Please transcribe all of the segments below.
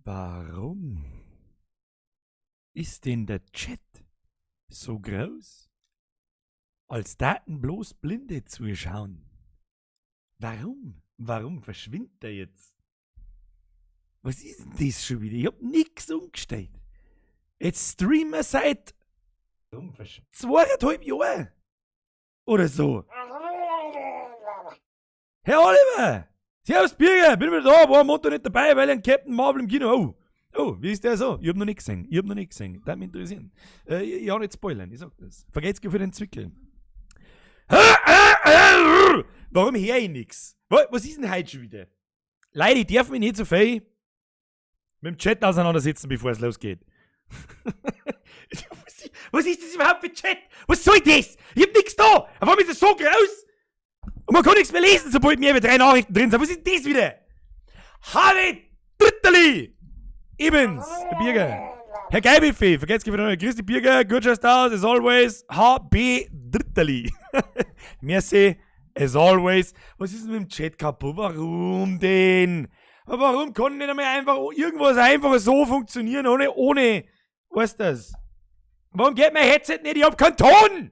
Warum ist denn der Chat so groß, als daten bloß Blinde zuschauen? Warum? Warum verschwindet der jetzt? Was ist denn das schon wieder? Ich hab nix umgestellt. Jetzt streamen wir seit 2,5 Jahren. Oder so. Herr Oliver! Servus Birger, bin wieder da, war am Montag nicht dabei, weil ich einen Captain Marvel im Kino. Oh, oh, wie ist der so? Ich hab noch nicht gesehen. Ich hab noch nicht gesehen. Das mich interessieren. Ich auch nicht spoilern, ich sag das. Vergeht's für den Zwickel. Warum hör ich nix? Was ist denn heute schon wieder? Leute, ich darf mich nicht so viel mit dem Chat auseinandersetzen, bevor es losgeht. Was ist das überhaupt für Chat? Was soll das? Ich hab nix da! Auf einmal ist das so groß! Und man kann nichts mehr lesen, sobald mehr wie 3 Nachrichten drin sind. Was ist das wieder? Harry Dritterli! Ebens, der Birger. Herr Geibifee, vergesst nicht wieder. Grüß dich, Birger. Gut schaust aus, as always. HB Dritterli. Merci, as always. Was ist denn mit dem Chat kaputt? Warum denn? Aber warum kann nicht einmal einfach irgendwas einfach so funktionieren, ohne, weißt du das? Warum geht mein Headset nicht? Ich hab keinen Ton!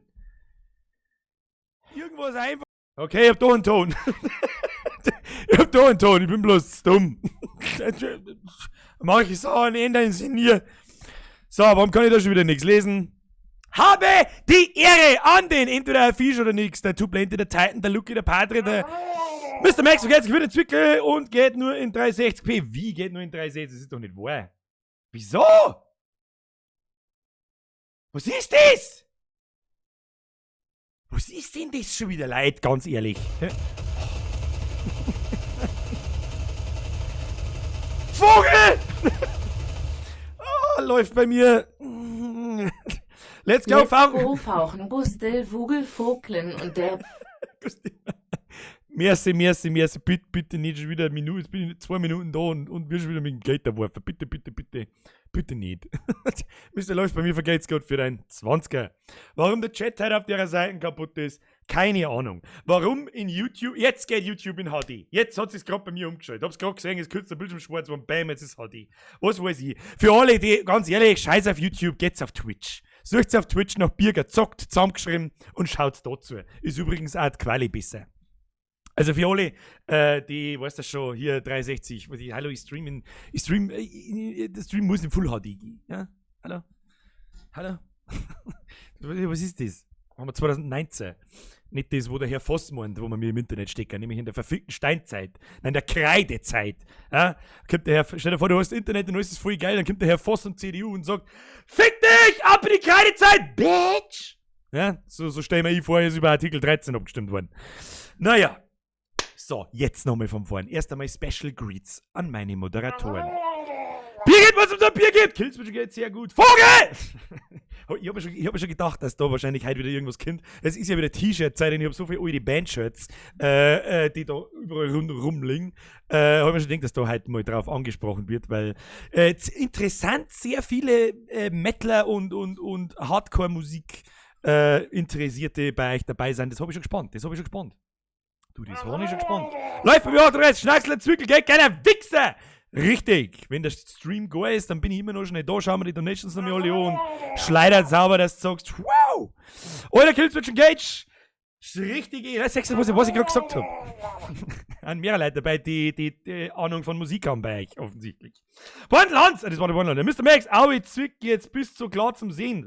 Irgendwas einfach. Okay, ich hab doch einen Ton. Ich hab doch einen Ton, ich bin bloß dumm. Mach ich so einen ändern Sie nie. So, warum kann ich da schon wieder nichts lesen? Habe die Ehre an den, entweder Herr Fisch oder nix, der Tuplente, der Titan, der Lucky, der Padre, der Mr. Max, vergesst, gewinnt Zwickel und geht nur in 360p. Wie geht nur in 360? Das ist doch nicht wahr. Wieso? Was ist das? Was ist denn das schon wieder, Leid, ganz ehrlich? Vogel! Oh, läuft bei mir. Let's go, Let's Fauchen. go, Fauchen, Gustel, Vogel, Voglen und der. Merci, merci, merci. Bitte, bitte nicht schon wieder eine Minute. Jetzt bin ich 2 Minuten da und wir schon wieder mit dem Geld werfen. Bitte, bitte, bitte. Bitte nicht. Mister läuft bei mir, vergeht's gut für dein 20er. Warum der Chat heute auf der Seite kaputt ist, keine Ahnung. Warum in YouTube, jetzt geht YouTube in HD. Jetzt hat sich's grad bei mir umgeschaltet. Hab's grad gesehen, ist kurz der Bildschirm schwarz und bam, jetzt ist HD. Was weiß ich. Für alle, die, ganz ehrlich, scheiß auf YouTube, geht's auf Twitch. Sucht's auf Twitch nach Birger zockt, zusammengeschrieben und schaut's dazu. Ist übrigens auch die Quali besser. Also für alle, die, weißt du schon, hier 360, was ich, hallo, ich stream in, ich stream, ich, der Stream muss in Full HD gehen. Ja? Hallo? Hallo? Was ist das? Haben wir 2019. Nicht das, wo der Herr Voss meint, wo man mir im Internet stecken, nämlich in der verfickten Steinzeit. Nein, der Kreidezeit. Ja? Kommt der Herr, stell dir vor, du hast Internet und alles ist voll geil, dann kommt der Herr Voss und CDU und sagt, fick dich, ab in die Kreidezeit, Bitch! Ja? So stell ich mir vor, ist über Artikel 13 abgestimmt worden. Naja. So, jetzt nochmal von vorn. Erst einmal Special Greets an meine Moderatoren. Birgit, was es da Birgit? Killswitch geht sehr gut. Vogel! Ich hab ja schon gedacht, dass da wahrscheinlich heute wieder irgendwas kommt. Es ist ja wieder T-Shirt-Zeit und ich hab so viele alte Band-Shirts, die da überall rumliegen. Hab ich mir schon gedacht, dass da heute mal drauf angesprochen wird, weil interessant, sehr viele Metaler und Hardcore-Musik Interessierte bei euch dabei sind. Das hab ich schon gespannt. Das hab ich schon gespannt. Du, das war ich schon gespannt. Läuft bei mir auch 30, Schnacksel, Zwickel, geht keiner Wichser! Richtig, wenn der Stream geil ist, dann bin ich immer noch schnell da, schauen wir die Donations noch mal alle an und schleudert sauber, dass du sagst, wow! Alter, Killswitch Engage! Ist richtig, ey, das ist was ich gerade gesagt hab. An mehrere Leute dabei, die Ahnung von Musik haben bei euch, offensichtlich. Bundle Hans! Das war der Bundle. Der Mister Max, Aui, Zwick, jetzt bist du so klar zum Sehen.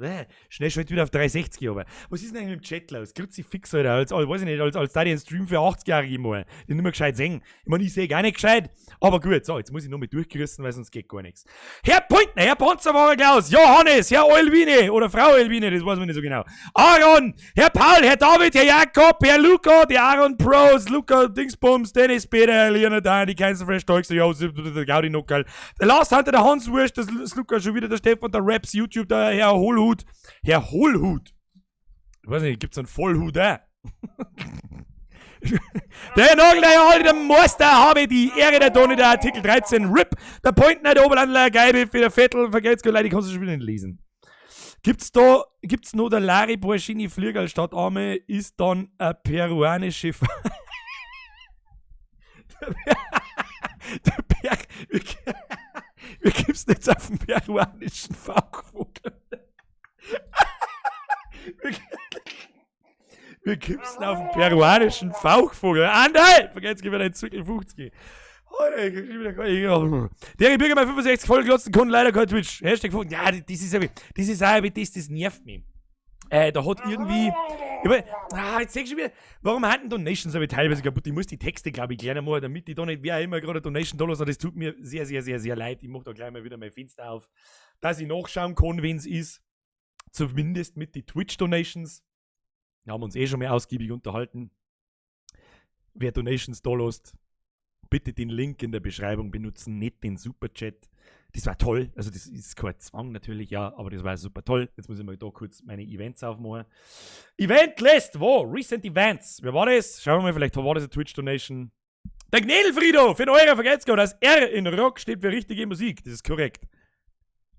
Schnell schalt wieder auf 360, aber. Was ist denn eigentlich mit dem Chat los? Kruzifix, Alter, als, als, weiß ich nicht, als, als da die einen Stream für 80-Jährige mal, die nicht mehr gescheit sehen. Ich meine, ich seh gar nicht gescheit, aber gut, so, jetzt muss ich noch mal durchgerissen, weil sonst geht gar nichts. Herr Pointner, Herr Panzerwagen Klaus, Johannes, Herr Elvine oder Frau Elvine, das weiß man nicht so genau. Aaron, Herr Paul, Herr David, Herr Jakob, Herr Luca, die Aaron Pros, Luca, Dingsbums, Dennis, Peter, Leonard, die Kaiser Fresh Dogs, der Jo, der Gaudi Nuckerl, der Last Hunter, der Hans Wurst, das Luca schon wieder, der Stefan, der Raps, YouTube, der Herr Hohlhut, Herr Hohlhut. Ich weiß nicht, gibt's einen Vollhut auch? Der Nagel, der Alte, der Meister, habe die Ehre der Toni, der Artikel 13, RIP, der Pointner, der Oberlandler, Geibe, für der Vettel, vergelt's gut, Leute, ich kann's schon wieder nicht lesen. Gibt's da, gibt's noch der Larry Borschini Fliegerl statt Arme, ist dann eine peruanische F- Der Per, wir, wir, du jetzt auf den peruanischen Fauchvogel? Wie kommst du denn auf den peruanischen Fauchvogel? Andal! Vergesst, gib mir deinen Zwickel 50. Alter, ich krieg schon wieder Der Bürger bei 65 vollglotzen konnte leider kein Twitch. Hashtag Vogel. Ja, das ist auch, das nervt mich. Da hat irgendwie. Ich mein, jetzt seh ich schon wieder, warum hatten Donations aber teilweise kaputt? Ich muss die Texte, glaub ich, kleiner machen, damit ich da nicht, wer immer gerade Donation da lasse. Das tut mir sehr, sehr, sehr, sehr leid. Ich mach da gleich mal wieder mein Fenster auf, dass ich nachschauen kann, wenn's ist. Zumindest mit den Twitch-Donations. Da haben wir uns eh schon mal ausgiebig unterhalten. Wer Donations da lässt, bitte den Link in der Beschreibung benutzen, nicht den Superchat. Das war toll. Also das ist kein Zwang natürlich, ja, aber das war super toll. Jetzt muss ich mal da kurz meine Events aufmachen. Eventlist, wo? Recent Events. Wer war das? Schauen wir mal, vielleicht war das eine Twitch-Donation. Der Gnädelfrido, für den Euro vergelt's gar. Das R in Rock steht für richtige Musik. Das ist korrekt.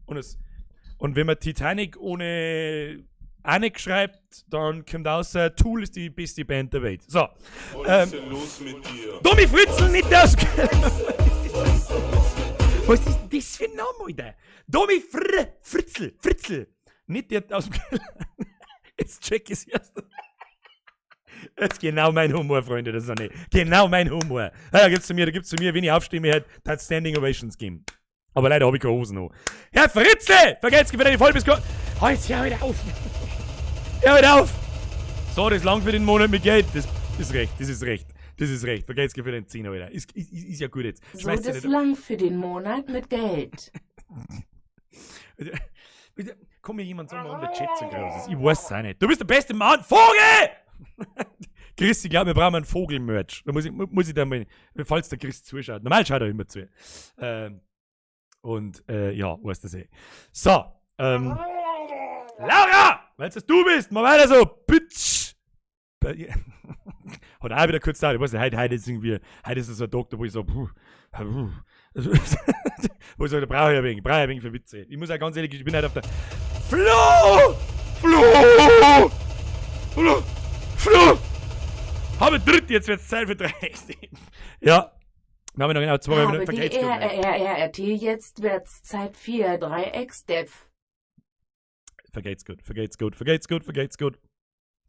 Und wenn man Titanic ohne Anik schreibt, dann kommt raus, Tool ist die beste Band der Welt. So. Was ist denn los mit dir? Tommy Fritzl, nicht das. Was ist denn das für ein Name, Alter? Domi Fritzl, Fritzl. Nicht der aus dem Keller. Jetzt check ich's erst. Das ist genau mein Humor, Freunde, das ist auch nicht. Genau mein Humor. Ja, da gibt's zu mir, wenn ich aufstehe, mir hat Standing Ovations geben. Aber leider hab ich keine Hosen noch. Herr Fritzl! Vergelt's, wieder die Vollbiss. Oh, jetzt hör wieder auf! Hör wieder auf! So, das lang für den Monat mit Geld. Das ist recht, das ist recht. Das ist recht. Vergelt's für den 10er, Alter. Ist ja gut jetzt. So, Schmeißt das nicht lang für den Monat mit Geld. Bitte, kann mir jemand sagen, warum der Chat so groß ist? Ich weiß es auch nicht. Du bist der beste Mann. Vogel! Chris, ich glaub, wir brauchen einen Vogel-Merch. Da muss ich da mal, falls der Chris zuschaut. Normal schaut er immer zu. Und, ja, weißt du eh. So, Laura! Weil es du bist, mach weiter so, Bitch! Hat auch wieder kurz da, ich weiß nicht, heute ist irgendwie, heute ist es so ein Tag, wo ich so, puh, puh, wo ich so, da brauche ich ein wenig, brauche ich ein wenig für Witze. Ich muss auch ganz ehrlich, ich bin halt auf der Flo! Flo! Flo! Flo! Habe dritt, jetzt wird's Zeit für 3. Ja. Wir haben noch genau 2 Habe Minuten die vergessen. R, R, R, R, R, T, jetzt wird's Zeit 4, 3, X, Dev. Vergeht's gut, vergeht's gut, vergeht's gut, vergeht's gut.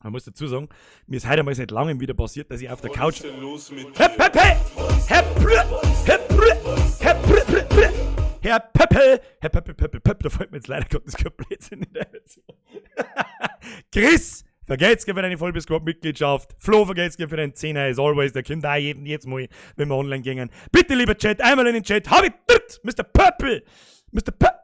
Man muss dazu sagen, mir ist heute einmal seit langem wieder passiert, dass ich auf der Was Couch ist denn los mit Herr dir? Pepe! Herr Prr! Herr Prr! Herr Prr, Prr, Prr! Herr Pepe! Herr Pepe, Pepe, Pepe, da fällt mir jetzt leider Gottes kein Blödsinn in der Chris! Vergelt's für deine Vollbiss-Mitgliedschaft. Flo, vergelt's für deinen Zehner, as always. Der kommt auch jeden jetzt mal, wenn wir online gehen. Bitte, lieber Chat, einmal in den Chat. Hab ich dritt, Mr. Purple! Mr. Purple!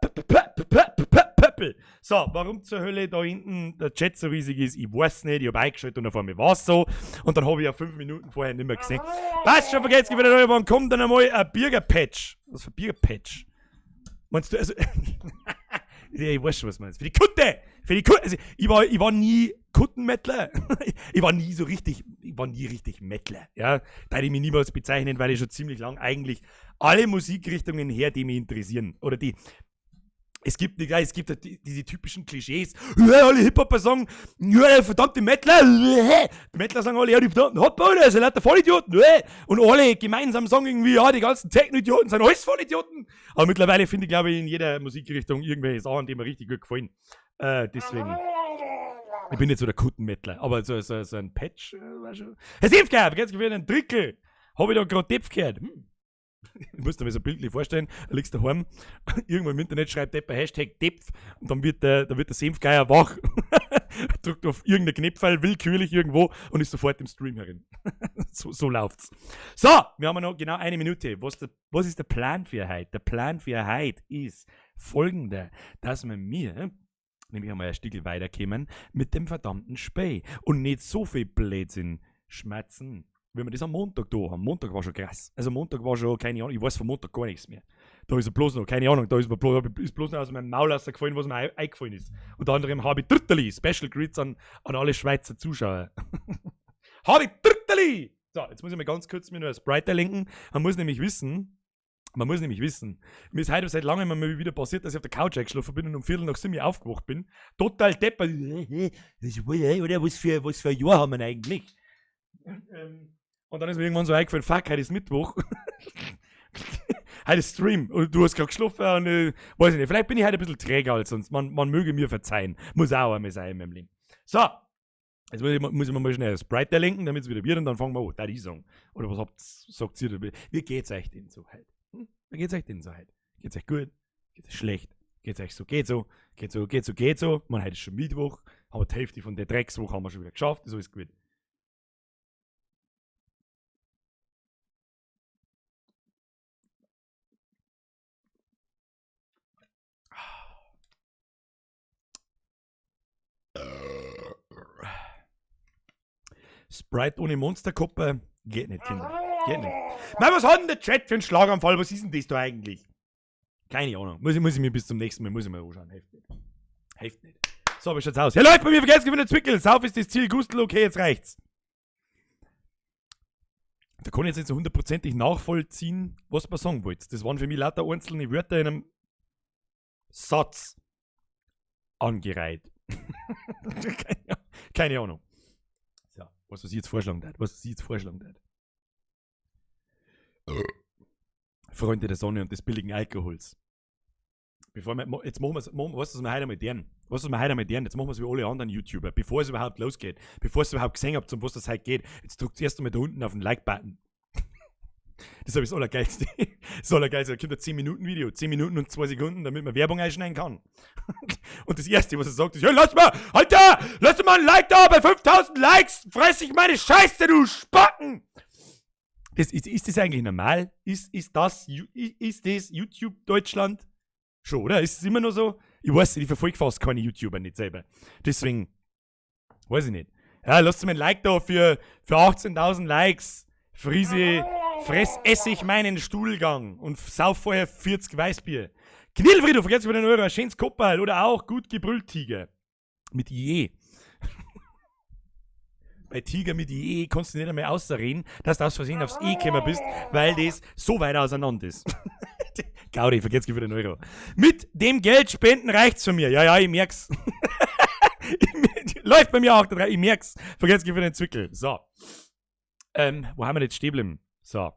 So, warum zur Hölle da hinten der Chat so riesig ist, ich weiß nicht. Ich hab eingeschaltet und auf einmal war's so. Und dann hab ich ja 5 Minuten vorher nicht mehr gesehen. Passt schon, vergelt's für den Euro. Wann kommt dann einmal ein Birger-Patch? Was für Birger-Patch? Meinst du, also. Ja, ich weiß schon, was du meinst. Für die Kutte! Für die Kutte! Also, ich war nie Kuttenmettler. Ich war nie so richtig, ich war nie richtig Mettler. Ja, da ich mich niemals bezeichnen, weil ich schon ziemlich lang eigentlich alle Musikrichtungen her, die mich interessieren. Oder die, es gibt nicht, es gibt halt diese typischen Klischees. Ja, alle Hip-Hopper sagen, ja, verdammte Mettler. Die Mettler sagen alle, ja, die verdammten Hopper, das sind lauter Vollidioten. Und alle gemeinsam sagen irgendwie, ja, die ganzen Techno-Idioten sind alles Vollidioten. Aber mittlerweile finde ich, glaube ich, in jeder Musikrichtung irgendwelche Sachen, die mir richtig gut gefallen. Deswegen. Ich bin nicht so der Kuttenmettler, aber so ein Patch, war schon. Herr Senfger, jetzt gewinnt ein Drittel. Hab ich da gerade Depf gehört? Ich muss dir mir so bildlich vorstellen, da liegst du daheim, irgendwo im Internet schreibt jemand #Depf und dann wird der Senfgeier wach, drückt auf irgendeinen Knopfall willkürlich irgendwo und ist sofort im Stream herin. So läuft's. So, wir haben noch genau eine Minute. Was ist der Plan für heute? Der Plan für heute ist folgender, dass wir mir nämlich einmal ein Stück weiterkommen mit dem verdammten Spiel und nicht so viel Blödsinn schmerzen, wenn wir das am Montag da haben. Montag war schon krass. Also Montag war schon, keine Ahnung, ich weiß von Montag gar nichts mehr. Da ist er bloß noch, keine Ahnung, da ist mir bloß, ist bloß noch aus meinem Maul rausgefallen, was mir eingefallen ist. Unter anderem habe ich Dritterli, Special Greets an alle Schweizer Zuschauer. Habe ich Dritterli! So, jetzt muss ich mal ganz kurz mir nur das Sprite lenken. Man muss nämlich wissen, mir ist heute seit langem mal wieder passiert, dass ich auf der Couch eingeschlafen bin und um 7:15 aufgewacht bin. Total deppert. Oder was für ein Jahr haben wir denn eigentlich? Und dann ist mir irgendwann so eingefallen, fuck, heute ist Mittwoch. Heute ist Stream und du hast gerade geschlafen und weiß ich nicht. Vielleicht bin ich heute ein bisschen träger als sonst. Man möge mir verzeihen. Muss auch einmal sein in meinem Leben. So. Jetzt muss ich mir mal schnell das Sprite lenken, damit es wieder wird und dann fangen wir an. Da die sagen. Oder was habt, sagt ihr? Wie geht's euch denn so heute? Hm? Wie geht's euch denn so heute? Geht's euch gut? Geht's euch schlecht? Geht's euch so? Geht so? Geht so? Geht so? Geht so? Man, heute ist schon Mittwoch. Aber die Hälfte von der Dreckswoche haben wir schon wieder geschafft. Ist alles gut. Sprite ohne Monsterkuppe geht nicht, Kinder. Geht nicht. Mann, was hat denn der Chat für einen Schlaganfall? Was ist denn das da eigentlich? Keine Ahnung. Muss ich mir bis zum nächsten Mal, muss ich mal anschauen. Hilft nicht. Hilft nicht. So, wie schaut's aus? Ja, läuft bei mir, vergesst gewinnt Zwickel. Sauf ist das Ziel. Gustl, okay, jetzt reicht's. Da kann ich jetzt nicht so hundertprozentig nachvollziehen, was man sagen wollte. Das waren für mich lauter einzelne Wörter in einem Satz angereiht. Keine Ahnung. So, was ich jetzt vorschlagen darf. Was ich jetzt vorschlagen darf. Freunde der Sonne und des billigen Alkohols. Bevor wir, jetzt machen wir's, machen, weißt du, was wir heute einmal tun? Weißt du, was wir heute einmal tun? Jetzt machen wir's wie alle anderen YouTuber, bevor es überhaupt losgeht, bevor es überhaupt gesehen habt, um was das heute geht. Jetzt drückt erst einmal da unten auf den Like-Button. Das ist das Allergeilste. Das Allergeilste. Da kommt ein 10-Minuten-Video, 10 Minuten und 2 Sekunden, damit man Werbung einschneiden kann. Und das Erste, was er sagt, ist, ja, lass mal, Alter, lass mal ein Like da, bei 5000 Likes fress ich meine Scheiße, du Spacken! Ist das eigentlich normal? Ist das YouTube Deutschland? Schon, oder? Ist es immer noch so? Ich weiß nicht, ich verfolge fast keine YouTuber nicht selber. Deswegen, weiß ich nicht. Ja, lasst mir ein Like da für 18.000 Likes. Friese, fress, esse ich meinen Stuhlgang und sauf vorher 40 Weißbier. Knillfriedhof, vergesst über den Euro, ein schönes Kopperl oder auch gut gebrüllt Tiger. Mit IE. Bei Tiger mit IE kannst du nicht einmal außerreden, dass du aus Versehen aufs E gekommen bist, weil das so weit auseinander ist. Gaudi, vergesst für den Euro. Mit dem Geld spenden reicht's von mir. Ja, ja, ich merk's. Läuft bei mir auch, ich merk's. Vergesst für den Zwickel. So. Wo haben wir jetzt stehen geblieben? So.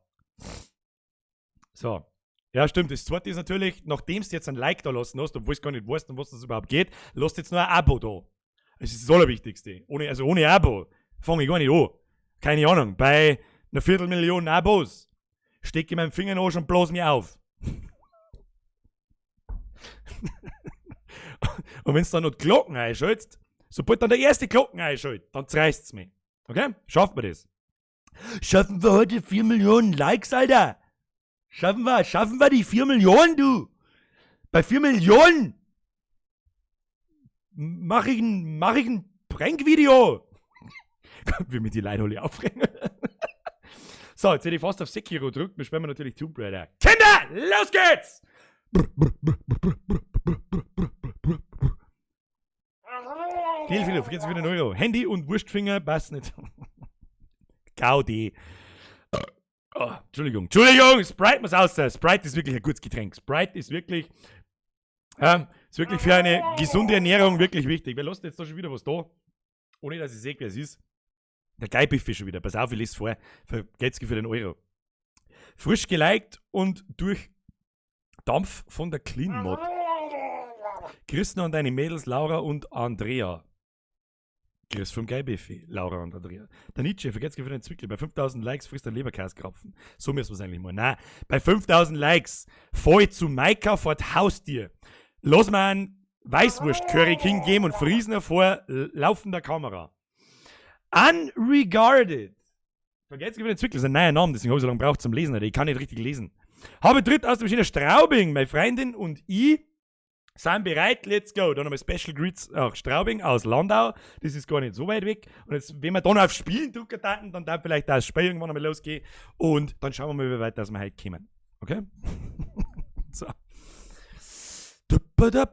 So. Ja, stimmt. Das zweite ist natürlich, nachdem du jetzt ein Like da lassen hast, obwohl du gar nicht weißt, um was das überhaupt geht, lass jetzt nur ein Abo da. Das ist das Allerwichtigste. Ohne Abo fange ich gar nicht an. Keine Ahnung. Bei einer 250.000 Abos stecke ich meinen Finger in den Arsch und blase mich auf. Und wenn du dann noch die Glocken einschaltest, sobald dann der erste Glocken einschaltet, dann zerreißt's mich. Okay? Schafft man das? Schaffen wir heute 4 Millionen Likes, Alter? Schaffen wir die 4 Millionen, du? Bei 4 Millionen mach ich ein Prank-Video. Wie mir die Leute alle aufregen. So, jetzt hätte ich fast auf Sekiro gedrückt. Wir spielen natürlich Tomb Raider. Kinder, los geht's! Viel, vergiss wieder einen Euro. Handy und Wurstfinger passt nicht. Gaudi. Oh, Entschuldigung. Entschuldigung, Sprite muss aus sein. Sprite ist wirklich ein gutes Getränk. Sprite ist wirklich für eine gesunde Ernährung wirklich wichtig. Wer lässt jetzt da schon wieder was da? Ohne dass ich sehe, wer es ist. Der Geibiffi schon wieder. Pass auf, ich lese vor. Geht's für den Euro. Frisch geliked und durch Dampf von der Clean Mod. Christen und deine Mädels Laura und Andrea. Chris vom Geibiffi, Laura und Andrea. Der Nietzsche, vergesst für den Zwickel. Bei 5000 Likes frisst der Leberkäskrapfen. So müssen wir es eigentlich mal. Nein, bei 5000 Likes fahr ich zu Maika vor das Haustier. Lass mal einen Weißwurst-Curry King geben und friesen vor laufender Kamera. Unregarded. Vergesst für den Zwickel, das ist ein neuer Name, deswegen habe ich so lange gebraucht zum Lesen. Alter. Ich kann nicht richtig lesen. Habe dritt aus dem Maschine Straubing, meine Freundin und ich sind bereit, let's go. Dann nochmal Special Greets auch Straubing aus Landau. Das ist gar nicht so weit weg. Und jetzt, wenn wir dann auf Spielen drücken taten, dann darf vielleicht das Spiel irgendwann einmal losgehen. Und dann schauen wir mal, wie weit dass wir heute kommen. Okay? So. Ich habe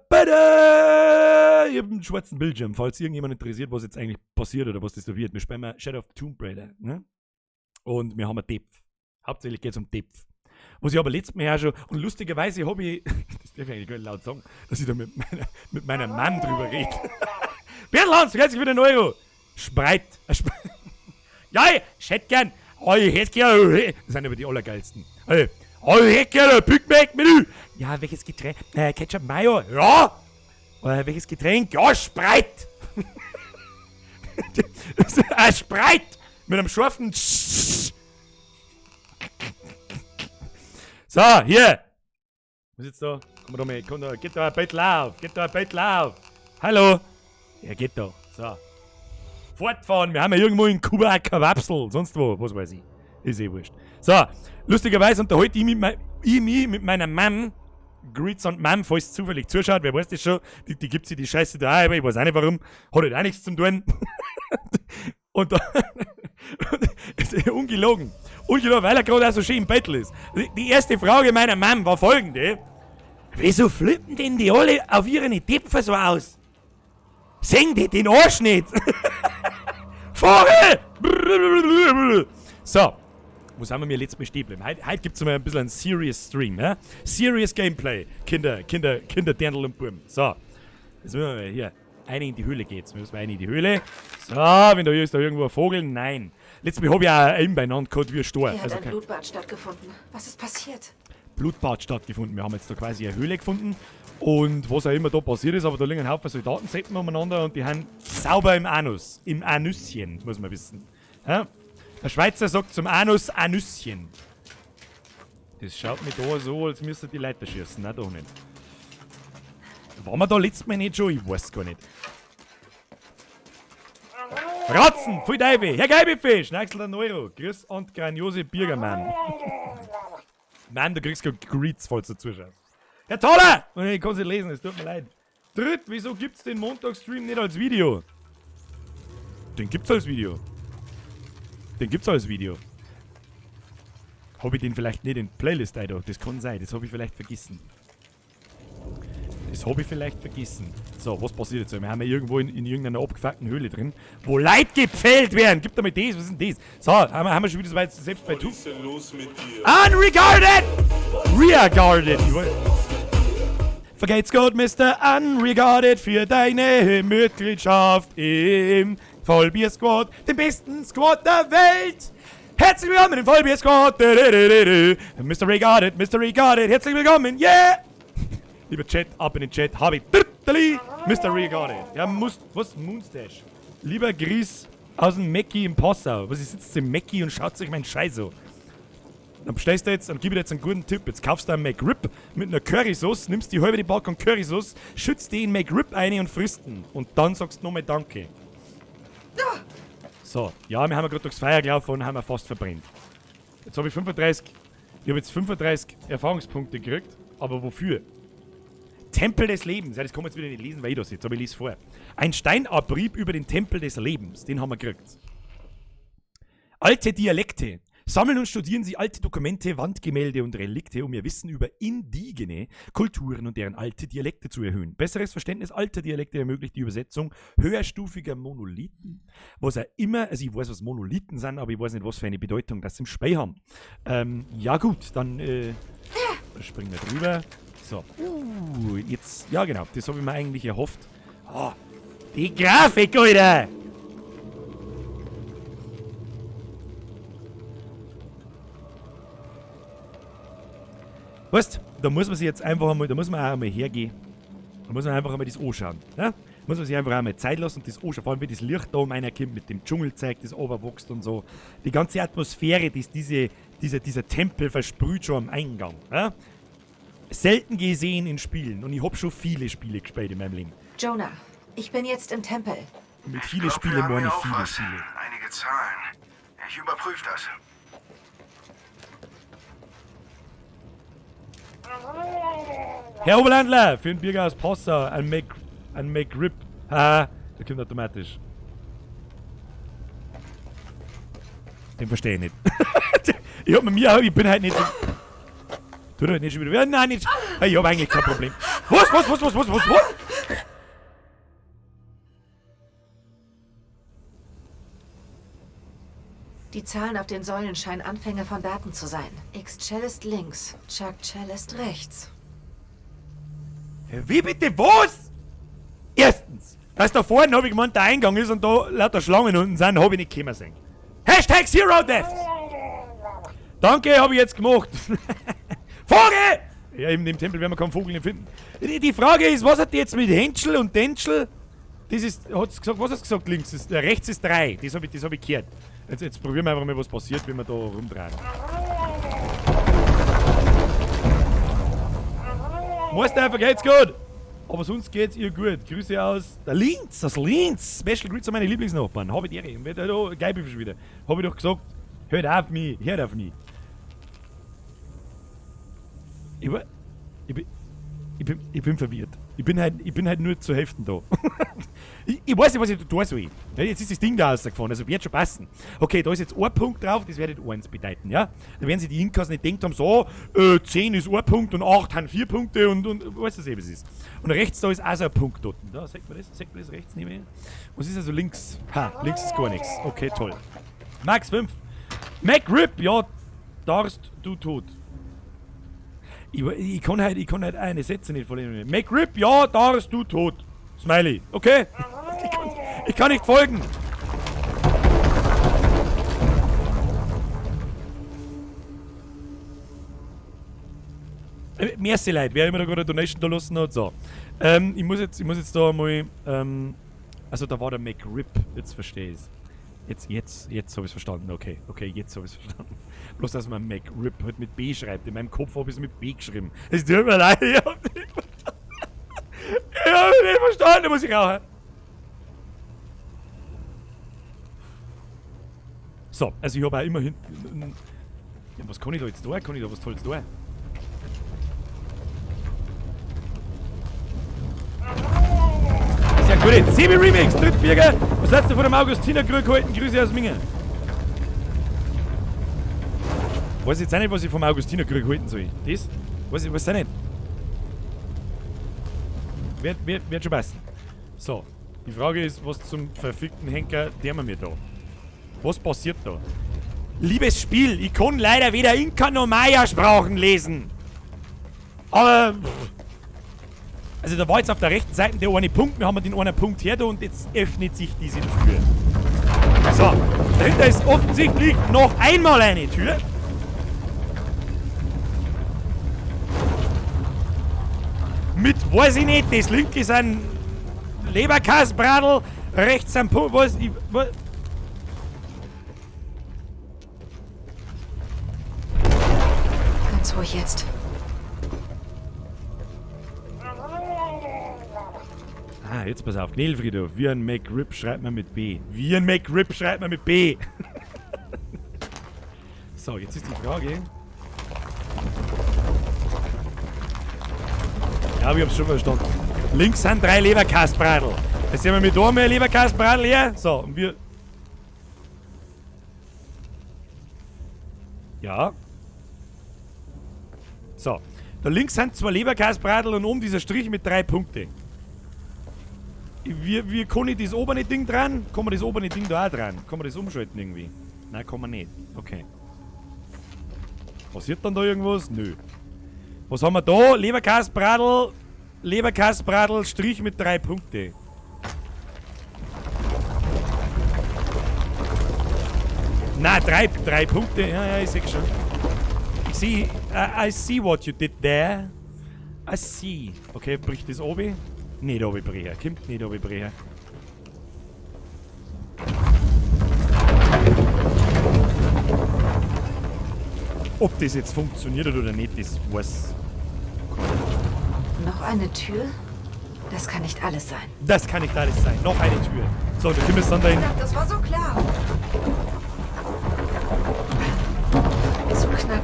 einen schwarzen Bildschirm, falls irgendjemand interessiert, was jetzt eigentlich passiert oder was das da wird. Wir spielen mal Shadow of the Tomb Raider. Ne? Und wir haben einen Depf. Hauptsächlich geht es um Depf. Was ich aber letztes Mal auch schon, und lustigerweise habe ich, das darf ich eigentlich gar nicht laut sagen, dass ich da mit meiner Mom drüber rede. Berl Hans, herzlich für den Euro. Spreit. Ja, ich hätte gern. Oh, ich hätte gern. Das sind aber die allergeilsten. Oh, lecker, Big Mac Menü. Ja, welches Getränk? Ketchup Mayo. Ja. Welches Getränk? Ja, Sprite. Ein Sprite mit einem scharfen. So, hier. Was ist jetzt da? Komm da mal, komm da, geht da ein Bettel auf, geht da ein Bettel auf. Hallo. Ja, geht da. So. Fortfahren, wir haben ja irgendwo in Kuba ein Kewapsel, sonst wo, was weiß ich. Ist eh wurscht. So, lustigerweise unterhalte ich mich mit meiner Mom, Greets und Mom, falls zufällig zuschaut, wer weiß das schon, die gibt sich die Scheiße da auch, aber ich weiß auch nicht warum, hat halt auch nichts zum tun. Und da, ist ungelogen, ungelogen, weil er gerade auch so schön im Bettel ist. Die erste Frage meiner Mom war folgende: Wieso flippen denn die alle auf ihren Depfer so aus? Sehen die den Arsch nicht? Vogel! So, wo sind wir mir letztes Mal stehen geblieben? Heute gibt's mal ein bisschen einen Serious Stream, ja? Serious Gameplay. Kinder, Kinder, Kinder, Dirndl und Buben. So, jetzt müssen wir mal hier. Eine in die Höhle geht's. Wir müssen eine in die Höhle. So, wenn da hier ist da irgendwo ein Vogel. Nein. Letztes Mal hab ich auch einen beieinander gehabt wie ein Stor. Hier hat Also ein kein Blutbad stattgefunden. Was ist passiert? Blutbad stattgefunden. Wir haben jetzt da quasi eine Höhle gefunden. Und was auch immer da passiert ist, aber da liegen ein Haufen Soldatenseppen umeinander und die haben sauber im Anus. Im Anüsschen, muss man wissen. Ja? Der Schweizer sagt zum Anus Anüsschen. Das schaut mir da so, als müsste die Leute schießen. Nein, doch nicht. Waren wir da letztes Mal nicht schon? Ich weiß gar nicht. Ratzen! Pfui Teufel! Herr Geibefisch! Schnacksel der Neuro! Grüß und grandiose Bürgermann. Mann, du kriegst gerade Greets, falls du zuschaust. Herr Toller! Ich kann's nicht lesen, es tut mir leid. Dritt, wieso gibt's den Montagsstream nicht als Video? Den gibt's als Video. Den gibt's als Video. Hab ich den vielleicht nicht in Playlist, Alter? Das kann sein, das hab ich vielleicht vergessen. Das hab ich vielleicht vergessen. So, was passiert jetzt? Wir haben ja irgendwo in irgendeiner abgefuckten Höhle drin, wo Leute gepfählt werden. Gib doch mal das, was ist denn das? So, haben wir schon wieder so weit, selbst bei Was Tu. ist denn los mit dir? Unregarded! Rearguarded! Vergeht's gut, Mr. Unregarded, für deine Mitgliedschaft im Vollbier Squad, dem besten Squad der Welt! Herzlich willkommen im Vollbier Squad! Mr. Regarded, Mr. Regarded, herzlich willkommen, yeah! Lieber Chat, ab in den Chat, hab ich Mr. Regarded. Ja, muss, was? Moonstache. Lieber Grüß aus dem Mackie im Passau. Was, ich sitzt im Mackie und schaut sich meinen Scheiß an. Dann bestellst du jetzt, dann gib ich dir jetzt einen guten Tipp. Jetzt kaufst du einen McRib mit einer Currysauce, nimmst die halbe Packung Currysauce, schützt den McRib ein und frisst ihn. Und dann sagst du nochmal Danke. So, ja, wir haben ja gerade durchs Feuer gelaufen und haben wir fast verbrennt. Jetzt habe ich 35, ich habe jetzt 35 Erfahrungspunkte gekriegt, aber wofür? Tempel des Lebens. Ja, das kann man jetzt wieder nicht lesen, weil ich da sitze, aber ich lese vor. Ein Steinabrieb über den Tempel des Lebens, den haben wir gekriegt. Alte Dialekte. Sammeln und studieren Sie alte Dokumente, Wandgemälde und Relikte, um Ihr Wissen über indigene Kulturen und deren alte Dialekte zu erhöhen. Besseres Verständnis alter Dialekte ermöglicht die Übersetzung höherstufiger Monolithen. Was auch immer, also ich weiß, was Monolithen sind, aber ich weiß nicht, was für eine Bedeutung das im Spei haben. Ja gut, dann springen wir drüber. So, jetzt, ja genau, das habe ich mir eigentlich erhofft. Oh, die Grafik, Alter! Weißt, da muss man sich jetzt einfach einmal, da muss man auch einmal hergehen. Da muss man einfach einmal das anschauen. Ne? Muss man sich einfach einmal Zeit lassen und das anschauen. Vor allem, wie das Licht da um einer kommt, mit dem Dschungelzeug, das runterwächst und so. Die ganze Atmosphäre, die dieser Tempel versprüht schon am Eingang. Ne? Selten gesehen in Spielen. Und ich hab schon viele Spiele gespielt in meinem Leben. Jonah, ich bin jetzt im Tempel. Und mit Ich viele glaub, Spiele wir haben meine hier ich auch viele was. Spiele. Einige Zahlen. Ich überprüfe das. Herr Oberlandler, für den Bürger aus Passau, ein McRib. Haha, der kommt automatisch. Den verstehe ich nicht. Ich hab mir, ich bin halt nicht so. Tut halt nicht schon wieder. Nein, nicht. Ich hab eigentlich kein Problem. Was? Die Zahlen auf den Säulen scheinen Anfänge von Daten zu sein. Ixchel ist links, Chakchel ist rechts. Wie bitte, was? Erstens, dass da vorne, hab ich gemeint, der Eingang ist und da lauter Schlangen unten sind, hab ich nicht kommen sehen. Hashtag Zero Deaths! Danke, hab ich jetzt gemacht. Vogel! Ja, eben in dem Tempel werden wir keinen Vogel nicht finden. Die Frage ist, was hat die jetzt mit Henschel und Denschel? Das ist, hat's gesagt, was hast du gesagt, links ist, rechts ist 3. Das hab ich gehört. Jetzt probieren wir einfach mal, was passiert, wenn wir da rumdrehen. Meister, einfach geht's gut! Aber sonst geht's ihr gut. Grüße aus der Linz, aus Linz. Special Grüße an meine Lieblingsnachbarn. Hab ich die Ehre. Geil bin ich schon wieder. Hab ich doch gesagt, hört auf mich, hört auf mich. Ich bin verwirrt. Ich bin halt nur zur Hälfte da. Ich weiß nicht, was ich da tun soll. Ja, jetzt ist das Ding da rausgefahren, also wird schon passen. Okay, da ist jetzt ein Punkt drauf, das wird 1 bedeuten, ja? Da werden sich die Inkas nicht gedacht haben, so, 10 ist ein Punkt und 8 haben 4 Punkte und weißt du, was es ist. Und rechts da ist auch so ein Punkt dort. Da, sagt man das rechts nicht mehr? Was ist also links? Ha, links ist gar nichts. Okay, toll. Max 5. McRib, ja, darfst du tot. Ich kann halt eine Sätze nicht vollenden. McRib, ja, da bist du tot. Smiley, okay? Ich kann nicht folgen. Merci Leute, wer immer da gerade eine Donation da lassen hat. So. Ich muss jetzt da mal. Also da war der McRib, jetzt verstehe ich's. Jetzt habe ich es verstanden. Okay, jetzt habe ich es verstanden. Bloß, dass man McRib halt mit B schreibt. In meinem Kopf habe ich es mit B geschrieben. Es tut mir leid, ich habe nicht verstanden. Ich habe nicht verstanden, da muss ich rauchen. So, also ich habe auch immerhin. Ja, was kann ich da jetzt da? Kann ich da was Tolles da? Sehr gut. CB Remix, Drittbürger. Was hast du von dem Augustinerkrug gehalten? Grüße aus Minge. Weiß jetzt auch nicht, was ich vom Augustinerkrug halten soll. Das? Weiß ich auch nicht. Wird schon passen. So, die Frage ist, was zum verfickten Henker der wir mir da? Was passiert da? Liebes Spiel, ich kann leider weder Inka noch Maya-Sprachen lesen. Aber. Also da war jetzt auf der rechten Seite der eine Punkt, wir haben den einen Punkt her da und jetzt öffnet sich diese Tür. So, dahinter ist offensichtlich noch einmal eine Tür. Mit, weiß ich nicht, das linke ist ein Leberkasbradl, rechts ein Punkt, was, ich, was. Ganz ruhig jetzt. Ah, jetzt pass auf, Gnelfriedhof, wie ein McRib schreibt man mit B. Wie ein McRib schreibt man mit B. So, jetzt ist die Frage. Ja, ich hab's schon verstanden. Links sind 3 Leberkasbradl. Jetzt sehen wir mit da mehr Leberkasbradl her. So, und wir. Ja. So. Da links sind 2 Leberkasbradl und oben dieser Strich mit 3 Punkten. Wie kann ich das obere Ding dran? Kann man das obere Ding da auch dran? Kann man das umschalten irgendwie? Nein, kann man nicht. Okay. Passiert dann da irgendwas? Nö. Was haben wir da? Leberkasbradl, Leberkasbradl, Strich mit 3 Punkte. Na, drei Punkte. Ja, ja, ich seh schon. Ich seh, I see what you did there. I see. Okay, bricht das oben? Nicht runterbrechen. Kommt nicht runterbrechen. Ob das jetzt funktioniert oder nicht, das weiß keiner. Noch eine Tür? Das kann nicht alles sein. Das kann nicht alles sein. Noch eine Tür. So, da können wir es dann dahin. Das war so klar. Zu knapp.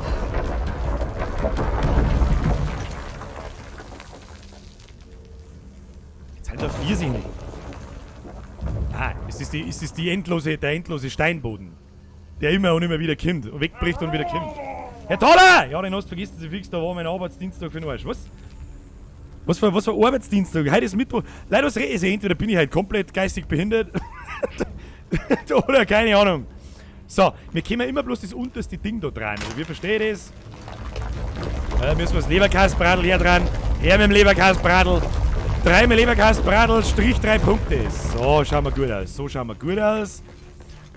Jetzt sind da 4 Sinne. Ah, ist das die endlose, der endlose Steinboden, der immer und immer wieder kommt und wegbricht und wieder kommt. Herr Thaler! Ja, den hast du vergessen, Sie fix, da war mein Arbeitsdienstag für den Arsch. Was? Was für Arbeitsdienstag? Heute ist Mittwoch. Leider, was rede ich? Entweder bin ich halt komplett geistig behindert oder keine Ahnung. So, wir können immer bloß das unterste Ding da dran. Also wir verstehen das. Da müssen wir das Leberkasbradl her dran. Her mit dem Leberkasbradl. 3 mit Leberkasbradl, Strich 3 Punkte. So schauen wir gut aus. So schauen wir gut aus.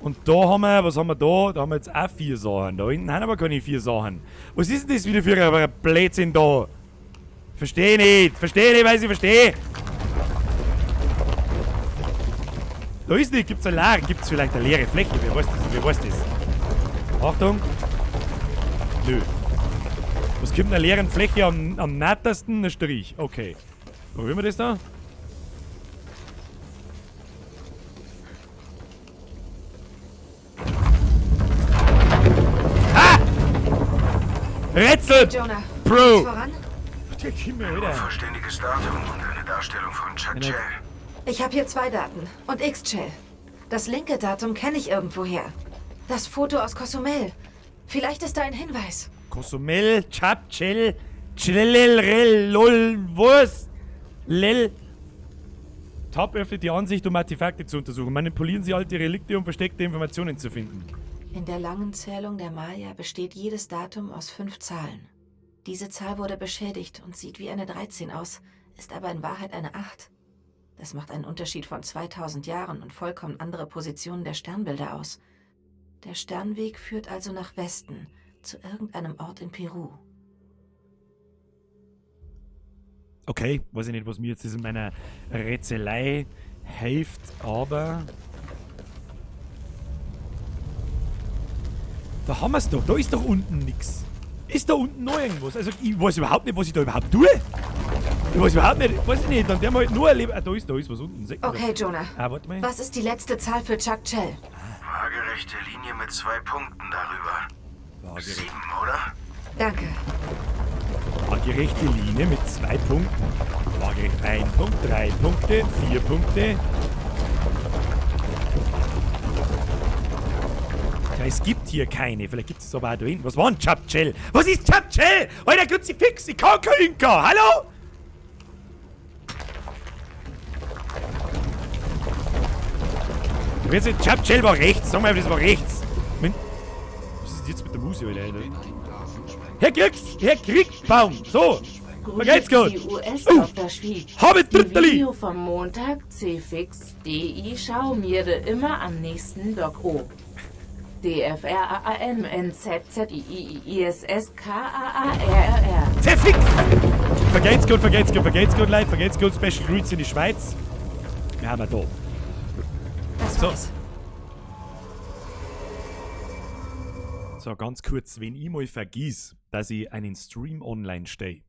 Und da haben wir, was haben wir da? Da haben wir jetzt auch 4 Sachen. Da hinten haben aber keine 4 Sachen. Was ist denn das wieder für ein Blödsinn da? Verstehe nicht. Verstehe nicht, weil ich verstehe. Da ist nicht. Gibt's eine leere? Gibt's vielleicht eine leere Fläche? Wer weiß das? Wer weiß das? Achtung. Nö. Was kommt einer leeren Fläche am nettesten? Ein Strich. Okay. Probieren wir das da? Ah! Rätsel! Jonah, Pro! geht's voran? Der Kimmel, Alter. Unvollständiges Datum und eine Darstellung von Chuck Chell. Ich habe hier 2 Daten und Xchel. Das linke Datum kenne ich irgendwoher. Das Foto aus Cozumel. Vielleicht ist da ein Hinweis. Cozumel, Chapchel, Chlelelrel, Lol, was? Lel. Tab öffnet die Ansicht, um Artefakte zu untersuchen. Manipulieren Sie alte Relikte, um versteckte Informationen zu finden. In der langen Zählung der Maya besteht jedes Datum aus 5 Zahlen. Diese Zahl wurde beschädigt und sieht wie eine 13 aus, ist aber in Wahrheit eine 8. Das macht einen Unterschied von 2000 Jahren und vollkommen andere Positionen der Sternbilder aus. Der Sternweg führt also nach Westen, zu irgendeinem Ort in Peru. Okay, weiß ich nicht, was mir jetzt in meiner Rätselei hilft, aber... Da haben wir's doch, da ist doch unten nix. Ist da unten noch irgendwas? Also ich weiß überhaupt nicht, was ich da überhaupt tue. Ich weiß überhaupt nicht, weiß ich nicht. Dann werden wir halt nur erleben. Ah, da ist was unten. Sieht man Okay, das? Jonah. Ah, warte mal. Was ist die letzte Zahl für Chakchel? Waagerechte Linie mit 2 Punkten darüber. Waagerecht. 7, oder? Danke. Waagerechte Linie mit 2 Punkten. Waagerecht 1 Punkt, 3 Punkte, 4 Punkte. Ja, es gibt hier keine. Vielleicht gibt es aber auch da hinten. Was war denn Chapchel? Was ist Chapchel? Alter, Kruzifix, ich kann kein Inka. Hallo? Du wirst jetzt, Chapchel war rechts. Sag mal, das war rechts. Was ist jetzt mit der Musik, Alter? Herr Kriegbaum. So. Vergeht's gut. Die US-Tochter schwieg. Habe Die Dritteli. Video vom Montag C-Fix D I schau mir immer am nächsten Doc O. D F R A A M N Z Z I I I I S S K A A R R R. C-Fix! Vergeht's gut, vergeht's gut, vergeht's gut, Leute. Vergeht's gut. Special Greets in die Schweiz. Wir haben wir da. Das So. war's. So, ganz kurz, wenn ich mal vergiss, dass ich einen Stream online stelle.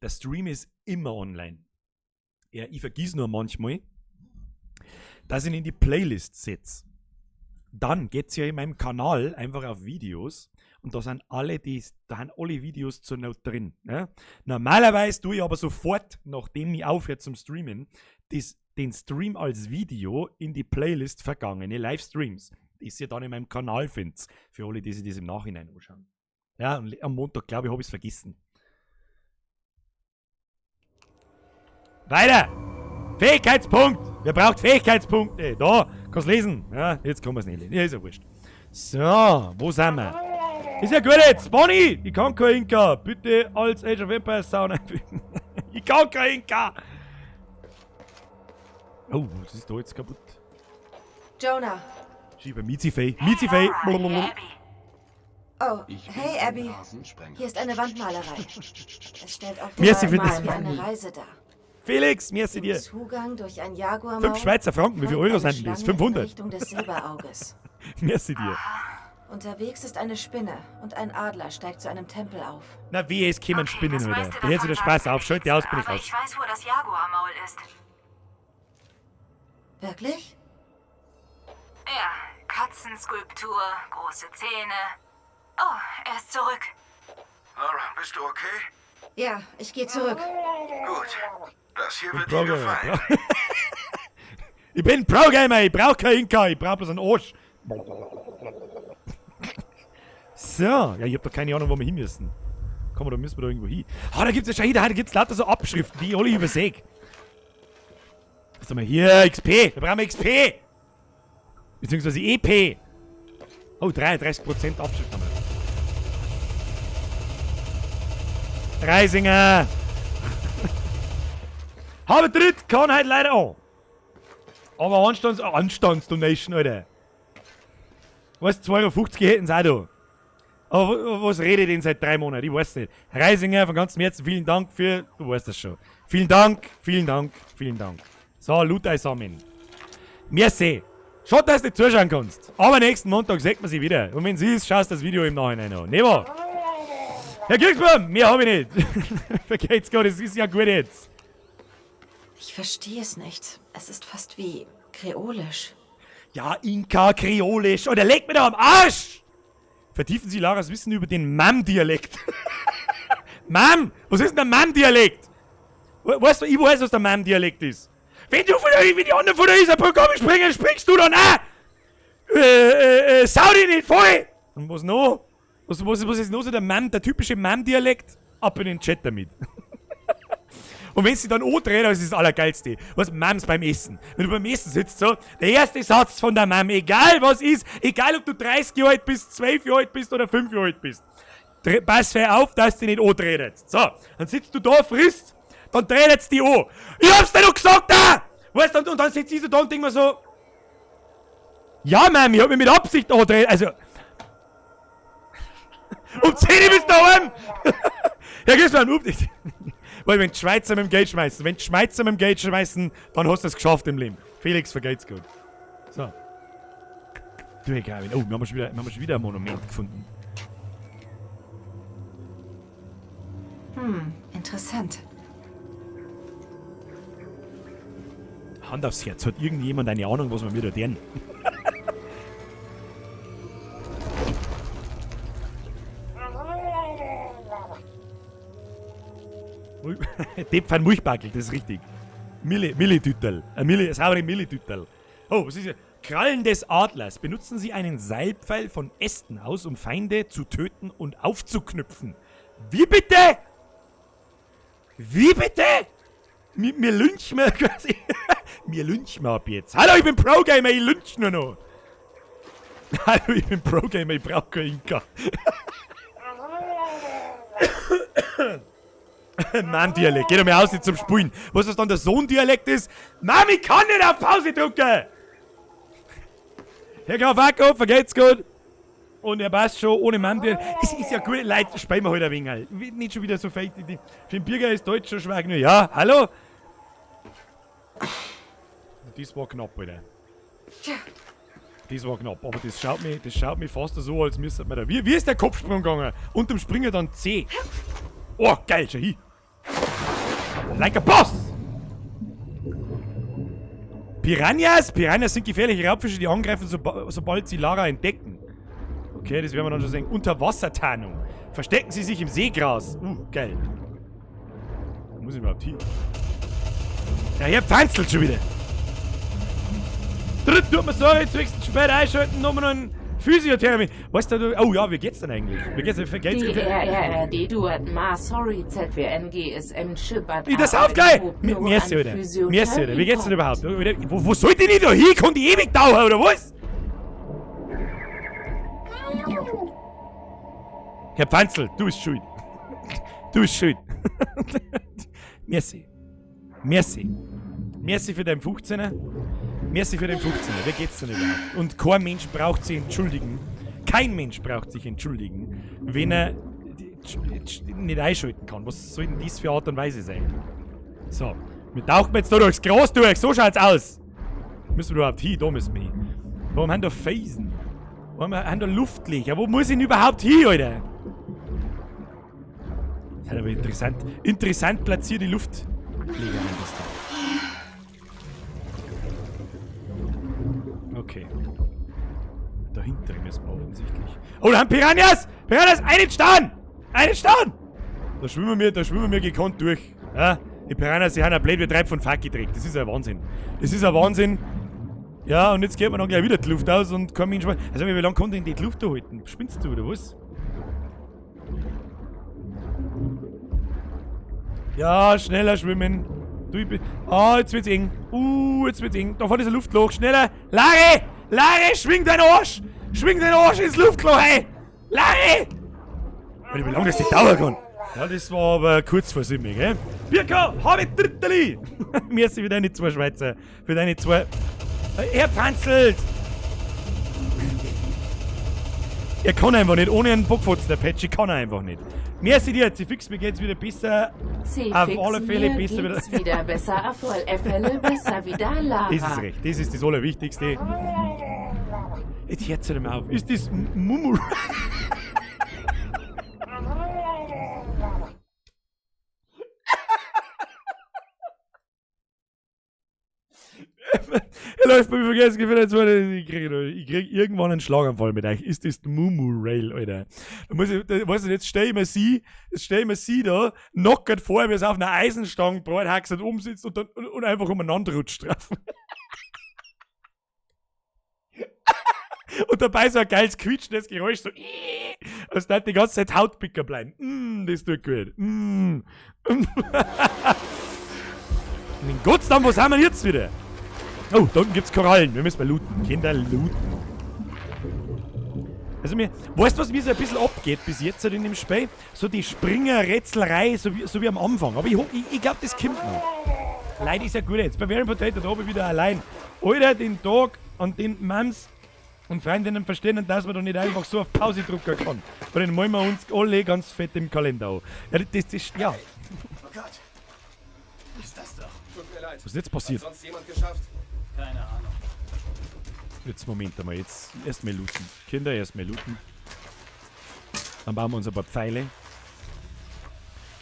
Der Stream ist immer online. Ja, ich vergiss nur manchmal, dass ich ihn in die Playlist setz. Dann geht's ja in meinem Kanal einfach auf Videos und da sind alle, die, da sind alle Videos zur Not drin. Ne? Normalerweise tue ich aber sofort, nachdem ich aufhöre zum Streamen, den Stream als Video in die Playlist vergangene Livestreams, die ihr dann in meinem Kanal findet. Für alle, die sich das im Nachhinein anschauen. Ja, und am Montag, glaube ich, hab ich's vergessen. Weiter! Fähigkeitspunkt! Wer braucht Fähigkeitspunkte? Da, kannst lesen. Ja, jetzt kann man's nicht lesen. Ja, ist ja wurscht. So, wo sind wir? Ist ja gut jetzt. Bonnie, ich kann kein Inka. Bitte als Age of Empires Sound einfügen. Ich kann kein Inka. Oh, was ist da jetzt kaputt? Jonah. Schiebe Mizifee. Mizifee. Oh, Ich bin hey ein Abby. Rasensprenger. Hier ist eine Wandmalerei. Es stellt Merci offenbar für das. wie eine Reise dar. Felix, merci dir. Zugang durch ein Jaguar. 5 Schweizer Franken, wie viel folgt Euro eine sind denn das? Schlange in 500. Richtung des Silberauges. Merci dir. Unterwegs ist eine Spinne und ein Adler steigt zu einem Tempel auf. Na wehe, es kämen Okay, Spinnen, das Alter. meiste Da hört sich der davon Spaß sagt auf. Schalt die aus, bin ich Aber raus. ich weiß, wo das Jaguarmaul ist. Wirklich? Ja, Katzenskulptur, große Zähne. Oh, er ist zurück. Lara, bist du okay? Ja, ich gehe zurück. Gut. Das hier wird dir Pro-Gamer. gefallen. Ich bin Pro-Gamer, ich brauch kein Inka, ich brauch bloß einen Arsch. So, ja, ich hab doch keine Ahnung, wo wir hin müssen. Komm, da müssen wir da irgendwo hin. Ah, da gibt's ja schon hier, da gibt's lauter so Abschriften, die ich alle übersehe. Was haben wir hier? XP! Da brauchen wir XP! Beziehungsweise EP! Oh, 33% Abschrift haben wir. Reisinger! Habe dritt, kann halt leider an. Aber Anstands-Donation, Alter. Weißt du, 2,50 Euro hätten sie auch da. Aber was rede ich denn seit 3 Monaten? Ich weiß nicht. Reisinger, von ganzem Herzen vielen Dank für. Du weißt das schon. Vielen Dank, vielen Dank, vielen Dank. So, Loot zusammen. Merci. Schade, dass du nicht zuschauen kannst. Aber nächsten Montag sieht man sich wieder. Und wenn sie ist, schaust du das Video im Nachhinein an. Ne wahr? Herr Kirchbaum, mehr hab ich nicht. Vergeht's Gott, es ist ja gut jetzt. Ich verstehe es nicht. Es ist fast wie kreolisch. Ja, Inka, kreolisch. Oder leg mir da am Arsch! Vertiefen Sie Laras Wissen über den Mam-Dialekt. Mam? Was ist denn der Mam-Dialekt? Weißt du, ich weiß, was der Mam-Dialekt ist. Wenn du von der, wenn die anderen von der Isarbrücke springen, springst du dann auch! Sau dich nicht voll! Und was noch? Was ist noch so der Mam, der typische Mam-Dialekt? Ab in den Chat damit. Und wenn sie dann andrehen, das ist das Allergeilste. Was Mams beim Essen. Wenn du beim Essen sitzt, so, der erste Satz von der Mam, egal was ist, egal ob du 30 Jahre alt bist, 12 Jahre alt bist oder 5 Jahre alt bist, pass auf, dass die nicht andreht. So, dann sitzt du da, frisst, dann dreht die an. Ich hab's dir doch gesagt, da! Weißt du, und dann sitzt sie so da und denk mir so, ja, Mam, ich hab mich mit Absicht andreht, also, um 10 Uhr bist du daheim! Ja, gehst du an, weil wenn die Schweizer mit dem Geld schmeißen, wenn die Schweizer mit dem Geld schmeißen, dann hast du es geschafft im Leben. Felix, vergeht's gut. So. Du, egal. Oh, wir haben schon wieder ein Monument gefunden. Hm, interessant. Hand aufs Herz, hat irgendjemand eine Ahnung, was wir wieder tun? Depp von Milchbackel, das ist richtig. Millitüttel. Ein Milli, saure Millitüttel. Oh, was ist hier? Krallen des Adlers. Benutzen Sie einen Seilpfeil von Ästen aus, um Feinde zu töten und aufzuknüpfen. Wie bitte? Wie bitte? Mir lynchen wir quasi. Mir lynchen wir ab jetzt. Hallo, ich bin Pro-Gamer, ich lynch nur noch. Hallo, ich bin Pro-Gamer, ich brauch keinen Inka. Mann-Dialekt, geh doch mal aus nicht zum Spulen. Was das dann der Sohn-Dialekt ist? Mami, ich kann nicht auf Pause drücken! Herr Graf Acker, vergeht's gut. Und er passt schon, ohne Mann-Dialekt. Es ist ja gut, Leute, spielen wir halt ein wenig. Nicht schon wieder so fake. Für den Birger ist Deutsch schon schwer genug. Ja, hallo? Das war knapp, Alter. Das war knapp, aber das schaut mich fast so, als müsste man da. Wie ist der Kopfsprung gegangen? Und dem Springer dann C. Oh, geil, schau hin. Like a Boss! Piranhas? Piranhas sind gefährliche Raubfische, die angreifen, sobald sie Lara entdecken. Okay, das werden wir dann schon sehen. Unterwassertarnung. Verstecken sie sich im Seegras. Geil. Wo muss ich überhaupt hin? Ja, hier pfanzelt schon wieder. Dritt, tut mir sorry, jetzt höchstens spät einschalten, nochmal noch einen Physiotherapie. Weißt du, oh ja, wie geht's denn eigentlich? Wie geht's denn? Geht's D R R R D Duat Ma sorry Z W N G S M Schippert Ich, das auf geil! Merci, Alter. Merci, Alter. Wie geht's denn überhaupt? Wo soll die denn da hin? Kann die ewig dauern, oder was? Herr Pfanzl, du bist schuld. Du bist schuld. Merci. Merci. Merci für deinen 15er. Merci für den 15er. Wie geht's denn überhaupt? Und kein Mensch braucht sich entschuldigen. Kein Mensch braucht sich entschuldigen, wenn er nicht einschalten kann. Was soll denn das für Art und Weise sein? So. Wir tauchen jetzt da durchs Gras durch. So schaut's aus. Müssen wir überhaupt hin? Da müssen wir hin. Warum haben da Felsen? Warum haben da Luftlöcher? Wo muss ich denn überhaupt hin, Alter? Das ist aber interessant. Interessant platzierte Luftlöcher haben das da. Okay. Dahinter müssen wir offensichtlich. Oh, da haben Piranhas! Piranhas! Einen Stern! Einen Stern! Da schwimmen wir gekonnt durch. Ja? Die Piranhas, die haben ein blöd wie Treib von Faki trägt. Das ist ein Wahnsinn. Das ist ein Wahnsinn. Ja, und jetzt geht man dann gleich wieder die Luft aus und kann mich entspannen. Also, wie lange kann denn die Luft da halten? Spinnst du, oder was? Ja, schneller schwimmen. Du, ich bin. Ah, jetzt wird's eng. Jetzt wird's eng. Da vorne ist ein Luftloch. Schneller. Larry! Larry, schwing deinen Arsch! Schwing deinen Arsch ins Luftloch, hey! Larry! Alter, wie lange das nicht dauern kann. Ja, das war aber kurz vor 7, gell? Birka, hab ich Dritteli! Merci für deine 2 Schweizer. Für deine 2. Er pfanzelt! Er kann einfach nicht, ohne einen Bockfotzen, der Patchy kann er einfach nicht. Merci dir, sie fix, mir geht's wieder besser. C-Fix, Auf alle Fälle mir besser wieder. geht's wieder besser, auf alle Fälle besser wieder, Lara. Das ist recht, das ist das Allerwichtigste. Jetzt hört's halt mal auf. Ist das Mumu? Er läuft bei mir vergessen, ich krieg irgendwann einen Schlaganfall mit euch. Ist das Mumu Rail, Alter? Da muss ich, da, weißt du, jetzt stell ich mir sie, da, knockert vor, wie es auf einer Eisenstange breithaxert umsitzt und dann und einfach umeinander rutscht drauf. Und dabei so ein geiles quietschendes Geräusch, so, als da die ganze Zeit Hautpicker bleiben. Das tut gut. Den Gott sei Dank, was haben wir jetzt wieder? Oh, da unten gibt's Korallen. Wir müssen mal looten. Kinder, looten. Also mir, weißt du, was mir so ein bisschen abgeht bis jetzt in dem Spiel? So die Springer-Rätselei, so wie am Anfang. Aber ich glaube, das kommt noch. Leid ist ja gut jetzt. Bei Very Potato, da habe ich wieder allein. Alter, den Tag an den Mams und Freundinnen verstehen, dass man da nicht einfach so auf Pause drücken kann. Weil dann malen wir uns alle ganz fett im Kalender an. Ja, das ist, ja. Oh Gott. Was ist das doch? Tut mir leid. Was ist jetzt passiert? Hat sonst jemand geschafft? Keine Ahnung. Jetzt Moment einmal, jetzt erstmal looten. Kinder, erstmal looten. Dann bauen wir uns ein paar Pfeile.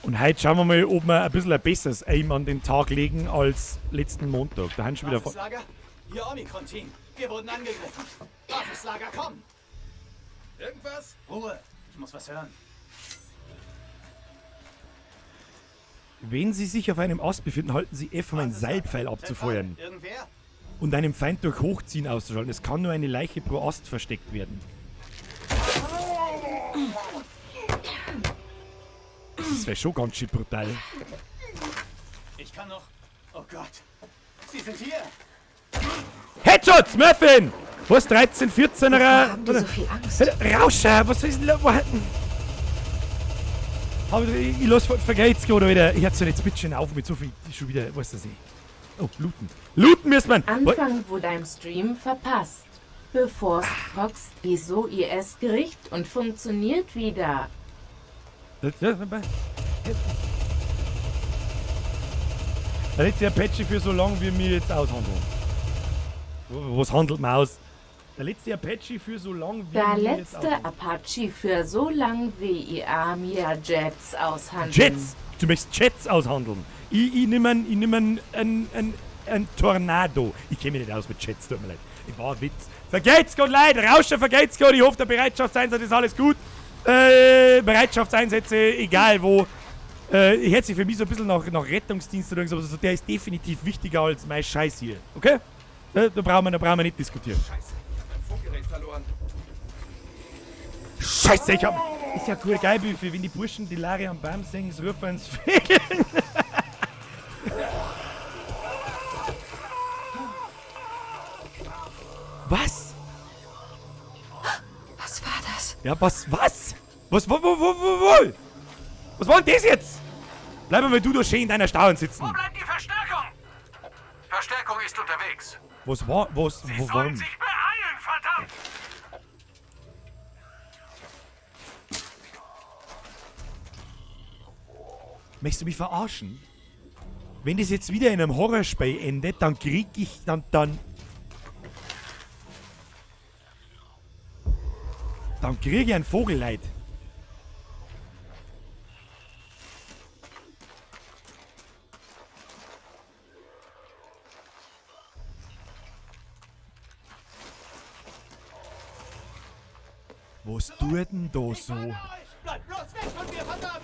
Und heute schauen wir mal, ob wir ein bisschen ein besseres Aim an den Tag legen als letzten Montag. Da haben schon wieder. Basislager? Hier Omikron-Team. Wir wurden angegriffen. Basislager, komm! Irgendwas? Ruhe, ich muss was hören. Wenn Sie sich auf einem Ast befinden, halten Sie F, um einen Seilpfeil abzufeuern. Irgendwer? Und einem Feind durch Hochziehen auszuschalten. Es kann nur eine Leiche pro Ast versteckt werden. Das wäre schon ganz schön brutal. Ich kann noch. Oh Gott. Sie sind hier. Headshots, Muffin! Was? 13, 14er? Wovor haben die so viel Angst? Rauscher, was ist denn da? Ich lass vergeht's gerade wieder. Ich hab's ja jetzt bitte schön auf mit so viel. Schon wieder, weißt du das nicht. Oh, looten. Looten müssen wir! Anfang, wo dein Stream verpasst. Bevor Fox wieso IS Gericht und funktioniert wieder. Der letzte Apache für so lange, wie wir jetzt aushandeln. Was handelt man aus? Der letzte Apache für so lange, wie Der wir jetzt letzte aushandeln. Apache für so lang wie ihr mir Jets aushandeln. Jets! Du möchtest Jets aushandeln. Ich nehme einen Tornado. Ich kenne mich nicht aus mit Jets, tut mir leid. Ich war ein Witz. Vergeht's Gott leid! Rauscher, vergeht's Gott! Ich hoffe, der Bereitschaftseinsatz ist alles gut. Bereitschaftseinsätze, egal wo. Ich hätte sich für mich so ein bisschen nach Rettungsdienst oder irgendwas, aber so, der ist definitiv wichtiger als mein Scheiß hier. Okay? Da brauchen wir nicht diskutieren. Scheiße, ich hab mein Funkgerät verloren. Scheiße, ich hab. Ist ja cool, geil, Büffel, wenn die Burschen die Lari am Baum singen, so rufen ins Fehlen. Was? Was war das? Ja, was? Was? Was? Wo, wo, wo, wo, wo? Was war denn das jetzt? Bleib mal du da schön in deiner Stauern sitzen. Wo bleibt die Verstärkung? Verstärkung ist unterwegs. Was war? Was? Sie Wo, sollen warum? sich beeilen, verdammt! Möchtest du mich verarschen? Wenn das jetzt wieder in einem Horrorspiel endet, dann krieg ich dann krieg ich ein Vogelleid. Was tut denn da so? Bleib bloß weg von mir, verdammt!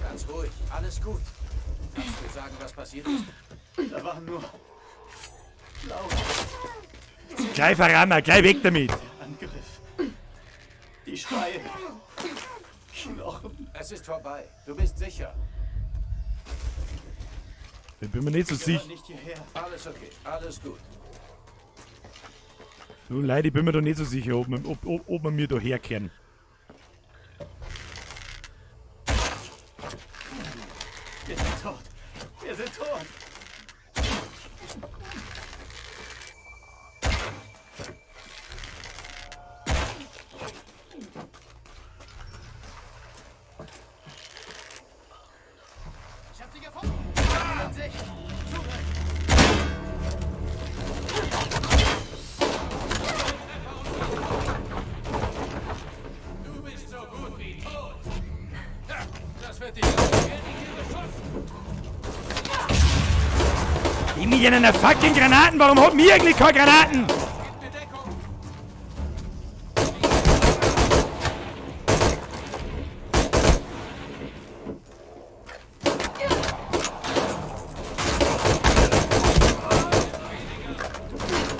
Ganz ruhig, alles gut. Kannst du mir sagen, was passiert ist? Da waren nur laut Gleich verrammer, gleich weg damit. Angriff. Die Schreie. Knochen. Es ist vorbei. Du bist sicher. Ich bin mir nicht so sicher. Nicht hierher. Alles okay, alles gut. Du, Leute, ich bin mir da nicht so sicher, ob wir mir da herkehren. Wir sind tot. Wir sind tot. Sie gefunden. In Sicht. Zugriff. Du bist so gut wie tot. Das wird dich Beschuss. Die mit ihren fucking Granaten! Warum hat mir eigentlich keine Granaten? Gib mir Deckung.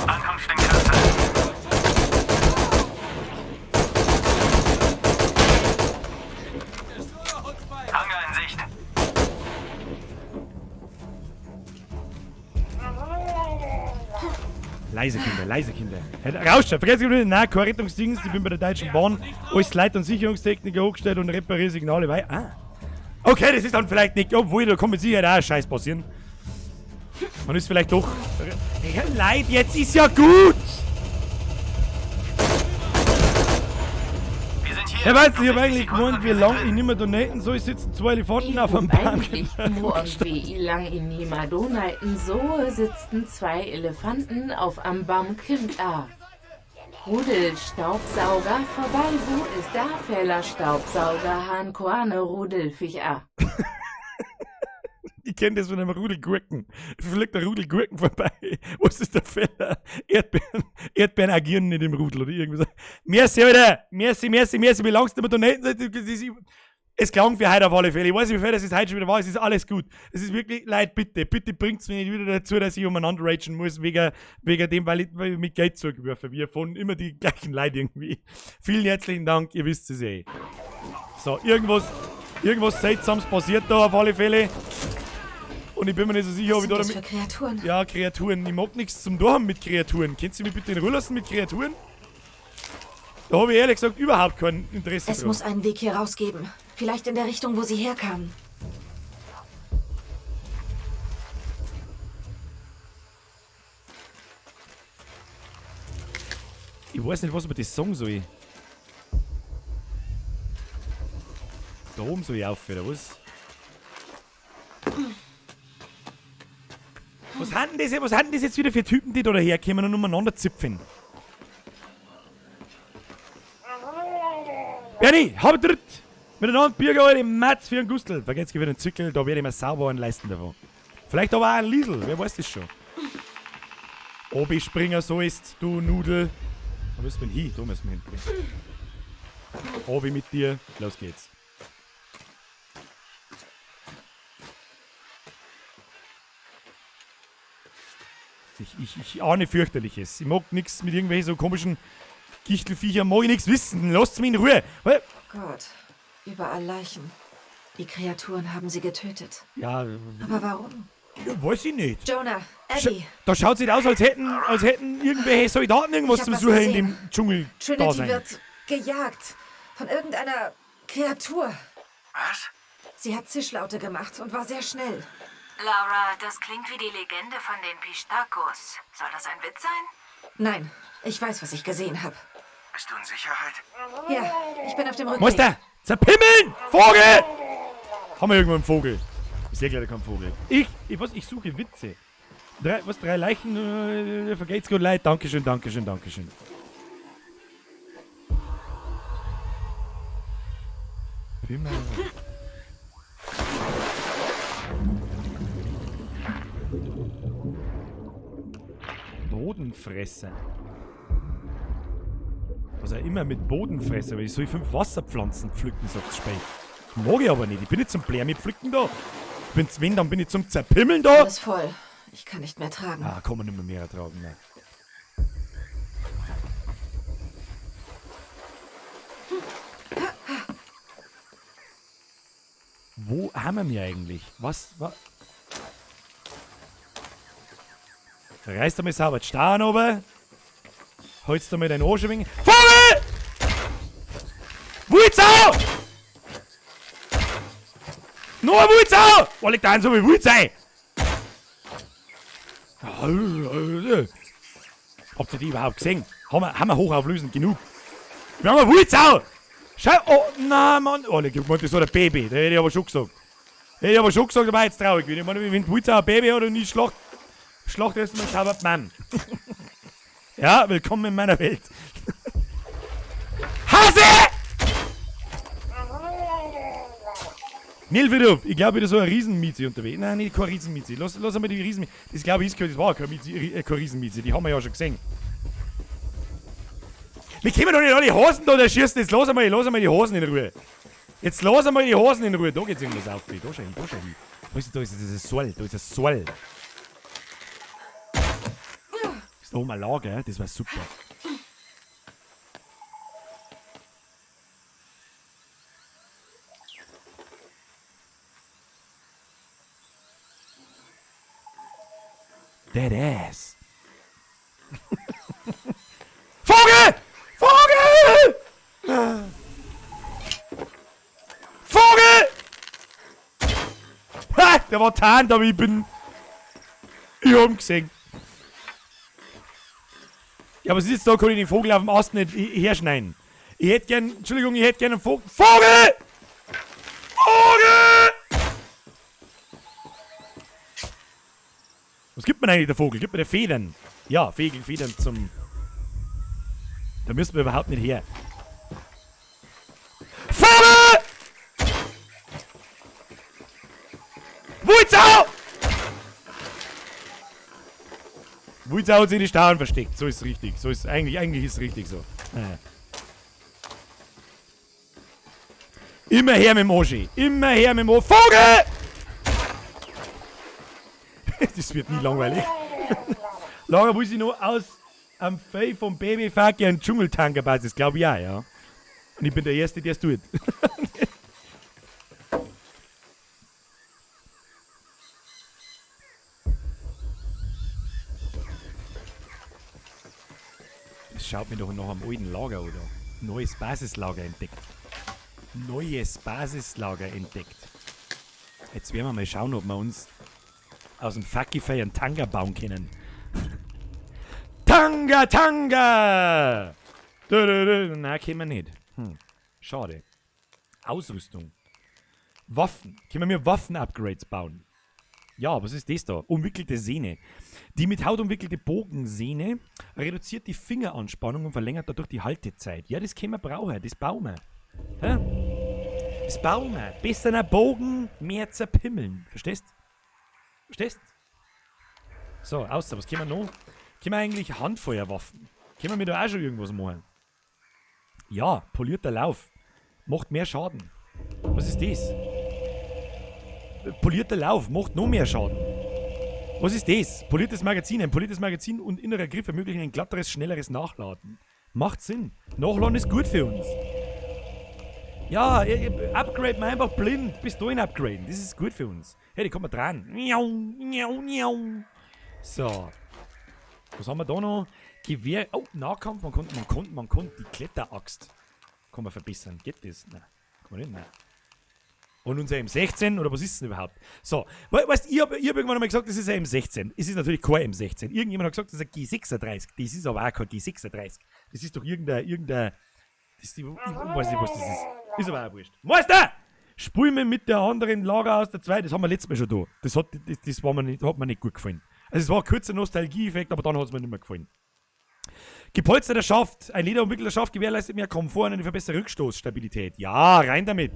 Ankunft in Kürze. Hangar in Sicht. Leise Kinder, leise Kinder. Rausschauen, vergesst nicht, nein, kein Rettungsdienst, ich bin bei der Deutschen Bahn als Leit- und Sicherungstechniker angestellt und repariere Signale, weil. Ah. Okay, das ist dann vielleicht nicht, obwohl, da kann mit Sicherheit auch ein Scheiß passieren. Man ist vielleicht doch. Ja, Leid, jetzt ist ja gut! Wir sind hier. Ja, weißt du, ich hab 60 eigentlich Sekunden gemeint, und wie wir sind lange ich drin. nicht mehr donaten soll, sitzen zwei Elefanten Ich auf dem hab Baum. eigentlich nur und wie lang in nima donaten so sitzen zwei Elefanten auf am Baum Kind A. Rudelstaubsauger vorbei, wo ist da Feller Staubsauger Hahn Koane Rudelfich A. Ich kenne das von einem Rudel Gurken. Fliegt ein Rudel Gurken vorbei. Was ist der Fehler? Erdbeeren agieren nicht im Rudel oder irgendwas. Merci, Alter. Merci, merci, merci. Wie lange du mir donaten sollst. Es klang für heute auf alle Fälle. Ich weiß nicht, wie viel das ist heute schon wieder war. Es ist alles gut. Es ist wirklich, Leute, bitte, bitte bringt's mich nicht wieder dazu, dass ich umeinander ragen muss, wegen dem, weil ich mit Geld zugeworfen wird von immer die gleichen Leuten irgendwie. Vielen herzlichen Dank, ihr wisst es eh. So, irgendwas Seltsames passiert da auf alle Fälle. Und ich bin mir nicht so sicher, ob ich Was da sind das damit. für Kreaturen? Ja, Kreaturen. Ich mag nichts zum tun haben mit Kreaturen. Könnt ihr mich bitte in Ruhe lassen mit Kreaturen? Da habe ich ehrlich gesagt überhaupt kein Interesse Es dran. muss einen Weg hier rausgeben. Vielleicht in der Richtung, wo sie herkamen. Ich weiß nicht, was man das sagen soll. Da oben soll ich auf, oder was? Was haben das, was haben das jetzt wieder für Typen, die da daherkommen und umeinander zipfen? Bernie, hab dritt! Miteinander Bierger, alte Matz für einen Gustl. Vergesst wieder den Zickel, da werde ich mir sauber einen leisten davon. Vielleicht aber auch einen Liesel, wer weiß das schon. Ob ich Springer so ist, du Nudel. Da müssen wir hin, da müssen wir hin. Obi mit dir, los geht's. Ich ahne fürchterliches. Ich mag nichts mit irgendwelchen so komischen Gichtelviechern, mag ich nichts wissen. Lasst mich in Ruhe. Weil, Gott, überall Leichen. Die Kreaturen haben sie getötet. ja, Aber warum? ja, weiß ich nicht. Jonah, Abby, Da schaut sich aus, als hätten irgendwelche Soldaten irgendwas Ich hab zum was Suchen in gesehen. dem Dschungel da Trinity sein. wird gejagt. Von irgendeiner Kreatur. Was? Sie hat Zischlaute gemacht und war sehr schnell. Laura, das klingt wie die Legende von den Pishtacos. Soll das ein Witz sein? Nein, ich weiß, was ich gesehen habe. Bist du in Sicherheit? Ja, ich bin auf dem Rückweg. Meister, zerpimmeln! Vogel! Haben wir irgendwo einen Vogel? Ich sehe leider keinen Vogel. Ich suche Witze. Drei Leichen, vergeht's gut, Leid. Dankeschön, Dankeschön, Dankeschön. Pimmel. Bodenfresser. Was auch immer mit Bodenfresser, weil ich soll 5 Wasserpflanzen pflücken, sagt Spey. Mag ich aber nicht. Ich bin nicht zum Blärmi pflücken da. Wenn, dann bin ich zum Zerpimmeln da. Alles voll. Ich kann nicht mehr tragen. Ah, kann man nicht mehr tragen, nein. Wo haben wir eigentlich? Was? Reißt einmal sauber die Steine runter. Holst du mal deinen Arsch ein wenig. Vogel! Wulzau! Noch ein Wulzau! Wo liegt da ein so viel Wulzei? Habt ihr die überhaupt gesehen? Haben wir hochauflösend genug? Wir haben eine Wulzau! Schau! Oh, nein, Mann! Oh, guck mal, das war der Baby. Der hätte ich aber schon gesagt. Hey, ich hab schon gesagt, aber jetzt traurig bin. Ich meine, wenn die Wulzau ein Baby hat und ich schlacht, schlacht erstmal sauber die Mann. Ja, willkommen in meiner Welt. Hase! Nilfriedhof, ich glaube wieder so ein Riesenmieze unterwegs. Nein, nicht kein Riesenmieze. Lass einmal die Riesenmieze. Das glaube ich ist das war keine Riesenmieze. Die haben wir ja schon gesehen. Wir können doch nicht alle Hosen da erschießen. Jetzt lass einmal die Hosen in Ruhe. Jetzt lass einmal die Hosen in Ruhe. Da geht's irgendwas auf. Da schau hin, da schau hin. Weißt du, da ist das Soll. Da ist das Soll. Ist da oben ein Lager? Das war super. Dead ass. Vogel! Vogel! Vogel! Ha! Der war tarnt, aber ich bin... Ich hab ihn gesehen. Ja, was ist jetzt da? Kann ich den Vogel auf dem Ast nicht herschneiden? Ich hätte gern... Entschuldigung, ich hätte gern einen Vogel... Vogel! Vogel! Was gibt man eigentlich der Vogel? Gibt man der Federn? Ja, Federn zum... Da müssen wir überhaupt nicht her. Vogel! Wulzau! Wulzau hat sich in die Stauen versteckt. So ist es richtig. So ist eigentlich, eigentlich ist es richtig so. Immer her mit dem Oschi. Immer her mit dem Oschi. Vogel! Das wird nie langweilig. Laura, wo sie noch aus am Fell vom Baby Faki einen Dschungeltanker baut, das glaube ich auch, ja. Und ich bin der Erste, der es tut. Das schaut mir doch noch am alten Lager, oder? Neues Basislager entdeckt. Neues Basislager entdeckt. Jetzt werden wir mal schauen, ob wir uns aus dem Fakifei einen Tanga bauen können. Tanga, Tanga! Nein, können wir nicht. Hm. Schade. Ausrüstung. Waffen. Können wir mir Waffen-Upgrades bauen? Ja, was ist das da? Umwickelte Sehne. Die mit Haut umwickelte Bogensehne reduziert die Fingeranspannung und verlängert dadurch die Haltezeit. Ja, das können wir brauchen. Das bauen wir. Hä? Das bauen wir. Besser ein Bogen, mehr zerpimmeln. Verstehst? Verstehst? So, außer, was können wir noch? Können wir eigentlich Handfeuerwaffen? Können wir mir da auch schon irgendwas machen? Ja, polierter Lauf. Macht mehr Schaden. Was ist das? Polierter Lauf macht noch mehr Schaden. Was ist das? Poliertes Magazin. Ein poliertes Magazin und innerer Griff ermöglichen ein glatteres, schnelleres Nachladen. Macht Sinn. Nachladen ist gut für uns. Ja, upgrade mal einfach blind. Pistolen upgraden. Das ist gut für uns. Hey, die kommt mal dran. So. Was haben wir da noch? Gewehr. Oh, Nahkampf. Man konnte die Kletteraxt. Kann man verbessern. Geht das? Nein. Kann man nicht? Nein. Und unser M16, oder was ist denn überhaupt? So, weißt du, ich hab irgendwann einmal gesagt, das ist ein M16. Es ist natürlich kein M16. Irgendjemand hat gesagt, das ist ein G36. Das ist aber auch kein G36. Das ist doch irgendein. Das ist, ich weiß nicht, was das ist. Ist aber auch wurscht. Meister! Spul mir mit der anderen Lager aus der 2. Das haben wir letztes Mal schon da. Das hat, das war mir nicht, hat mir nicht gut gefallen. Also es war ein kurzer Nostalgieeffekt, aber dann hat es mir nicht mehr gefallen. Gepolsterter Schaft. Ein lederumwickelter Schaft gewährleistet mehr Komfort und eine verbesserte Rückstoßstabilität. Ja, rein damit.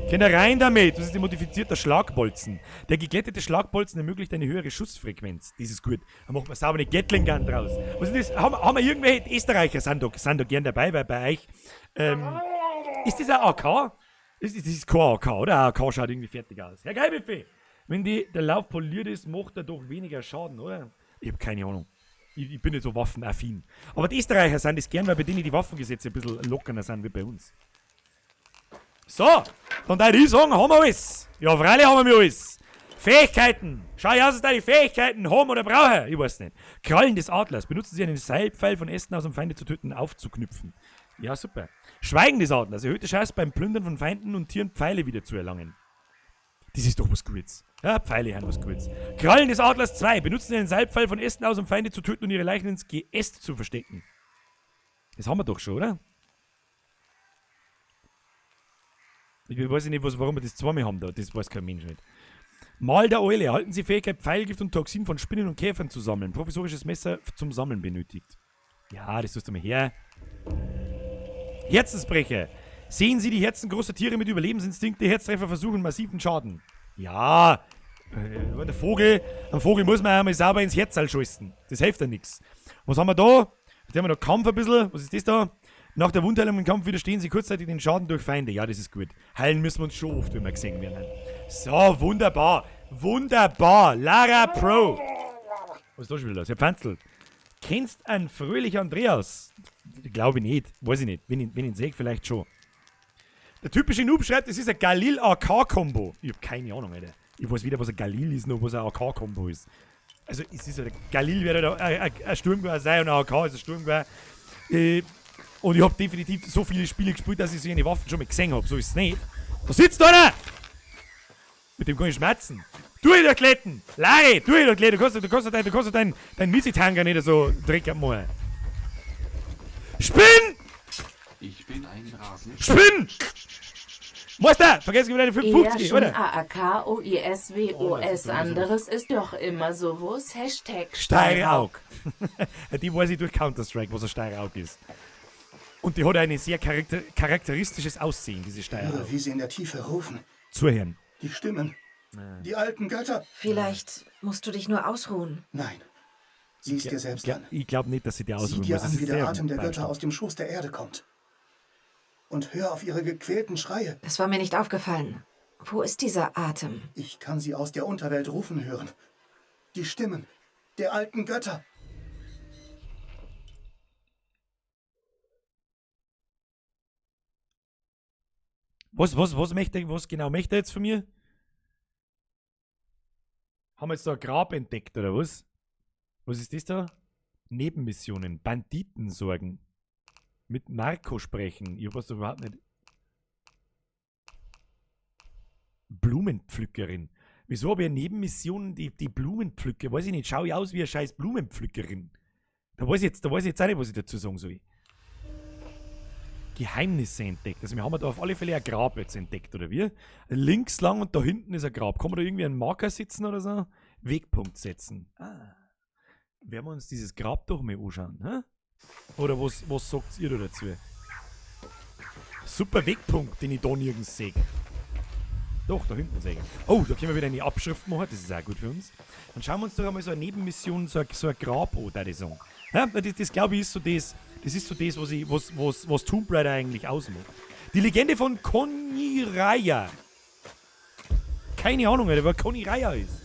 Kinder, rein damit! Das ist ein modifizierter Schlagbolzen. Der geglättete Schlagbolzen ermöglicht eine höhere Schussfrequenz. Das ist gut. Da macht man sauber eine Gatling Gun draus. Was ist das? Haben wir irgendwelche Österreicher sind da gern dabei, weil bei euch. Ist das ein AK? Das ist kein AK, oder? Ein AK schaut irgendwie fertig aus. Herr Geilbuffet! Wenn der Lauf poliert ist, macht er doch weniger Schaden, oder? Ich hab keine Ahnung. Ich bin nicht so waffenaffin. Aber die Österreicher sind das gern, weil bei denen die Waffengesetze ein bisschen lockerer sind wie bei uns. So, dann darf ich sagen, haben wir alles. Ja, freilich haben wir alles. Fähigkeiten. Schau ich aus, dass deine Fähigkeiten haben oder brauchen. Ich weiß nicht. Krallen des Adlers. Benutzen Sie einen Seilpfeil von Ästen aus, um Feinde zu töten, aufzuknüpfen. Ja, super. Schweigen des Adlers. Erhöhte Chance beim Plündern von Feinden und Tieren Pfeile wieder zu erlangen. Das ist doch was Gutes. Ja, Pfeile haben was Gutes. Krallen des Adlers 2. Benutzen Sie einen Seilpfeil von Ästen aus, um Feinde zu töten und ihre Leichen ins Geäst zu verstecken. Das haben wir doch schon, oder? Ich weiß nicht, warum wir das zweimal haben da. Das weiß kein Mensch nicht. Mal der Eule. Erhalten Sie Fähigkeit, Pfeilgift und Toxin von Spinnen und Käfern zu sammeln. Provisorisches Messer zum Sammeln benötigt. Ja, das tust du mal her. Herzensbrecher. Sehen Sie die Herzen großer Tiere mit Überlebensinstinkt. Die Herztreffer versuchen massiven Schaden. Ja. Der Vogel, am Vogel muss man einmal sauber ins Herz schießen. Das hilft ja nichts. Was haben wir da? Jetzt haben wir noch Kampf ein bisschen. Was ist das da? Nach der Wundheilung im Kampf widerstehen sie kurzzeitig den Schaden durch Feinde. Ja, das ist gut. Heilen müssen wir uns schon oft, wenn wir gesehen werden. So, wunderbar. Wunderbar. Lara Pro. Was ist da schon wieder los? Herr Pfanzl. Kennst einen fröhlichen Andreas? Glaube ich nicht. Weiß ich nicht. Wenn ich ihn sehe, vielleicht schon. Der typische Noob schreibt, es ist ein Galil AK-Kombo. Ich hab keine Ahnung, Alter. Ich weiß weder, was ein Galil ist, noch was ein AK-Kombo ist. Also, es ist ja, der Galil wäre ein Sturmgewehr sein und ein AK ist ein Sturmgewehr. Und ich hab definitiv so viele Spiele gespielt, dass ich so eine Waffen schon mal gesehen hab. So ist es nicht. Da sitzt einer! Mit dem kann ich schmerzen. Du in der Kletten! Larry, du in der Kletten! Du kannst dein Missitanga nicht so dreckig machen. Spinn! Ich bin ein Rasen. Spinn! Meister, vergiss nicht deine 55, Eher schon oder? A A K O I S W O S, anderes ist doch immer so, wo's Hashtag Steiraug. Die weiß ich durch Counter-Strike, was ein Steiraug ist. Und die hat ein sehr charakteristisches Aussehen, diese Steiraug. Höre, wie sie in der Tiefe rufen. Zuhören. Die Stimmen. Die alten Götter. Vielleicht musst du dich nur ausruhen. Nein. Sieh es dir selbst an. Ich glaub nicht, dass sie dir Sieh ausruhen dir muss. Das an, ist wie der sehr Atem der Götter beeindruckend. aus dem Schoß der Erde kommt. Und hör auf ihre gequälten Schreie. Das war mir nicht aufgefallen. Wo ist dieser Atem? Ich kann sie aus der Unterwelt rufen hören. Die Stimmen der alten Götter. Was genau möchte er jetzt von mir? Haben wir jetzt da ein Grab entdeckt, oder was? Was ist das da? Nebenmissionen, Banditensorgen. Mit Marco sprechen. Ich weiß überhaupt nicht. Blumenpflückerin. Wieso habe ich eine Nebenmission, die Blumenpflücker? Weiß ich nicht, schau ich aus wie eine scheiß Blumenpflückerin. Da weiß ich jetzt auch nicht, was ich dazu sagen soll. Geheimnisse entdeckt. Also wir haben da auf alle Fälle ein Grab jetzt entdeckt, oder wie? Links lang und da hinten ist ein Grab. Kann man da irgendwie einen Marker setzen oder so? Wegpunkt setzen. Ah. Werden wir uns dieses Grab doch mal anschauen, hä? Oder was sagt ihr da dazu? Super Wegpunkt, den ich da nirgends sehe. Doch, da hinten sehe ich. Oh, da können wir wieder eine Abschrift machen. Das ist auch gut für uns. Dann schauen wir uns doch einmal so eine Nebenmission, so ein Grab an, würde ich sagen. Ja, das glaube ich ist so das. Das ist so das, was Tomb Raider eigentlich ausmacht. Die Legende von Coniraya. Keine Ahnung, Alter, wer Coniraya ist.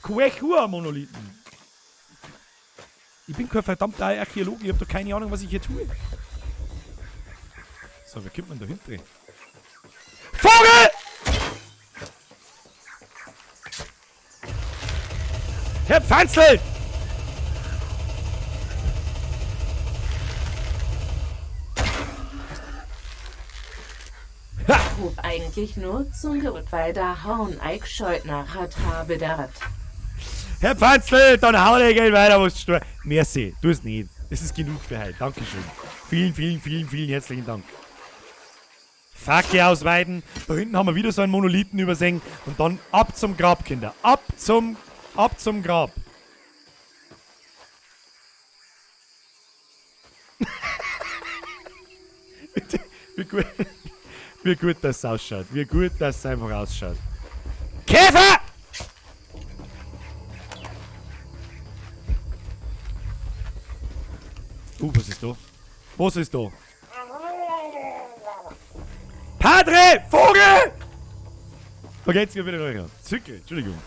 Quechua-Monolithen. Ich bin kein verdammter Archäologe, ich hab doch keine Ahnung, was ich hier tue. So, wie kommt man da hinten? Vogel! Herr Pfanzl! Ruf eigentlich nur zum Gerütt, weil da hauen Eik scheut nach hat habe dat. Herr Pfanzl, dann hau dir Geld weiter, was du. Merci, tu es nicht. Das ist genug für heute. Dankeschön. Vielen, vielen, vielen, vielen herzlichen Dank. Fackel ausweiten. Da hinten haben wir wieder so einen Monolithen übersehen. Und dann ab zum Grab, Kinder. Ab zum Grab. Wie gut, wie gut das ausschaut. Wie gut das einfach ausschaut. Käfer! Was ist da? Was ist da? Padre! Vogel! Okay, jetzt geht wieder rein. Zücke, Entschuldigung.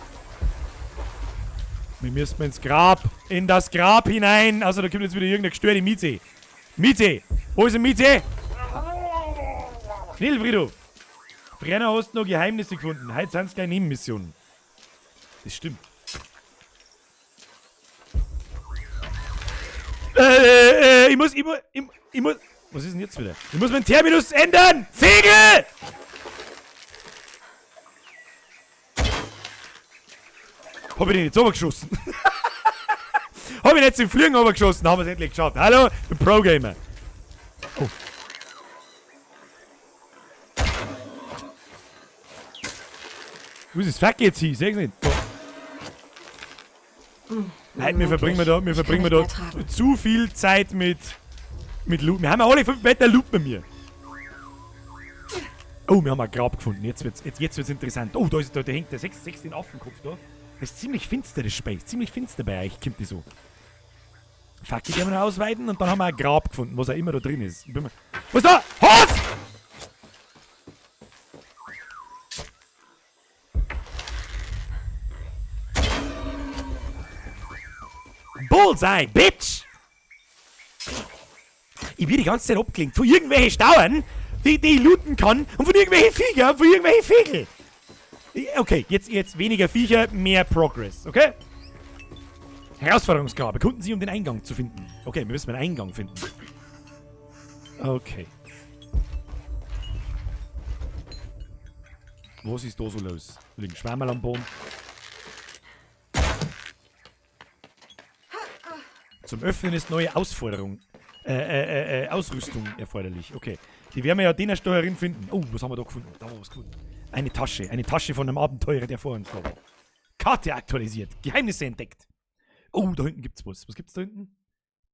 Wir müssen ins Grab. In das Grab hinein. Also da kommt jetzt wieder irgendeine gestörte Mieze. Mieze! Wo ist die Mieze? Schnell, Frido! Früher hast du noch Geheimnisse gefunden. Heute sind's gleich Nebenmissionen. Das stimmt. Ich muss. Was ist denn jetzt wieder? Ich muss meinen Terminus ändern! Fegel! Hab ich den jetzt runtergeschossen? Hab ich jetzt im Fliegen runtergeschossen? Haben wir's endlich geschafft. Hallo, ich bin Pro-Gamer. Oh. Wo ist das Fuck jetzt hin? Ich seh's nicht. Da. Nein, wir verbringen da zu viel Zeit mit Loot. Wir haben ja alle 5 Meter Loot bei mir. Oh, wir haben ein Grab gefunden. Jetzt wird's interessant. Oh, da hängt der 16 Affenkopf da. Das ist ziemlich finster, das Space. Ziemlich finster bei euch, kommt die so. Fuck, die werden wir noch ausweiten und dann haben wir ein Grab gefunden, was auch immer da drin ist. Was ist da? Was? Bullseye, Bitch! Ich bin die ganze Zeit abgelenkt von irgendwelchen Stauern, die ich looten kann, und von irgendwelchen Viechern, von irgendwelchen Vögeln. Okay, jetzt weniger Viecher, mehr Progress, okay? Herausforderungsgrab. Erkunden Sie, um den Eingang zu finden. Okay, wir müssen einen Eingang finden. Okay. Was ist da so los? Da liegen Schwammerl am Boden. Zum Öffnen ist neue Ausforderung. Ausrüstung erforderlich. Okay. Die werden wir ja den Steuerin finden. Oh, was haben wir da gefunden? Da haben wir was gefunden. Eine Tasche. Eine Tasche von einem Abenteurer, der vor uns war. Karte aktualisiert. Geheimnisse entdeckt. Oh, da hinten gibt's was. Was gibt's da hinten?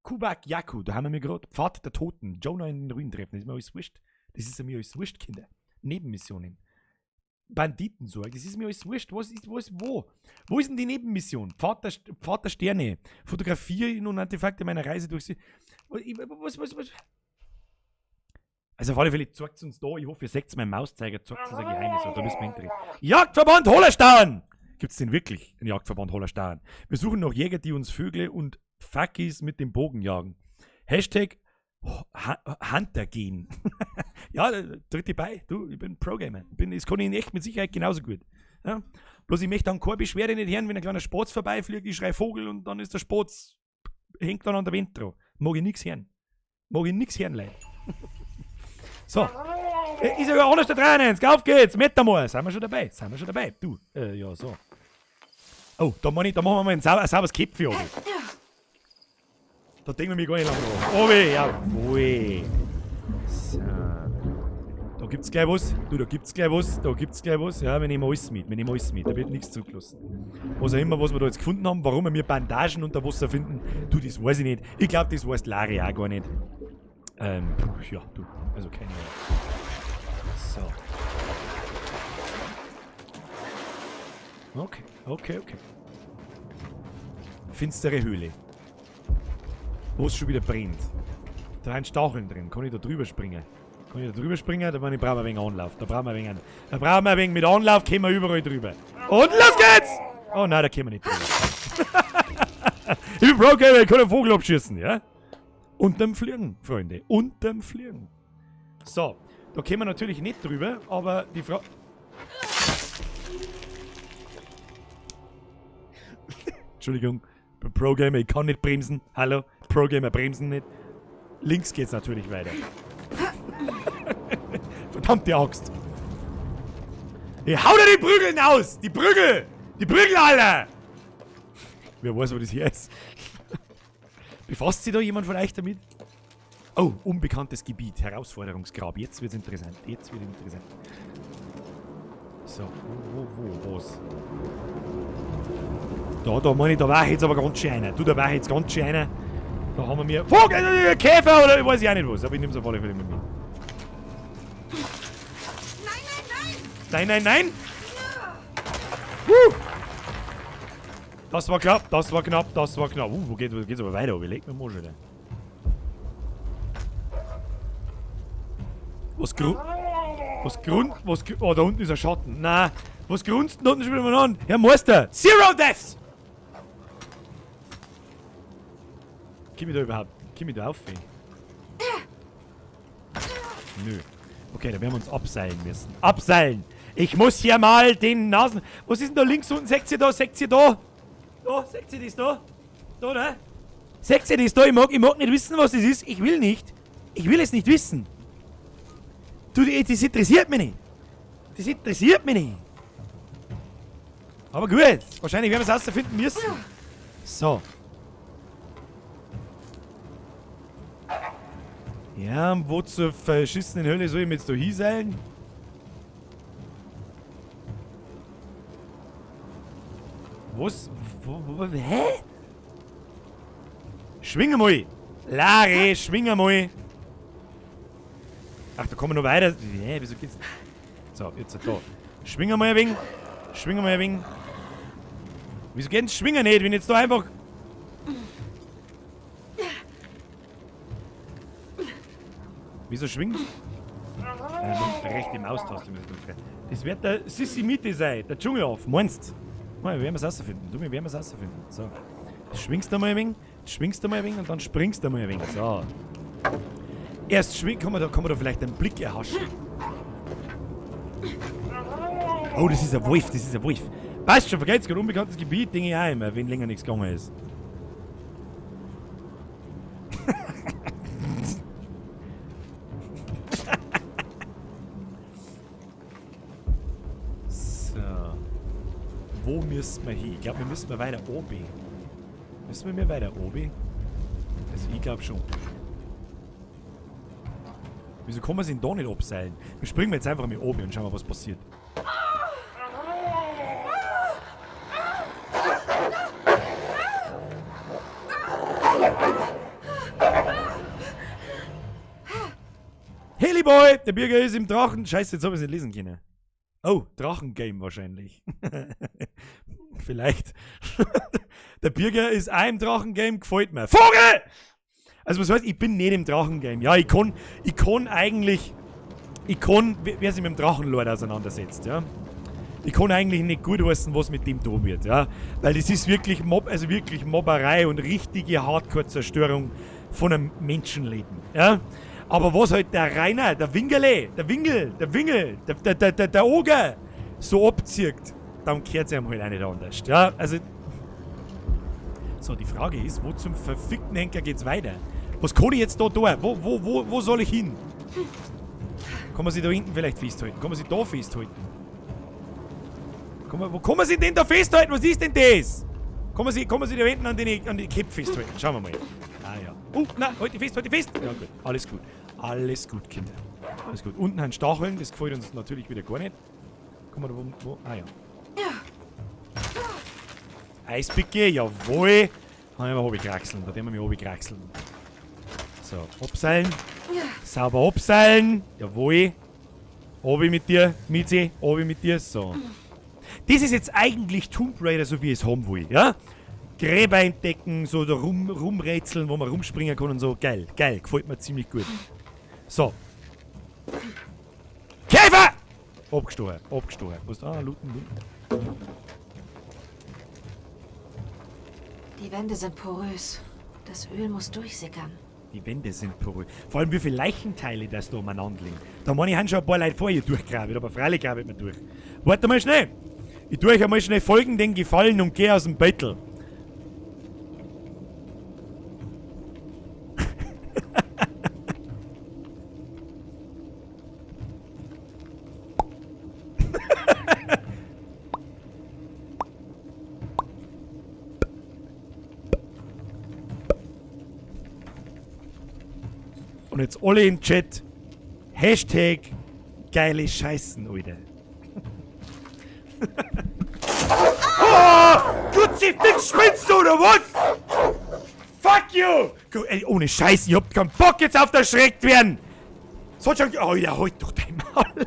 Kubak Yaku, da haben wir mir gerade. Pfad der Toten. Jonah in den Ruinen treffen. Das ist mir alles wurscht. Das ist mir alles wurscht, Kinder. Nebenmissionen. Banditensorge. Das ist mir alles wurscht. Was ist, was, wo? Wo ist denn die Nebenmission? Pfad der Sterne. Fotografie und Artefakte meiner Reise durch sie. Was? Also auf alle Fälle zeigt es uns da. Ich hoffe, ihr seht meinen Mauszeiger. Zeigt uns ein Geheimnis. Da müssen wir hinterher. Jagdverband Hollerstein! Gibt es denn wirklich einen Jagdverband Hollerstein? Wir suchen noch Jäger, die uns Vögel und Fackies mit dem Bogen jagen. Hashtag Hunter gehen. Ja, tritt bei. Du, ich bin Pro-Gamer. Das kann ich in echt mit Sicherheit genauso gut. Ja? Bloß ich möchte dann keine Beschwerde nicht hören, wenn ein kleiner Spatz vorbeifliegt, ich schrei Vogel und dann ist der Spatz, hängt dann an der Wand dran. Mag ich nix hören. Mag ich nix hören, Leute. So. Ist ja anders der 93. Auf geht's. Metamor. Sind wir schon dabei? Sind wir schon dabei? Du, ja, so. Oh, da machen wir mal ein sauberes Käpfchen runter. Da denken wir mir gar nicht lange dran. Oh weh, jawohl. So. Da gibt's gleich was. Du, da gibt's gleich was. Da gibt's gleich was. Ja, wir nehmen alles mit. Wir nehmen alles mit. Da wird nichts zurückgelassen. Was auch immer, was wir da jetzt gefunden haben, warum wir Bandagen unter Wasser finden, du, das weiß ich nicht. Ich glaube, das weiß Larry auch gar nicht. Ja, du. Also keine Ahnung. So. Okay, okay, okay. Finstere Höhle. Wo es schon wieder brennt. Da sind Stacheln drin. Kann ich da drüber springen? Kann ich da drüber springen? Da brauchen wir ein wenig Anlauf. Da brauchen wir ein wenig, da brauchen wir ein wenig mit Anlauf, können wir überall drüber. Und los geht's! Oh nein, da können wir nicht drüber. Ich bin Pro-Gamer, ich kann einen Vogel abschießen, ja? Unterm Fliegen, Freunde. Unterm Fliegen. So, da können wir natürlich nicht drüber, aber die Frau... Entschuldigung, ich bin Pro-Gamer, ich kann nicht bremsen. Hallo, Pro-Gamer bremsen nicht. Links geht's natürlich weiter. Verdammte Axt. Ich hau dir die Prügeln aus! Die Prügel! Die Prügel, Alter! Wer weiß, wo das hier ist. Befasst sich da jemand von euch damit? Oh, unbekanntes Gebiet, Herausforderungsgrab. Jetzt wird's interessant. Jetzt wird interessant. So, wo, was? Da meine ich, da war ich jetzt aber ganz schön einer. Du, da war ich jetzt ganz schön einer. Da haben wir mir Vogel, Käfer oder ich weiß ich auch nicht was. Aber ich nehme es auf alle Fälle mit mir. Nein, nein, nein! Nein, nein, nein! Das war knapp, das war knapp, das war knapp. Wo geht's aber weiter? Wie legt man mal schon? Was Grund? Oh, da unten ist ein Schatten. Na, was grunzt denn da unten schon wieder mal an? Herr Meister! Zero Deaths! Komm ich da überhaupt? Komm ich da auf? Nö. Okay, da werden wir uns abseilen müssen. Abseilen! Ich muss hier mal den Nasen... Was ist denn da links unten? Seht ihr da? Seht ihr da? Da, seht ihr das da? Da, ne? Seht ihr das da? Ich mag nicht wissen, was das ist. Ich will nicht. Ich will es nicht wissen. Du, das interessiert mich nicht. Das interessiert mich nicht. Aber gut. Wahrscheinlich werden wir es rausfinden müssen. So. Ja, und wo zur verschissenen Hölle soll ich mich jetzt da hinseilen? Was? Wo, hä? Schwing mal! Lari, schwing mal! Ach, da kommen wir noch weiter. Hä, wieso geht's? So, jetzt da. Schwing mal ein wenig. Schwing mal ein wenig. Wieso geht denn Schwingen nicht, wenn jetzt da einfach... Wieso schwingt? Rechte Maustaste muss ich drücken. Das wird der Sissi Mitte sein, der Dschungelaff. Meinst du? Wir werden es rausfinden. Du, wir werden es rausfinden. So. Schwingst du mal ein wenig, schwingst du mal ein wenig und dann springst du mal ein wenig. So. Erst schwingen, kann man da vielleicht einen Blick erhaschen. Oh, das ist ein Wolf, das ist ein Wolf. Passt schon, vergeht's gerade, unbekanntes Gebiet, denke ich auch immer, wenn länger nichts gegangen ist. So. Wo müssen wir hin? Ich glaube, wir müssen mal weiter oben. Müssen wir weiter oben? Also ich glaube schon. Wieso kann man sich denn da nicht abseilen? Wir springen jetzt einfach mal oben und schauen mal, was passiert. Heliboy! Der Birger ist im Drachen. Scheiße, jetzt hab ich's nicht lesen können. Oh, Drachengame wahrscheinlich. Vielleicht. Der Birger ist auch im Drachengame, gefällt mir. Vogel! Also was heißt, ich bin nicht im Drachengame. Ja, ich kann eigentlich... Ich kann, wer sich mit dem Drachenlord auseinandersetzt, ja. Ich kann eigentlich nicht gut heißen, was mit dem da wird, ja. Weil das ist wirklich Mob, also wirklich Mobberei und richtige Hardcore-Zerstörung von einem Menschenleben, ja. Aber was halt der Rainer, der Wingerle, der Wingel, der Wingel, der Oger so abzieht, dann kehrt es ihm halt auch nicht anders, ja. Also... So, die Frage ist, wo zum verfickten Henker geht's weiter? Was kann ich jetzt da tun? Wo soll ich hin? Kann man sich da hinten vielleicht festhalten? Kann man sich da festhalten? Wo kann man sich denn da festhalten? Was ist denn das? Kann man sich da hinten an die Köpfe festhalten? Schauen wir mal. Ah ja. Oh, nein, halt dich fest, halt dich fest! Ja gut, alles gut. Alles gut, Kinder. Alles gut. Unten ein Stacheln, das gefällt uns natürlich wieder gar nicht. Kann man da wo? Ah ja. Eispicke, jawohl. Da haben wir kraxeln, da werden wir mich kraxeln. So, abseilen. Sauber abseilen. Jawohl. Obi mit dir, Mizi. Obi mit dir. So. Das ist jetzt eigentlich Tomb Raider, so wie ich es haben will, ja? Gräber entdecken, so da rumrätseln, wo man rumspringen kann und so. Geil, geil. Gefällt mir ziemlich gut. So. Käfer! Abgestochen, abgestochen. Was da? Looten, looten. Die Wände sind porös. Das Öl muss durchsickern. Die Wände sind porös. Vor allem, wie viele Leichenteile das da umeinander liegen. Da meine ich, haben schon ein paar Leute vor ihr durchgraben, aber freilich grabe ich mir durch. Warte mal schnell. Ich tue euch einmal schnell folgenden Gefallen und gehe aus dem Bettel. Und jetzt alle im Chat. Hashtag geile Scheißen, Alter. Oh! Kruzifix, spinnst du oder was? Fuck you! Ey, ohne Scheiß, ich hab keinen Bock jetzt auf der Schreck werden! Soll schon. Alter, halt doch dein Maul!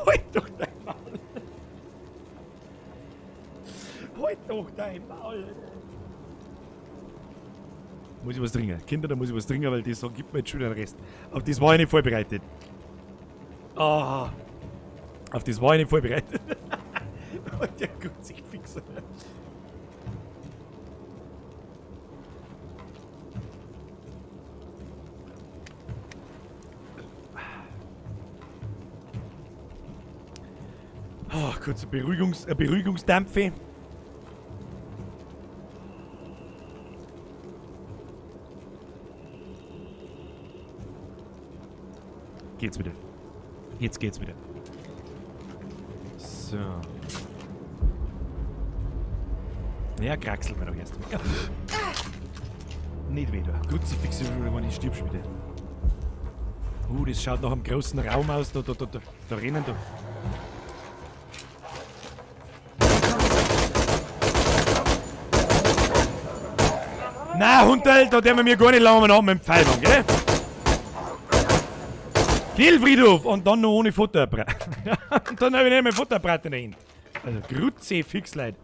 Halt doch dein Maul! Halt doch dein Maul! Muss ich was trinken. Kinder, da muss ich was trinken, weil das gibt mir jetzt schon den Rest. Auf das war ich nicht vorbereitet. Ah. Auf das war ich nicht vorbereitet. Der gut sich fix. Oh, kurze Beruhigungsdämpfe. Geht's wieder. Jetzt geht's wieder. So. Ja, kraxeln wir doch erst mal. Ja. Nicht wieder. Kruzifixe, wenn ich stirb schon wieder. Das schaut nach einem großen Raum aus. Da rennen da. Na, Hunderl, da dürfen wir mir gar nicht lange mit dem Pfeil machen, gell? Grillfriedhof und dann noch ohne Futterapparat. Und dann habe ich nicht mehr Futterapparat in der Hand. Also Kruzifix, Leute.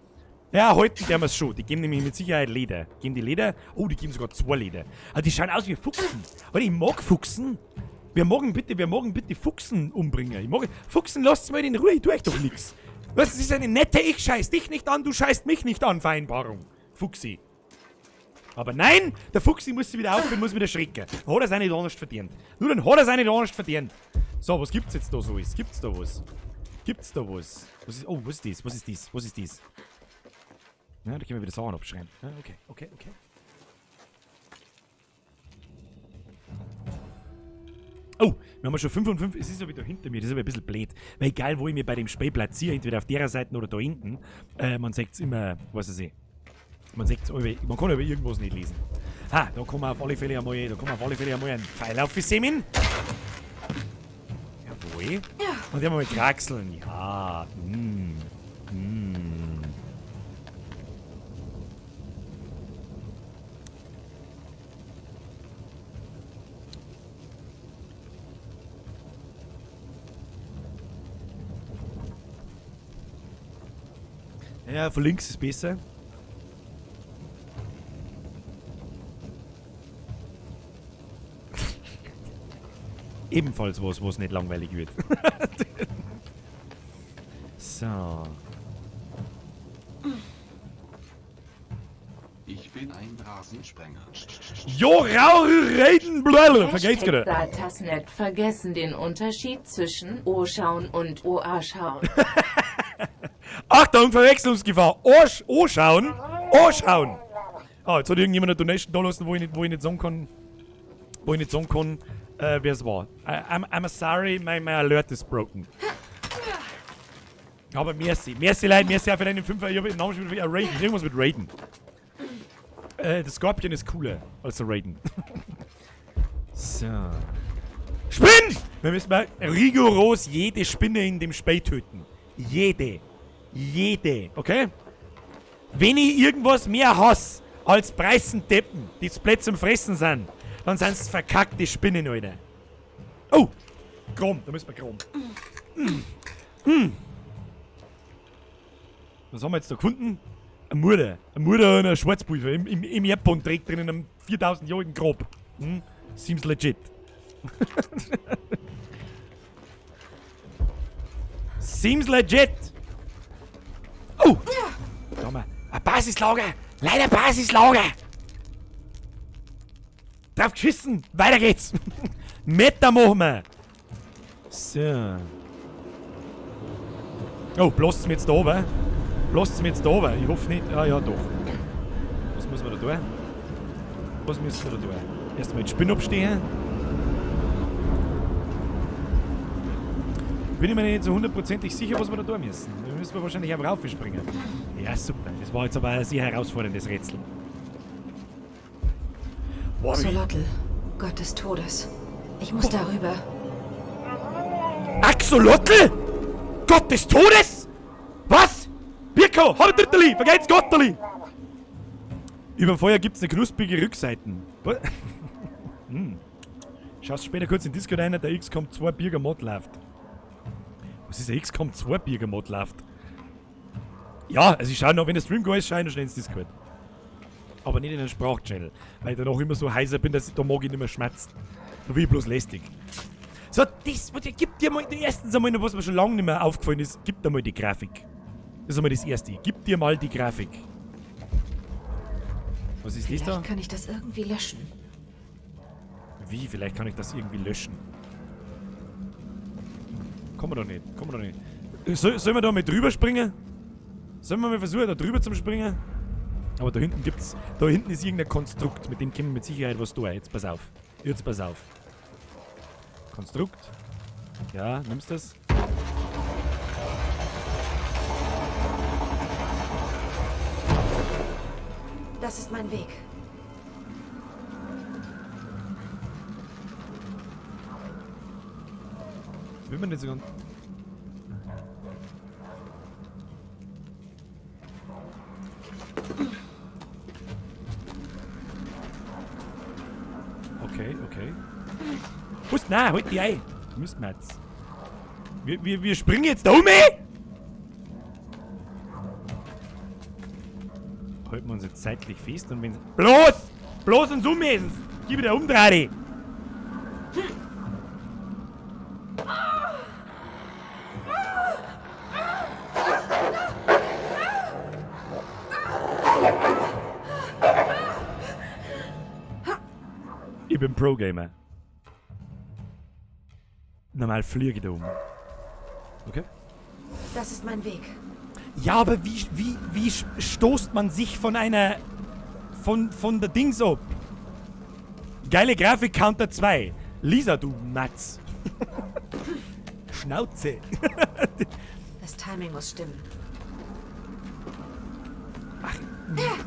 Ja, halten dürfen wir's schon. Die geben nämlich mit Sicherheit Leder. Geben die Leder? Oh, die geben sogar 2 Leder. Aber die schauen aus wie Fuchsen. Alter, ich mag Fuchsen. Wir mögen bitte Fuchsen umbringen. Ich mag Fuchsen, lasst mal in Ruhe, ich tue euch doch nix. Was, das ist eine nette Ich scheiß dich nicht an, du scheißt mich nicht an Vereinbarung. Fuchsi. Aber nein, der Fuchsi muss sich wieder aufhören, muss wieder schrecken. Dann hat er es auch nicht anders verdient. Nur dann hat er es auch nicht anders verdient. So, was gibt's jetzt da so? Gibt's da was? Gibt's da was? Was ist, oh, was ist das? Was ist das? Was ist das? Ja, da können wir wieder Sachen abschreiben. Ja, okay, okay, okay. Oh, wir haben schon 5 und 5. Es ist ja wieder hinter mir, das ist aber ein bisschen blöd. Weil egal, wo ich mir bei dem Spiel platziere, entweder auf der Seite oder da hinten, man sieht's immer, was weiß ich. Man sieht's, man kann aber irgendwas nicht lesen. Ha, da kann man auf alle Fälle einmal, da kann man auf alle Fälle einmal einen Pfeil aufsemen. Jawohl. Ja. Und die haben wir mal kraxeln. Ja. Mm. Mm. Ja, von links ist besser. Ebenfalls was, was nicht langweilig wird. So. Ich bin ein Rasensprenger. Jo, rau, reden, blablabla. Vergeht's gerade. Datasnet vergessen den Unterschied zwischen O-Schauen und OA-Schauen. Achtung, Verwechslungsgefahr. O-Schauen. O-Schauen. Ah, jetzt hat irgendjemand eine Donation da lassen, wo ich nicht sagen kann, wer es war. I'm sorry, my alert is broken. Aber merci. Merci, Leute, merci auch für deinen 5er. Ich hab den Namen schon wieder Raiden. Irgendwas mit Raiden. Der Scorpion ist cooler als der Raiden. So. Spinn! Wir müssen mal rigoros jede Spinne in dem Spiel töten. Jede. Jede. Okay? Wenn ich irgendwas mehr hasse als Preisendeppen, die zu blöd zum Fressen sind, dann sind's verkackte Spinnen, Alter. Oh! Chrom, da müssen wir Chrom. Mm. Mm. Was haben wir jetzt da gefunden? Ein Murder. Ein Murder und ein Schwarzpulver im Erdboden drin in einem 4000-jährigen Grab. Hm? Seems legit. Seems legit! Oh! Da haben wir ein Basislager! Leider Basislager! Drauf geschissen! Weiter geht's! Meter machen wir! So. Oh, blasst's mir jetzt da oben? Blasst's mir jetzt da oben? Ich hoffe nicht. Ah ja, doch. Was müssen wir da tun? Was müssen wir da tun? Erstmal die Spinne abstehen. Bin ich mir nicht so hundertprozentig sicher, was wir da tun müssen. Da müssen wir wahrscheinlich einfach raufspringen. Ja, super. Das war jetzt aber ein sehr herausforderndes Rätsel. Boah, Axolotl, Gott des Todes. Ich muss darüber. Axolotl? Gott des Todes? Was? Birko, hab Dritteli, vergeht's Gotteli! Über dem Feuer gibt's eine knusprige Rückseiten. Hm. Schaust später kurz in den Discord rein, der XCOM 2 Birger Mod läuft. Was ist der XCOM 2 Birger Mod läuft? Ja, also ich schau noch, wenn der Stream go ist, schau ich noch schnell ins Discord. Aber nicht in den Sprachchannel, weil ich danach immer so heiser bin, dass ich da mag ich nicht mehr schmerzen. Da bin ich bloß lästig. So, das, was, gib dir mal, erstens einmal noch, was mir schon lange nicht mehr aufgefallen ist, gib dir mal die Grafik. Das ist einmal das Erste. Gib dir mal die Grafik. Was ist das da? Vielleicht kann ich das irgendwie löschen. Wie? Vielleicht kann ich das irgendwie löschen? Kommen wir doch nicht. Kommen wir doch nicht. Sollen wir da mal drüber springen? Sollen wir mal versuchen, da drüber zu springen? Aber da hinten gibt's... Da hinten ist irgendein Konstrukt, mit dem können wir mit Sicherheit was tun. Jetzt pass auf. Jetzt pass auf. Konstrukt. Ja, nimmst das? Das ist mein Weg. Will man nicht so ganz... Okay. Was? Nein, halt die ein. Müssen wir jetzt. Wir springen jetzt da um! Halten wir uns jetzt zeitlich fest und wenn. Bloß! Bloß uns ummessen! Gib wieder Umdreh! Ich bin Pro-Gamer. Normal fliege ich da um. Okay. Das ist mein Weg. Ja, aber wie stoßt man sich von einer... Von der Dings ab? Geile Grafik, Counter 2. Lisa, du Matz. Schnauze. Das Timing muss stimmen. Ach,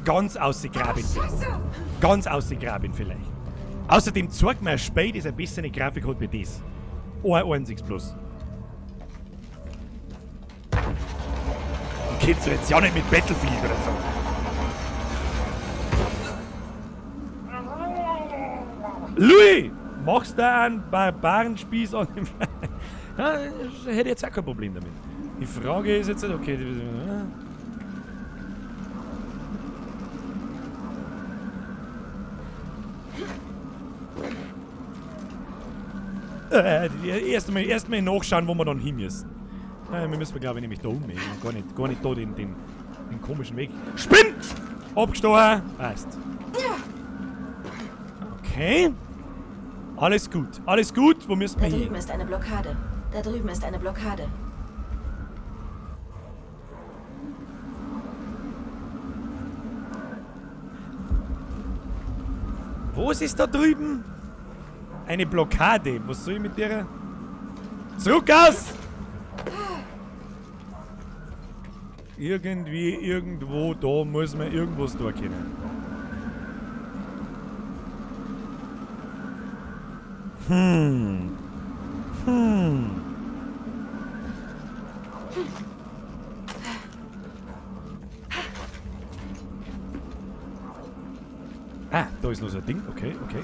ganz ausgegraben. Ganz ausgegraben vielleicht. Außerdem zeigt mir spät, ist ein bisschen eine Grafik hat wie das. 1,6 plus. Und kennst du jetzt ja nicht mit Battlefield oder so. Louis! Machst du einen Barbarenspieß an dem Ja, hätte ich jetzt auch kein Problem damit. Die Frage ist jetzt, okay. Erst mal nachschauen, wo wir dann hin müssen. Wir müssen, glaube ich, nämlich da um. Gar nicht da den komischen Weg. Spinn! Abgestochen! Passt. Okay. Alles gut. Alles gut. Wo müssen wir hin? Da drüben ist eine Blockade. Da drüben ist eine Blockade. Was ist da drüben? Eine Blockade. Was soll ich mit der? Zurück aus! Irgendwie, irgendwo, da muss man irgendwas da können. Ah, da ist noch so ein Ding. Okay, okay.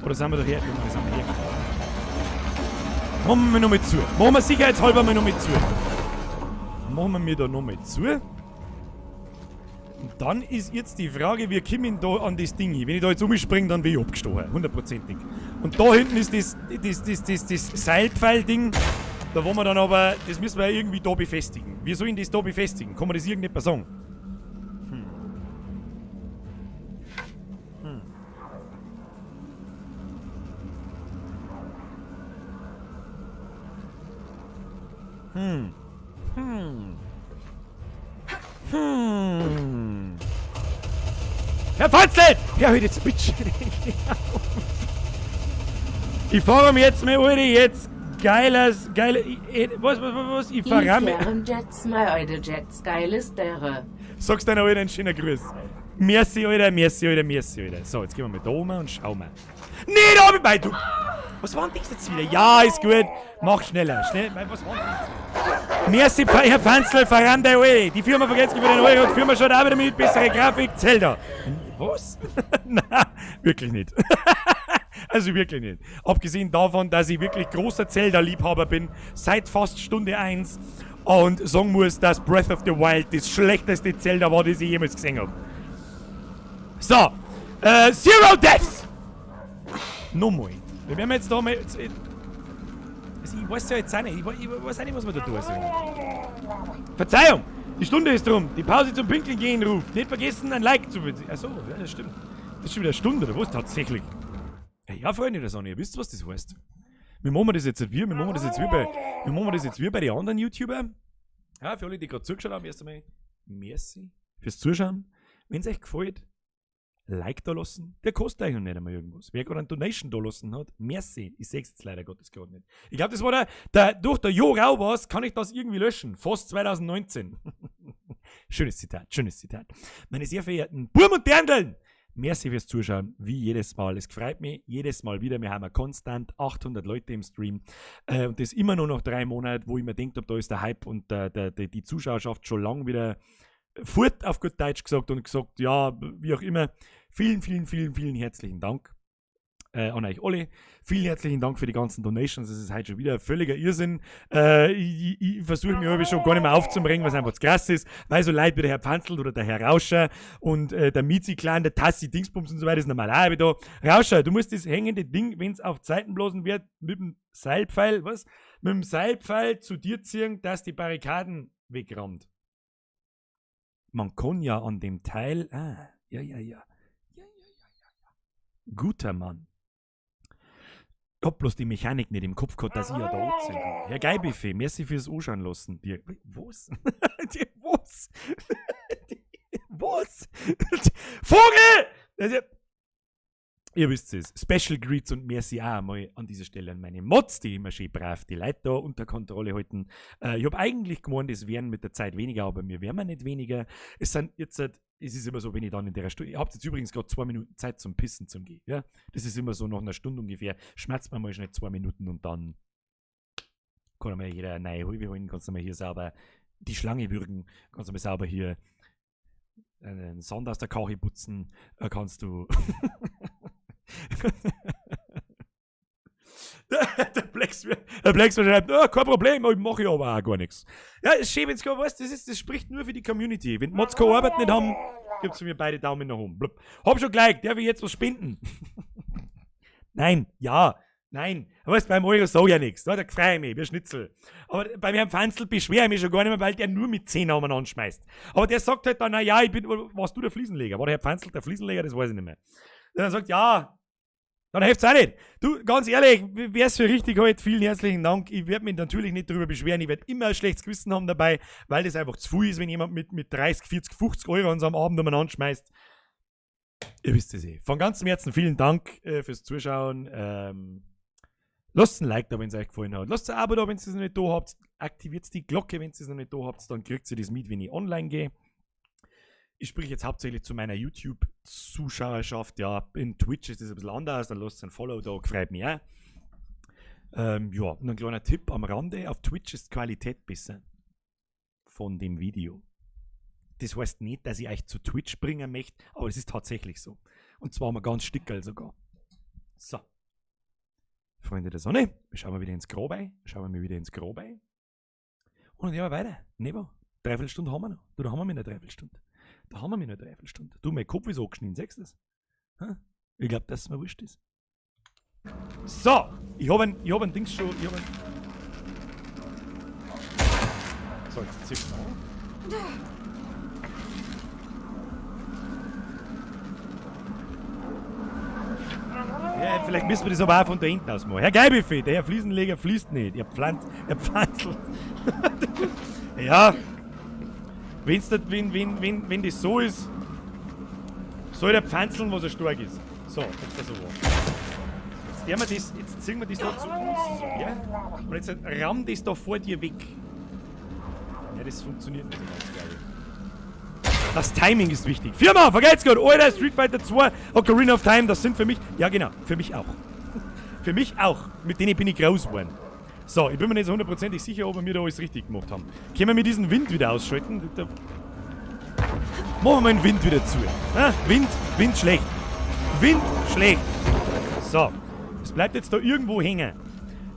Oder sind wir da her? Wir sind her. Machen wir noch mal zu. Machen wir sicherheitshalber mal noch mal zu. Machen wir da noch mal zu. Und dann ist jetzt die Frage, wir kommen da an das Ding hin. Wenn ich da jetzt umspringe, dann bin ich abgestochen. Hundertprozentig. Und da hinten ist das Seilpfeil-Ding. Da wollen wir dann aber, das müssen wir irgendwie da befestigen. Wie soll ich das da befestigen? Kann man das irgendjemand sagen? Herr Fanzl! Ja, halt jetzt bitte. Ich fahre mir jetzt mal, Alter, jetzt geiles, geile, was, ich fahre mir. Jets, mal eure Jets, geiles Dere. Sagst deiner Alter einen schönen Gruß. Merci, Alter, merci, Alter, merci, Alter. So, jetzt gehen wir mal da um und schauen wir. Nee, da hab ich bei, du! Was war denn das jetzt wieder? Ja, ist gut. Mach schneller. Schnell. Was war denn das jetzt wieder? Merci, Herr Fanzl, voran der Alter. Die Firma vergeht für den Euro. Die Firma schaut auch wieder mit. Bessere Grafik. Zelda. Was? Nein, wirklich nicht. Also wirklich nicht. Abgesehen davon, dass ich wirklich großer Zelda-Liebhaber bin, seit fast Stunde 1 und sagen muss, dass Breath of the Wild das schlechteste Zelda war, das ich jemals gesehen habe. So. Zero Deaths! Nochmal. Wir werden jetzt da mal... Also ich weiß ja jetzt auch nicht. Ich weiß auch nicht, was wir da tun sollen. Verzeihung! Die Stunde ist rum. Die Pause zum Pinkeln gehen ruft. Nicht vergessen, ein Like zu... Achso, ja, das stimmt. Das ist schon wieder eine Stunde, oder was? Tatsächlich. Ja, Freunde der Sonne, ihr wisst, was das heißt. Wir machen das jetzt wir, wir machen das jetzt wie bei, wir machen das jetzt wie bei den anderen YouTubern. Ja, für alle, die gerade zugeschaut haben, erst einmal merci fürs Zuschauen. Wenn es euch gefällt, Like da lassen. Der kostet euch noch nicht einmal irgendwas. Wer gerade eine Donation da lassen hat, merci. Ich seh's jetzt leider Gottes gerade nicht. Ich glaube, das war der durch der Jo Rau was, kann ich das irgendwie löschen. Fast 2019. Schönes Zitat, schönes Zitat. Meine sehr verehrten Burm und Dirndln, merci fürs Zuschauen, wie jedes Mal. Es freut mich jedes Mal wieder. Wir haben ja konstant 800 Leute im Stream. Und das immer nur noch 3 Monate, wo ich mir denkt hab, da ist der Hype und die Zuschauerschaft schon lang wieder fort, auf gut Deutsch gesagt, und gesagt, ja, wie auch immer. Vielen, vielen, vielen, vielen herzlichen Dank. An euch alle. Vielen herzlichen Dank für die ganzen Donations. Das ist heute schon wieder völliger Irrsinn. Ich versuche mich heute schon gar nicht mehr aufzubringen, was einfach zu krass ist, weil so Leute wie der Herr Pfanzl oder der Herr Rauscher und der Mizi-Clan, der Tassi, Dingsbums und so weiter, ist normal auch wieder da. Rauscher, du musst das hängende Ding, wenn's auf Zeiten bloßen wird, mit dem Seilpfeil, was? Mit dem Seilpfeil zu dir ziehen, dass die Barrikaden wegrammt. Man kann ja an dem Teil, ah, ja, ja, ja. Ja, ja, ja, ja, ja. Guter Mann. Ich hab bloß die Mechanik nicht im Kopf gehabt, dass ich ja da anziehen kann. Herr Geilbuffet, merci fürs Anschauen lassen. Die, was? Die, was? Die, was? Vogel! Also, ihr wisst es. Special Greets und merci auch einmal an dieser Stelle an meine Mods, die immer schön brav die Leute da unter Kontrolle halten. Ich hab eigentlich gemeint, es werden mit der Zeit weniger, aber mir werden wir nicht weniger. Es sind jetzt halt, es ist immer so, wenn ich dann in der Stunde, ihr habt jetzt übrigens gerade 2 Minuten Zeit zum Pissen zum Gehen, ja? Das ist immer so nach einer Stunde ungefähr, schmerzt man mal schnell 2 Minuten und dann kann mal jeder eine neue Halbe holen, kannst du mal hier sauber die Schlange würgen, kannst du mal sauber hier einen Sand aus der Kache putzen, kannst du Der Plex schreibt, oh, kein Problem, ich mache ja aber auch gar nichts. Ja, ist schön, wenn's gar weißt, das spricht nur für die Community. Wenn die Mods keine Arbeit nicht haben, gibt's von mir beide Daumen nach oben. Blub. Hab schon gleich, darf ich jetzt was spenden? Nein, ja, nein. Aber weißt, beim Euro sag ich ja nichts. Da freu ich mich, wie Schnitzel. Aber bei Herrn Pfanzl beschwere ich mich schon gar nicht mehr, weil der nur mit 10 Namen anschmeißt. Aber der sagt halt dann, na ja, ich bin, warst du der Fliesenleger? War der Herr Pfanzl der Fliesenleger? Das weiß ich nicht mehr. Dann sagt, ja, dann hilft's auch nicht. Du, ganz ehrlich, wer's für richtig hält, vielen herzlichen Dank. Ich werd mich natürlich nicht darüber beschweren. Ich werd immer ein schlechtes Gewissen haben dabei, weil das einfach zu viel ist, wenn jemand mit 30, 40, 50 Euro an so einem Abend umeinander schmeißt. Ihr wisst es eh. Von ganzem Herzen vielen Dank fürs Zuschauen. Lasst ein Like da, wenn's euch gefallen hat. Lasst ein Abo da, wenn's es noch nicht da habt. Aktiviert die Glocke, wenn's es noch nicht da habt. Dann kriegt ihr das mit, wenn ich online gehe. Ich spreche jetzt hauptsächlich zu meiner YouTube-Zuschauerschaft. Ja, in Twitch ist das ein bisschen anders. Dann lasst ein Follow da, freut mich auch. Ja, und ein kleiner Tipp am Rande. Auf Twitch ist die Qualität besser von dem Video. Das heißt nicht, dass ich euch zu Twitch bringen möchte, aber es ist tatsächlich so. Und zwar mal ganz stickerl sogar. So. Freunde der Sonne, wir schauen mal wieder ins Grab ein. Schauen wir mal wieder ins Grab ein. Und dann gehen wir weiter. Nebo, Dreiviertelstunde haben wir noch. Du, da haben wir mit einer Dreiviertelstunde. Da haben wir mit einer Dreiviertelstunde. Du, mein Kopf ist angeschnitten, siehst du das? Hä? Ich glaub, dass es mir wurscht ist. So, ich hab ein, ich hab ein Dings schon, ich hab ein So, jetzt zieht's an. Ja, vielleicht müssen wir das aber auch von da hinten aus machen. Herr Geilbuffet, der Herr Fliesenleger fließt nicht. Er pflanzt, er pflanzelt. Ja. Wenn's das, wenn, wenn, wenn, wenn das so ist, soll der pflanzeln, was er stark ist. So, jetzt das so war. Jetzt, wir das, jetzt ziehen wir das da zu uns. So, ja? Und jetzt ramm das da vor dir weg. Ja, das funktioniert nicht so ganz, glaube ich. Das Timing ist wichtig. Firma, vergelt's Gott, Alter, Street Fighter 2, Ocarina of Time, das sind für mich, ja genau, für mich auch. Für mich auch. Mit denen bin ich groß geworden. So, ich bin mir nicht so hundertprozentig sicher, ob wir da alles richtig gemacht haben. Können wir mit diesem Wind wieder ausschalten? Da machen wir mal den Wind wieder zu. Ha? Wind, Wind schlecht. Wind schlecht. So, es bleibt jetzt da irgendwo hängen.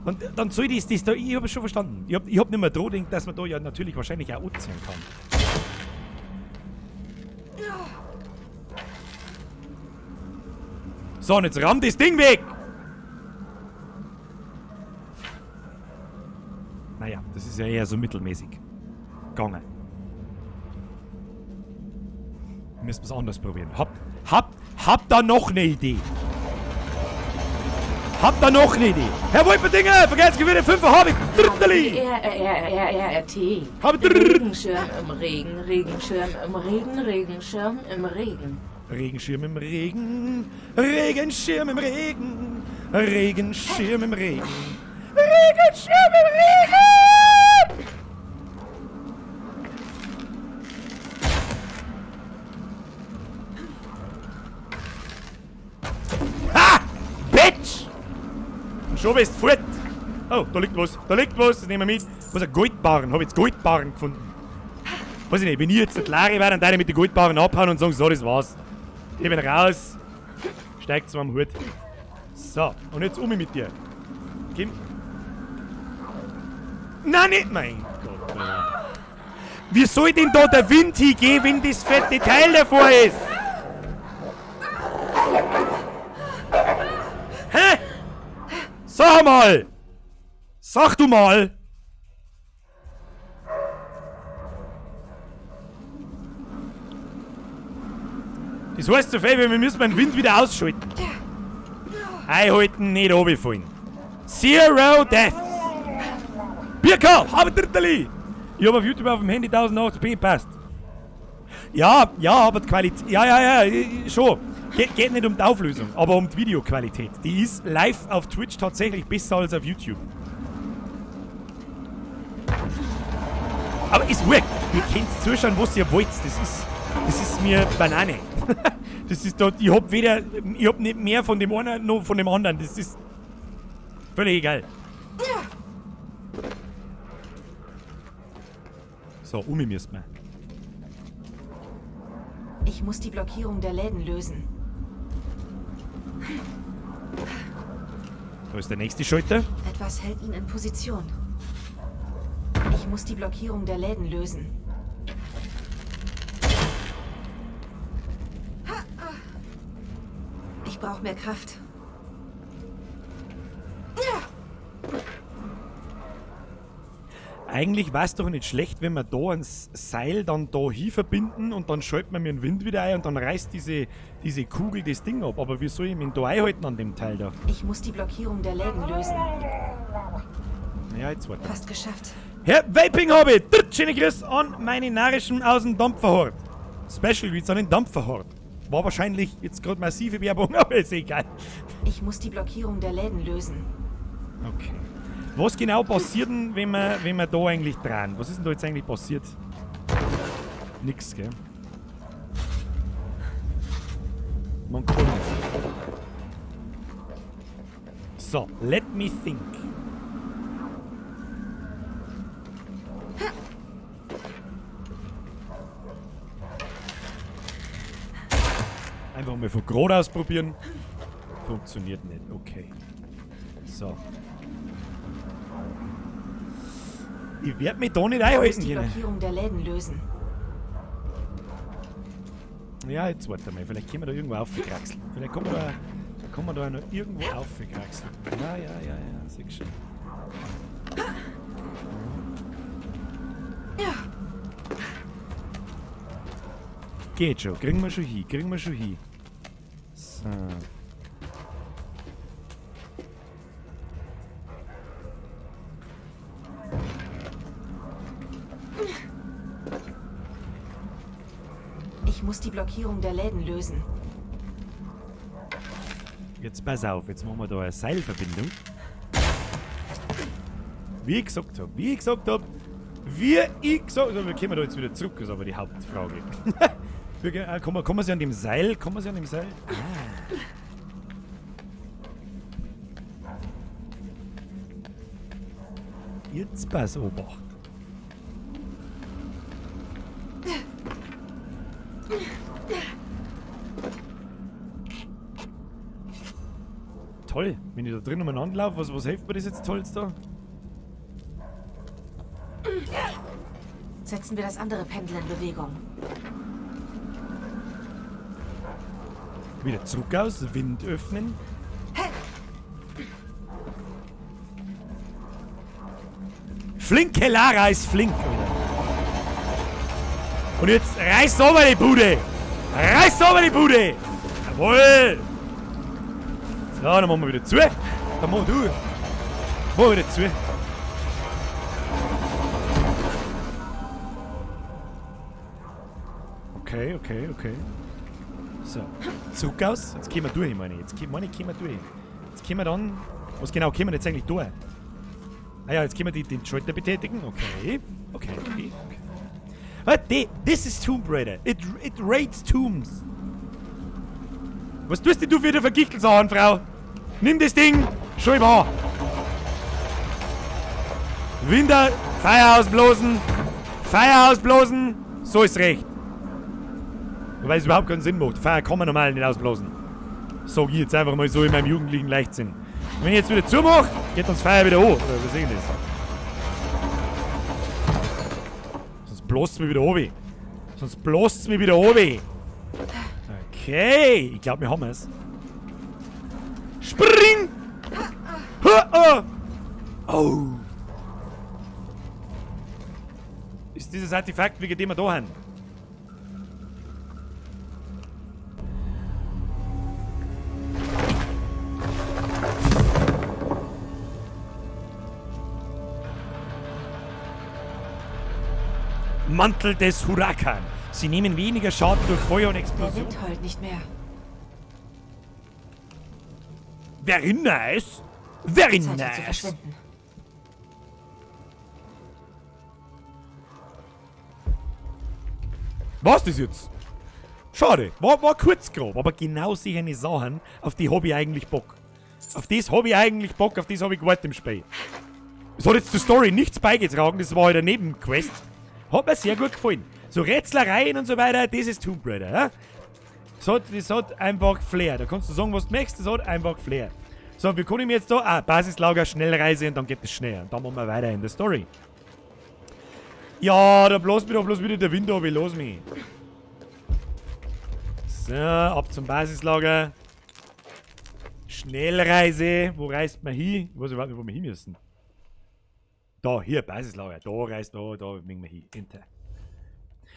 Und dann soll das, das da, ich hab es schon verstanden. Ich hab nicht mehr dran gedacht, dass man da ja natürlich wahrscheinlich auch anziehen kann. So, und jetzt ramm das Ding weg! Naja, das ist ja eher so mittelmäßig gegangen. Wir müssen es anders probieren. Hab da noch eine Idee. Hab da noch eine Idee. Herr Wolperdinger, vergesst gewinne 5 habe ich. Dritterli. R, R, R, R, R, T. Hab Regenschirm im Regen, Regenschirm im Regen, Regenschirm im Regen. Regenschirm im Regen, Regenschirm im Regen, Regenschirm im Regen, Regenschirm im Regen! Ha! Bitch! Und schon bist du fort! Oh, da liegt was, da liegt was, das nehmen wir mit. Was, ein Goldbarren, hab ich jetzt Goldbarren gefunden. Weiß ich nicht, wenn ich jetzt der Klare wäre, dann würde ich mit den Goldbarren abhauen und sagen, so, das war's. Ich bin raus. Steigt zu meinem Hut. So. So, und jetzt um mit dir. Kim. Nein, nicht! Mein Gott, Alter. Wie soll denn da der Wind hingehen, wenn das fette Teil davor ist? Hä? Sag mal! Sag du mal! Das heißt so viel, wir müssen den Wind wieder ausschalten. Einhalten, nicht runterfallen. Zero Deaths! Birka, habe Dritterli! Ich hab auf YouTube auf dem Handy 1080p, passt. Ja, ja, aber die Qualität. Ja, ja, ja, schon. Geht nicht um die Auflösung, aber um die Videoqualität. Die ist live auf Twitch tatsächlich besser als auf YouTube. Aber ist wurscht. Ihr könnt zuschauen, was ihr wollt. Das ist mir Banane. Das ist dort, ich hab weder, ich hab nicht mehr von dem einen noch von dem anderen. Das ist völlig egal. So, um müssen wir. Ich muss die Blockierung der Läden lösen. Da ist der nächste Schalter. Etwas hält ihn in Position. Ich muss die Blockierung der Läden lösen. Ich brauche mehr Kraft. Eigentlich war es doch nicht schlecht, wenn wir da ein Seil dann da hin verbinden und dann schaltet man mir den Wind wieder ein und dann reißt diese Kugel das Ding ab. Aber wie soll ich mich da einhalten an dem Teil da? Ich muss die Blockierung der Läden lösen. Ja, jetzt warte. Fast geschafft. Herr Vaping Hobby, schöne Grüß an meine narischen aus dem Dampferhort. Special Greets an den Dampferhort. War wahrscheinlich jetzt gerade massive Werbung, aber ist egal. Ich muss die Blockierung der Läden lösen. Okay. Was genau passiert denn, wenn wir da eigentlich dran? Was ist denn da jetzt eigentlich passiert? Nix, gell? Man kann nicht. So, let me think. Einfach mal von gerade aus probieren. Funktioniert nicht, okay. So. Ich werd mich da nicht einhalten Ich muss die können. Blockierung der Läden lösen. Ja, jetzt warte mal. Vielleicht können wir da irgendwo aufgekraxeln. Vielleicht kommen wir da noch irgendwo aufgekraxeln. Ja, ja, ja, ja. Sieh schon. Ja. Geht schon. Kriegen wir schon hin. Kriegen wir schon hin. So. Ich muss die Blockierung der Läden lösen. Jetzt pass auf, jetzt machen wir da eine Seilverbindung. Wie ich gesagt hab, wie ich gesagt hab, wir kommen da jetzt wieder zurück, ist aber die Hauptfrage. Kommen wir sie an dem Seil? Kommen wir sie an dem Seil? Ah. Jetzt pass Obacht. Toll, wenn ich da drin umeinander laufe, was hilft mir das jetzt toll da? Setzen wir das andere Pendel in Bewegung. Wieder zurück aus, Wind öffnen. Flinke Lara ist flink, Alter. Und jetzt reiß over die Bude! Reiß over die Bude! Jawohl! So, dann machen wir wieder zu. Dann mach du. Mach wieder zu. Okay, okay, okay. So, zurück aus. Jetzt gehen wir durch, meine ich. Jetzt meine ich, gehen wir durch. Jetzt gehen wir dann. Was genau können wir jetzt eigentlich durch? Ah ja, jetzt können wir den Schalter betätigen. Okay. Okay, okay, okay. What? This is Tomb Raider. It raids tombs. Was tust denn du für eine Vergichtelsachen, Frau? Nimm das Ding! Schau mal! Winter, Feuer ausblasen! Feuer ausblasen! So ist recht. Wobei es überhaupt keinen Sinn macht. Feuer kann man normal nicht ausblasen. Sag ich jetzt einfach mal so in meinem jugendlichen Leichtsinn. Und wenn ich jetzt wieder zumache, geht uns Feuer wieder an. Oder was ist das? Sonst bläst's mich wieder runter. Sonst bläst's mich wieder runter. Okay, ich glaube, wir haben es. Spring! Ha, oh. Oh. Ist dieses Artefakt, wie geht immer da hin? Mantel des Hurakan. Sie nehmen weniger Schaden durch Feuer und Explosion. Der Wind heult nicht mehr. Very nice. Very Zeit, nice. Zu verschwinden. Was das jetzt? Schade. War kurz grob, aber genau solche Sachen, auf die hab ich eigentlich Bock. Auf das hab ich eigentlich Bock, auf das hab ich gewartet im Spiel. Es hat jetzt zur Story nichts beigetragen, das war halt eine Nebenquest. Hat mir sehr gut gefallen. So Rätslereien und so weiter, das ist Tomb Raider. Ja? Das hat einfach Flair. Da kannst du sagen, was du möchtest, das hat einfach Flair. So, wir können jetzt da... Ah, Basislager, Schnellreise und dann geht es schnell. Und dann machen wir weiter in der Story. Ja, da bloß mich doch bloß wieder der Wind ab, los mich. So, ab zum Basislager. Schnellreise. Wo reist man hin? Ich weiß überhaupt nicht, wo wir hin müssen. Da, hier, Basislager. Da reist, da müssen wir hin. Enter.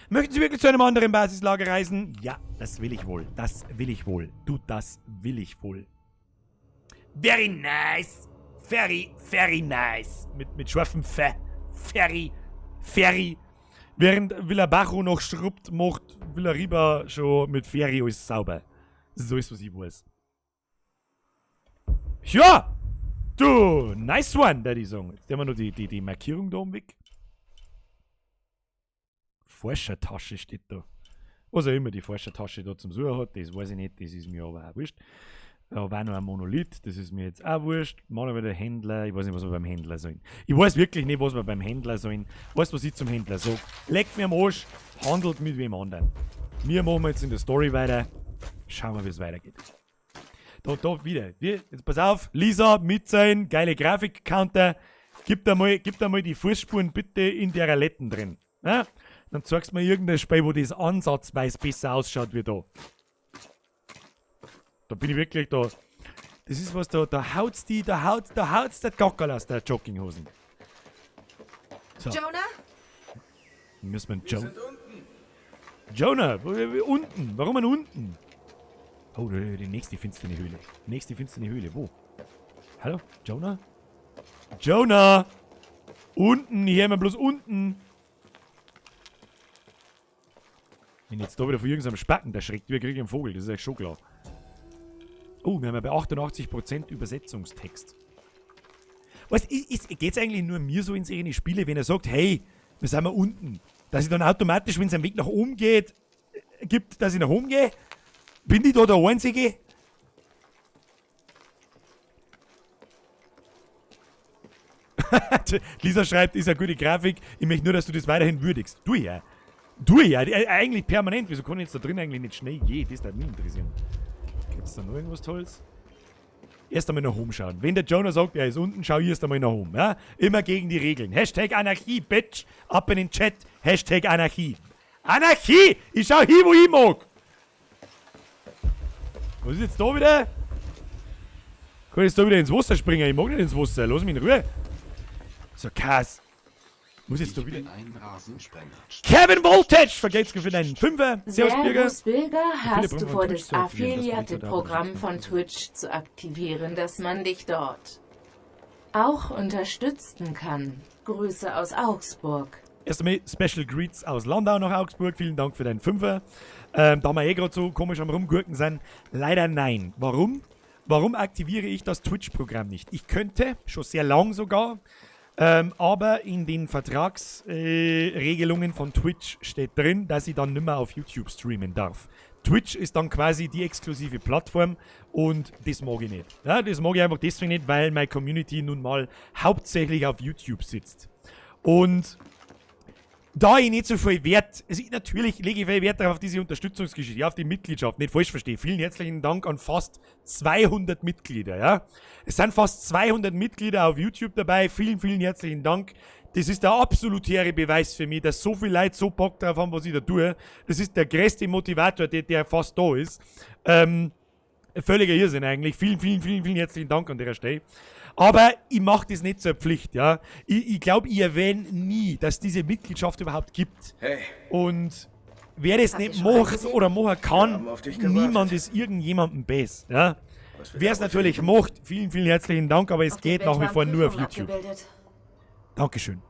Möchten Sie wirklich zu einem anderen Basislager reisen? Ja, das will ich wohl. Das will ich wohl. Du, das will ich wohl. Very nice. Very, very nice. Mit scharfem F. Very, very. Während Villabajo noch schrubbt, macht Villariba schon mit Ferry alles sauber. So ist, was ich weiß. Ja! Du, nice one, würde ich sagen. Jetzt nehmen wir noch die Markierung da umweg. Forschertasche steht da. Was auch immer die Forschertasche da zum Suchen hat, das weiß ich nicht, das ist mir aber auch wurscht. Da war noch ein Monolith, das ist mir jetzt auch wurscht. Machen wir wieder Händler, ich weiß nicht, was wir beim Händler sollen. Ich weiß wirklich nicht, was wir beim Händler sollen. Weißt du, was ich zum Händler sag? Leckt mir am Arsch, handelt mit wem anderen. Wir machen jetzt in der Story weiter. Schauen wir, wie es weitergeht. Da wieder. Jetzt pass auf, Lisa, mit sein, geile Grafik-Counter. Gib da mal die Fußspuren bitte in der Letten drin. Ja? Dann zeigst du mir irgendein Spiel, wo das ansatzweise besser ausschaut wie da. Da bin ich wirklich da. Das ist was, da haut's die, da haut's der Gockerl aus der Jogginghosen. So. Jonah? Müssen wir Jonah, unten? Warum denn unten? Oh, die nächste finstere Höhle. Nächste finstere Höhle. Wo? Hallo? Jonah? Jonah! Unten, hier haben wir bloß unten. Wenn jetzt da wieder von irgendeinem Spacken erschreckt, wir kriegen einen Vogel, das ist eigentlich schon klar. Oh, wir haben ja bei 88% Übersetzungstext. Weißt du, geht's eigentlich nur mir so in solche Spiele, wenn er sagt, hey, wir sind mal unten. Dass ich dann automatisch, wenn es einen Weg nach oben geht, gibt, dass ich nach oben gehe? Bin ich da der Einzige? Lisa schreibt, ist eine gute Grafik. Ich möchte nur, dass du das weiterhin würdigst. Du ja. Du ja, eigentlich permanent. Wieso kann ich jetzt da drin eigentlich nicht schnell gehen? Das würde mich interessieren. Gibt's da noch irgendwas Tolles? Erst einmal nach oben schauen. Wenn der Jonah sagt, er ist unten, schau ich erst einmal nach oben. Ja? Immer gegen die Regeln. Hashtag Anarchie, Bitch. Ab in den Chat. Hashtag Anarchie. Anarchie! Ich schau hin, wo ich mag. Was ist jetzt da wieder? Kann ich jetzt da wieder ins Wasser springen? Ich mag nicht ins Wasser. Lass mich in Ruhe. So, Kass. Muss jetzt da wieder. Ein Rasensprenger. Kevin Voltage! Vergelt's für deinen Fünfer. Servus, Birger. Servus, Birger. Hast Philipp, du vor, Twitch das zu aktivieren, das Affiliate-Programm von Twitch zu aktivieren, dass man dich dort auch unterstützen kann? Grüße aus Augsburg. Erst einmal Special Greets aus Landau nach Augsburg. Vielen Dank für deinen Fünfer. Da wir eh gerade so komisch am Rumgurken sind. Leider nein. Warum? Warum aktiviere ich das Twitch-Programm nicht? Ich könnte, schon sehr lang sogar, aber in den Vertragsregelungen von Twitch steht drin, dass ich dann nimmer auf YouTube streamen darf. Twitch ist dann quasi die exklusive Plattform und das mag ich nicht. Ja, das mag ich einfach deswegen nicht, weil meine Community nun mal hauptsächlich auf YouTube sitzt. Und Da ich nicht so viel Wert, also ich, natürlich lege ich viel Wert darauf, auf diese Unterstützungsgeschichte, ja, auf die Mitgliedschaft, nicht falsch verstehen. Vielen herzlichen Dank an fast 200 Mitglieder, ja. Es sind fast 200 Mitglieder auf YouTube dabei. Vielen, vielen herzlichen Dank. Das ist der absolutäre Beweis für mich, dass so viele Leute so Bock drauf haben, was ich da tue. Das ist der größte Motivator, der fast da ist. Völliger Irrsinn eigentlich. Vielen, vielen, vielen, vielen herzlichen Dank an der Stelle. Aber ich mach das nicht zur Pflicht, ja. Ich glaub, ich erwähne nie, dass diese Mitgliedschaft überhaupt gibt. Hey. Und wer das Habt ihr nicht schon macht reingesehen? oder machen kann, Wir haben auf dich gewartet. niemand ist irgendjemandem best, ja. Was wir Wer es da natürlich finden. macht, vielen, vielen herzlichen Dank, aber es Auf dem geht Bild nach wie waren vor nur auf Prüfungen YouTube. abgebildet. Dankeschön.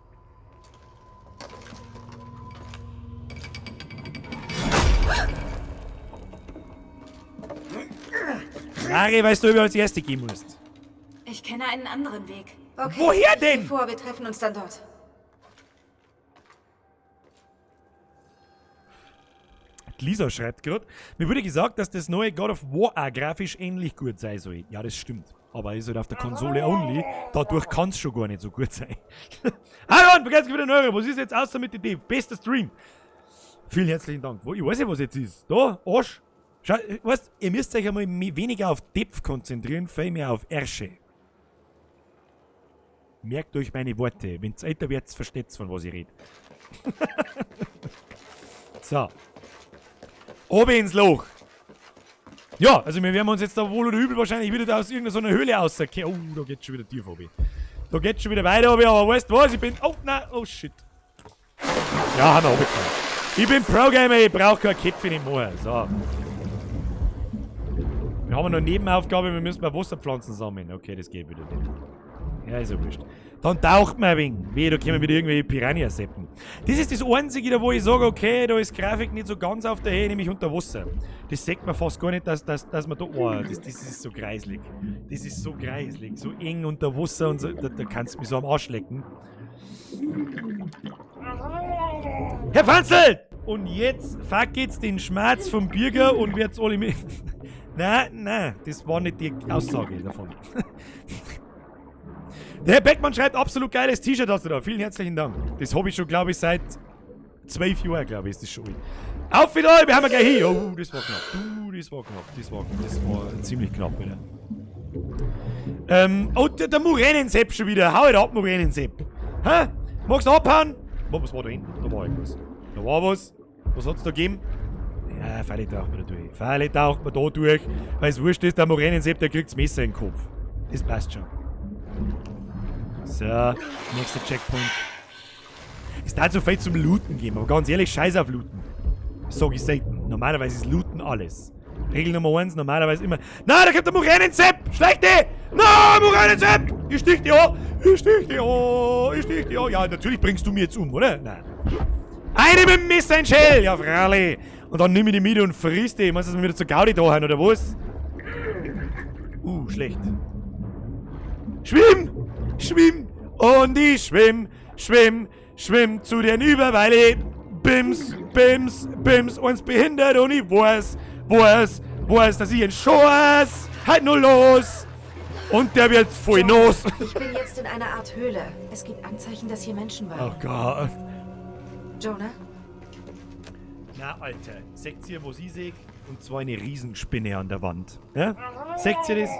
Lari, weißt du, ob du als Erste gehen musst? Ich kenne einen anderen Weg. Okay, Woher ich geh denn? vor, wir treffen uns dann dort. Die Lisa schreibt gerade, mir wurde gesagt, dass das neue God of War auch grafisch ähnlich gut sein soll. Ja, das stimmt. Aber ist halt auf der Konsole only. Dadurch kann's schon gar nicht so gut sein. Aaron, vergesst wieder einen Euro. Was ist jetzt außer mit der Idee? Bester Stream. Vielen herzlichen Dank. Ich weiß nicht, was jetzt ist. Da, Arsch. Schau, weißt, ihr müsst euch einmal weniger auf Depf konzentrieren, viel mehr auf Ärsche. Merkt euch meine Worte. Wenn's älter werdet, versteht's, von was ich red. So. Oben ins Loch. Ja, also wir werden uns jetzt da wohl oder übel wahrscheinlich wieder da aus irgendeiner so einer Höhle rauskehren. Oh, da geht's schon wieder tief, Obi. Da geht's schon wieder weiter, Obi, aber weißt du was? Ich bin... Oh, nein, oh shit. Ja, haben wir runtergekommen. Ich bin Pro-Gamer, ich brauch kein Köpfe nicht mehr. So. Wir haben noch eine Nebenaufgabe, wir müssen mal Wasserpflanzen sammeln. Okay, das geht wieder nicht. Ja, ist ja wurscht. Dann taucht man ein wenig. Wehe, da kommen wieder irgendwelche Piranha-Seppen. Das ist das Einzige, da wo ich sage, okay, da ist Grafik nicht so ganz auf der Höhe, nämlich unter Wasser. Das sieht man fast gar nicht, dass man da... Oh, das ist so kreislig. Das ist so kreislig. So eng unter Wasser und so. Da kannst du mich so am Arsch lecken. Herr Fanzel! Und jetzt fuck jetzt den Schmerz vom Bürger und wird's alle mit... Nein, nein, das war nicht die Aussage davon. Der Herr Beckmann schreibt, absolut geiles T-Shirt hast du da. Vielen herzlichen Dank. Das hab ich schon, glaub ich, seit 12 Jahren, glaub ich, ist das schon alt. Auf wieder, wir haben ja gleich hin. Oh, das war knapp. Du, das war knapp. Das war ziemlich knapp wieder. Oh, der Muränensepp schon wieder. Hau halt ab, Muränensepp. Hä? Magst du abhauen? Was war da hinten? Da war irgendwas. Da war was. Was hat's da gegeben? Ja, freilich taucht man da durch. Freilich taucht man da durch. Weil's wurscht ist, der Muränensepp, der kriegt's Messer in den Kopf. Das passt schon. So, nächster Checkpoint. Es darf so viel zum Looten geben, aber ganz ehrlich, scheiß auf Looten. Das sag ich selten. Normalerweise ist Looten alles. Regel Nummer 1, normalerweise immer. Na, da kommt der Muränensepp! Schlechte! Na, Muränensepp! Ich stich dich an! Ich stich dich an! Ich stich dich an! Ja, natürlich bringst du mir jetzt um, oder? Nein. Eine mit dem Messer in den Schädel! Ja, freilich! Und dann nimm ich die mit und friss die. Meinst du, dass wir wieder zur Gaudi da haben, oder was? Schlecht. Schwimm! Schwimm! Und ich schwimm, schwimm, schwimm zu den über, weil ich bims, bims, bims uns behindert und ich weiß, dass ich ihn schoss. Halt nur los! Und der wird voll nass. Ich bin jetzt in einer Art Höhle. Es gibt Anzeichen, dass hier Menschen waren. Oh Gott. Jonah? Na, Alter, seht ihr, was ich seh? Und zwar eine Riesenspinne an der Wand. Ja? Seht ihr das?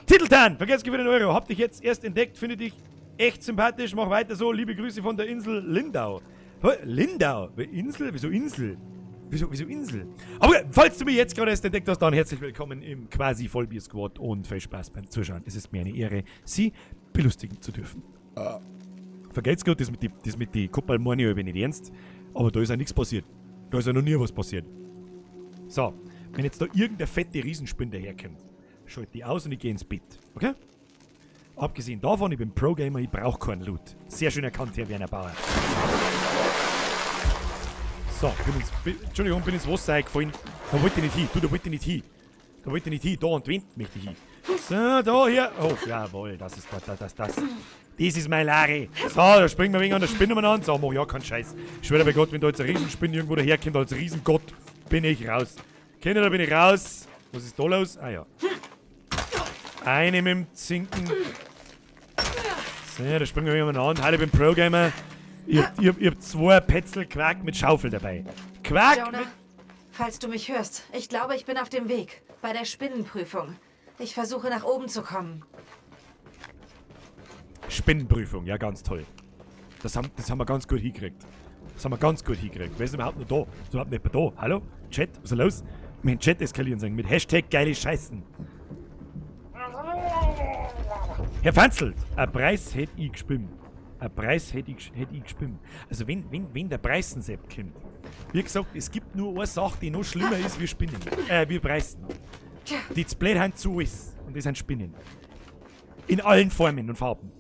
Titeltan, vergesst für den Euro. Hab dich jetzt erst entdeckt, finde dich echt sympathisch. Mach weiter so. Liebe Grüße von der Insel Lindau. Hä? Lindau? Insel? Wieso Insel? Wieso Insel? Aber falls du mich jetzt gerade erst entdeckt hast, dann herzlich willkommen im quasi Vollbier-Squad und viel Spaß beim Zuschauen. Es ist mir eine Ehre, Sie belustigen zu dürfen. Vergelt's gut, das mit die Kuppel meine ich nicht ernst. Aber da ist ja nichts passiert. Da ist ja noch nie was passiert. So, wenn jetzt da irgendeine fette Riesenspinne herkommt, schalt die aus und ich geh ins Bett. Okay? Abgesehen davon, ich bin Pro-Gamer, ich brauch keinen Loot. Sehr schön erkannt, Herr Werner Bauer. So, Entschuldigung, bin ins Wasser eingefallen. Da wollte ich nicht hin. Du, da wollte ich nicht hin. Da wollte ich nicht hin. Da und Wind möchte ich hin. So, da hier. Oh, jawohl, das ist das. Das ist mein Lari. So, da springen wir wegen an der Spinne umeinander. So, mach ja keinen Scheiß. Ich schwöre bei Gott, wenn da jetzt eine Riesenspinne irgendwo daherkommt als Riesengott, bin ich raus. Kinder, da bin ich raus. Was ist da los? Ah ja. Eine mit dem Zinken. So, da springen wir umeinander. Heute bin Pro-Gamer. Ich hab 2 Pätzel Quark mit Schaufel dabei. Quark Jonah, mit... falls du mich hörst, ich glaube, ich bin auf dem Weg. Bei der Spinnenprüfung. Ich versuche, nach oben zu kommen. Spinnenprüfung, ja, ganz toll. Das haben wir ganz gut hingekriegt. Das haben wir ganz gut hingekriegt. Wer ist überhaupt noch da? Ist überhaupt nicht mehr da? Hallo? Chat? Was ist los? Mit dem Chat eskalieren sagen. Mit Hashtag geile Scheißen. Herr Fanzelt, ein Preis hätte ich gespimmt. Ein Preis hätte ich gespimmt. Also wenn der Preisensepp kommt. Wie gesagt, es gibt nur eine Sache, die noch schlimmer ist wie Spinnen. Wie Preisen. Die zu blöd haben zu alles. Und das sind Spinnen. In allen Formen und Farben.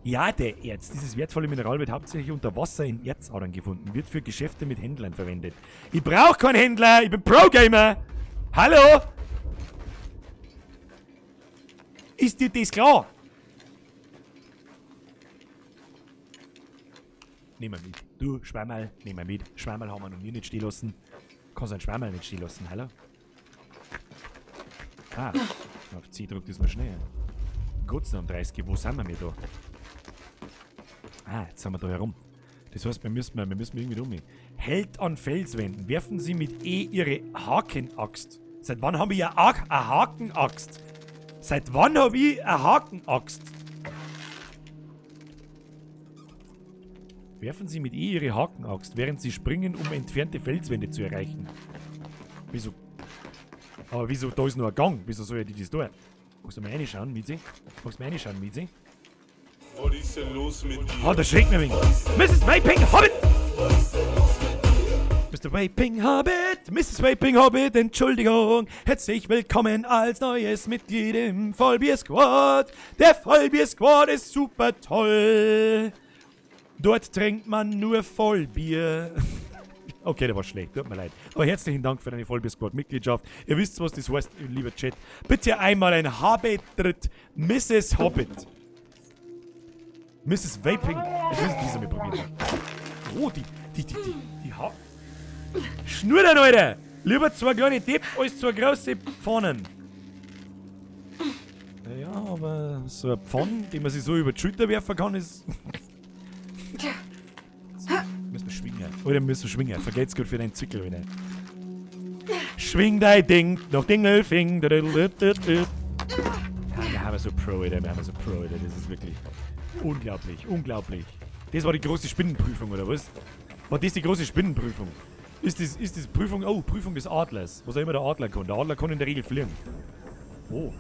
Ja, der Erz. Dieses wertvolle Mineral wird hauptsächlich unter Wasser in Erzadern gefunden. Wird für Geschäfte mit Händlern verwendet. Ich brauch keinen Händler! Ich bin Pro-Gamer! Hallo! Ist dir das klar? Nehmen wir mit. Du, Schwammerl, nehmen wir mit. Schwammerl haben wir noch nie nicht stehen lassen. Kannst einen Schwammerl nicht stehen lassen, hallo? Ah, auf C drückt das mal schnell. Gott sei Dank 30, wo sind wir denn da? Ah, jetzt sind wir da herum. Das heißt, wir müssen irgendwie rum. Hält an Felswänden. Werfen Sie mit E Ihre Hakenaxt. Seit wann habe ich eine Hakenaxt? Seit wann habe ich eine Hakenaxt? Werfen Sie mit E Ihre Hakenaxt, während Sie springen, um entfernte Felswände zu erreichen. Wieso? Aber wieso? Da ist nur ein Gang. Wieso soll ich das tun? Magst du mal reinschauen, Mizi? Magst du mal reinschauen, Mizi? Was ist denn los mit dir? Oh, das schreckt mir ein wenig. Mrs. Vaping Hobbit! Mr. Vaping Hobbit, Mrs. Vaping Hobbit, Entschuldigung. Herzlich willkommen als neues Mitglied im Vollbier Squad. Der Vollbier Squad ist super toll. Dort trinkt man nur Vollbier. Okay, der war schlecht, tut mir leid. Aber herzlichen Dank für deine Vollbier Squad Mitgliedschaft. Ihr wisst, was das heißt, lieber Chat. Bitte einmal ein Hobbit-Tritt, Mrs. Hobbit. Mrs. Vaping. Ich muss diese mal probieren. Oh, die Schnurren, Alter! Lieber zwei kleine Depp als zwei große Pfannen. Ja, aber so eine Pfanne, die man sich so über die Schulter werfen kann, ist. So, müssen wir schwingen. Oder müssen wir schwingen. Vergeht's gut für deinen Zwickel, wieder. Schwing dein Ding, noch Dingelfing. Ja, wir haben so Pro, Alter. Wir haben so Pro, Alter. Das ist wirklich unglaublich, unglaublich. Das war die große Spinnenprüfung, oder was? War das die große Spinnenprüfung? Ist das Prüfung? Oh, Prüfung des Adlers. Was auch immer der Adler kann. Der Adler kann in der Regel fliegen. Oh.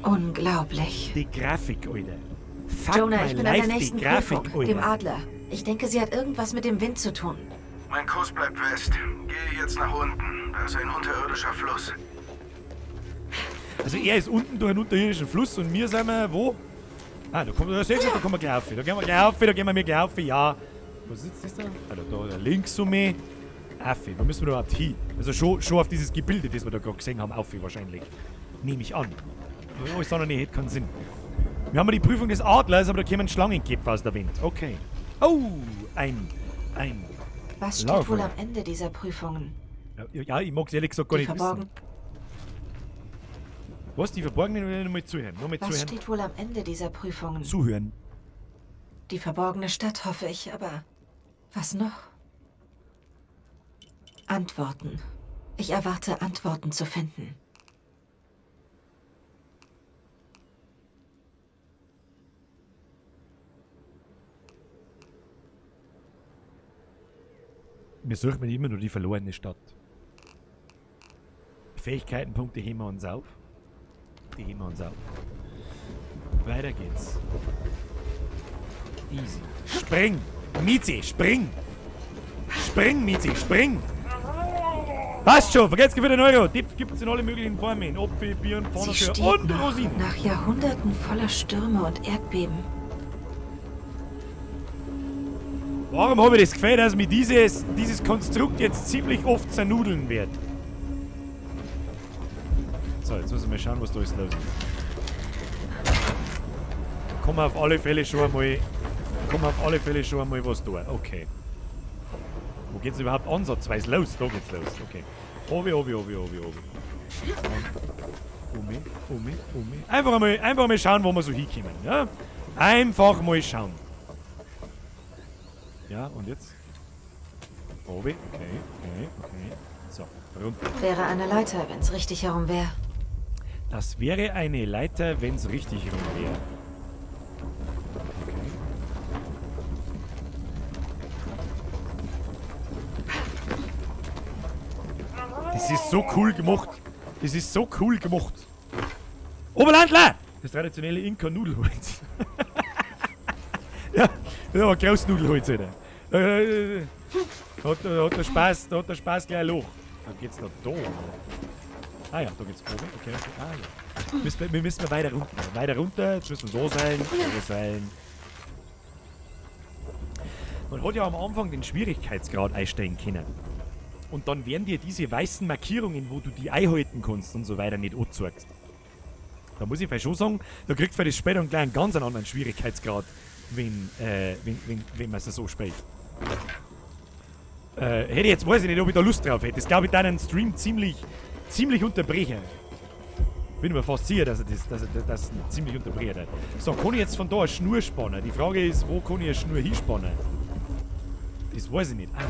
Unglaublich. Die Grafik, Alter. Fuck Jonah, ich bin an der nächsten die Grafik, Prüfung, dem Adler. Ich denke, sie hat irgendwas mit dem Wind zu tun. Mein Kurs bleibt West. Gehe jetzt nach unten. Da ist ein unterirdischer Fluss. Also er ist unten durch einen unterirdischen Fluss und wir sind wir wo? Ah, da kommt da kommen wir gleich auf. Da gehen wir gleich auf, da gehen wir mir gleich auf, ja. Was ist das da? Ah, da links um mich. Auf, wo müssen wir überhaupt hin? Also schon auf dieses Gebilde, das wir da gerade gesehen haben, auf wahrscheinlich. Nehme ich an. Alles andere hätte keinen Sinn. Wir haben die Prüfung des Adlers, aber da kämen Schlangenkäpfe aus der Wind. Okay. Oh, ein Was steht wohl am Ende dieser Prüfungen? Ja, ich mag es ehrlich gesagt gar nicht wissen. Was? Die verborgenen? Nochmal zuhören. Nochmal Was zuhören. steht wohl am Ende dieser Prüfungen? Zuhören. Die verborgene Stadt, hoffe ich, aber was noch? Antworten. Ich erwarte, Antworten zu finden. Wir suchen immer nur die verlorene Stadt. Fähigkeitenpunkte heben wir uns auf. Die heben wir uns auf. Weiter geht's. Easy. Spring! Mizi, spring! Spring, Mizi, spring! Passt schon, vergesst für den Euro. Tipp gibt's in alle möglichen Formen. Apfel, Birnen, Pfannkuchen und Rosinen. Nach Jahrhunderten voller Stürme und Erdbeben. Warum habe ich das Gefühl, dass mir dieses Konstrukt jetzt ziemlich oft zernudeln wird? So, jetzt müssen wir mal schauen, was da alles los ist. Kommen wir auf alle Fälle schon einmal. Kommen wir auf alle Fälle schon einmal was da. Okay. Wo geht's überhaupt ansatzweise los? Da geht's los. Okay. Obi, obi, obi, obi, obi. Omi, omi, omi. Einfach einmal schauen, wo wir so hinkommen. Ja? Einfach mal schauen. Ja, und jetzt? Obi, okay, okay, okay. So, runter. Wäre eine Leiter, wenn's richtig herum wäre. Das wäre eine Leiter, wenn's richtig rum wäre. Okay. Das ist so cool gemacht. Das ist so cool gemacht. Oberlandler! Das traditionelle Inka-Nudelholz. Ja, das ist aber großes Nudelholz, Alter. Hat der Spaß gleich ein Loch. Dann geht's da da. Ah ja, da geht's oben. Okay, okay. Ah ja. Wir müssen weiter runter. Weiter runter. Jetzt müssen wir so sein. So sein. Man hat ja am Anfang den Schwierigkeitsgrad einstellen können. Und dann werden dir diese weißen Markierungen, wo du die einhalten kannst und so weiter, nicht angezeigt. Da muss ich vielleicht schon sagen, da kriegt man das später und gleich einen ganz anderen Schwierigkeitsgrad, wenn man es so spielt. Hätte ich jetzt, weiß ich nicht, ob ich da Lust drauf hätte. Das glaube ich, dann einen Stream ziemlich unterbrechen. Bin mir fast sicher, dass er das ziemlich unterbrechen hat. So, kann ich jetzt von da eine Schnur spannen? Die Frage ist, wo kann ich eine Schnur hinspannen? Das weiß ich nicht. Ah.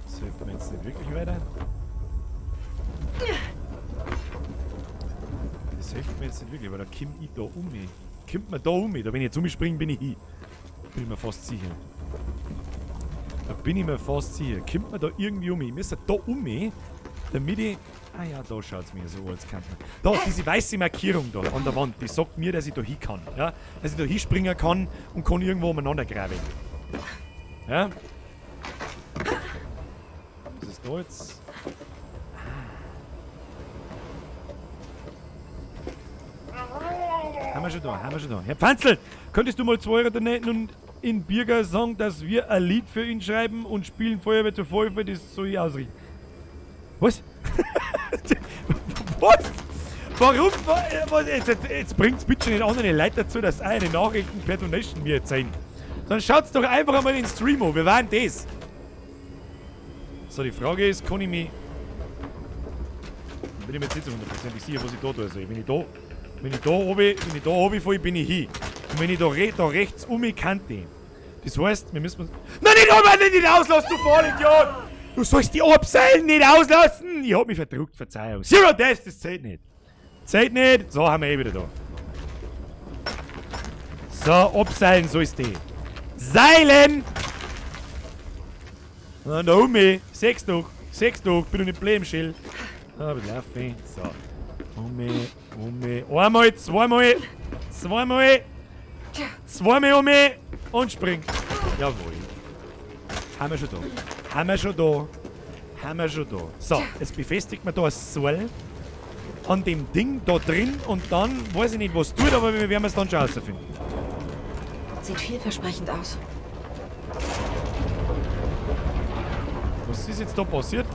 Das hilft mir jetzt nicht wirklich weiter. Das hilft mir jetzt nicht wirklich, weil da komm ich da um mich. Kommt man da um mich? Da wenn ich jetzt umspringe, bin ich hin. Bin ich mir fast sicher. Da bin ich mir fast sicher. Kommt man da irgendwie um mich? Ich müsste da um mich, damit ich... Ah ja, da schaut es mir so, als könnte man. Da, diese weiße Markierung da an der Wand, die sagt mir, dass ich da hin kann. Ja? Dass ich da hinspringen kann und kann irgendwo umeinander graben. Ja? Was ist da jetzt? Haben wir schon da, haben wir schon da. Herr Pfanzl, könntest du mal 2 Euro donaten und in Birger sagen, dass wir ein Lied für ihn schreiben und spielen Feuerwehr zu Feuerwehr, das soll ich ausrichten. Was? Was? Warum? Was? Jetzt bringt's bitte nicht andere Leute dazu, dass eine Nachrichten per Donation mir zeigen. Dann schaut's doch einfach einmal in den Stream an. Wir waren das. So, die Frage ist, kann ich mich... Bin ich mir jetzt nicht so hundertprozentig sicher, was ich da tue. Also, wenn ich da oben falle, bin ich hin. Und wenn ich da rechts um mich kannte. Das heißt, wir müssen... Nein, nicht oben, nicht auslassen, du Vollidiot! Du sollst die Abseilen nicht auslassen! Ich hab mich verdruckt, Verzeihung. Zero Death, das zählt nicht. Zählt nicht. So, haben wir eh wieder da. So, abseilen sollst du. Seilen! Na, da um mich. Sechs doch. Sechs doch. Bin doch nicht blöd im Schild. Ah, ein bisschen laufen. So. Um mich, um mich. Einmal, zweimal. Zweimal. Zweimal um mich. Und spring. Jawohl. Haben wir schon da. Haben wir schon da. Haben wir schon da. So, jetzt befestigt man da ein Seil an dem Ding da drin und dann weiß ich nicht, was tut, aber wir werden es dann schon rausfinden. Sieht vielversprechend aus. Was ist jetzt da passiert?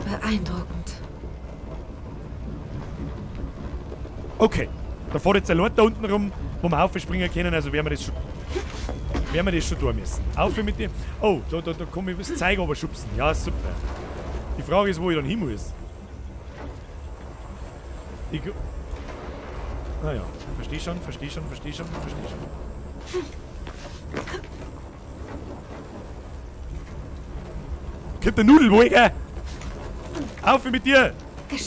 Beeindruckend. Okay, da fährt jetzt ein Leute da unten rum, wo wir aufspringen können, also werden wir das schon. Werden wir das schon tun müssen. Auf mit dem. Oh, da kann ich das Zeug aber schubsen. Ja, super. Die Frage ist, wo ich dann hin muss. Ich. Naja, versteh schon, versteh schon, versteh schon, versteh schon. Kommt der Nudelwolke! Auf mit dir!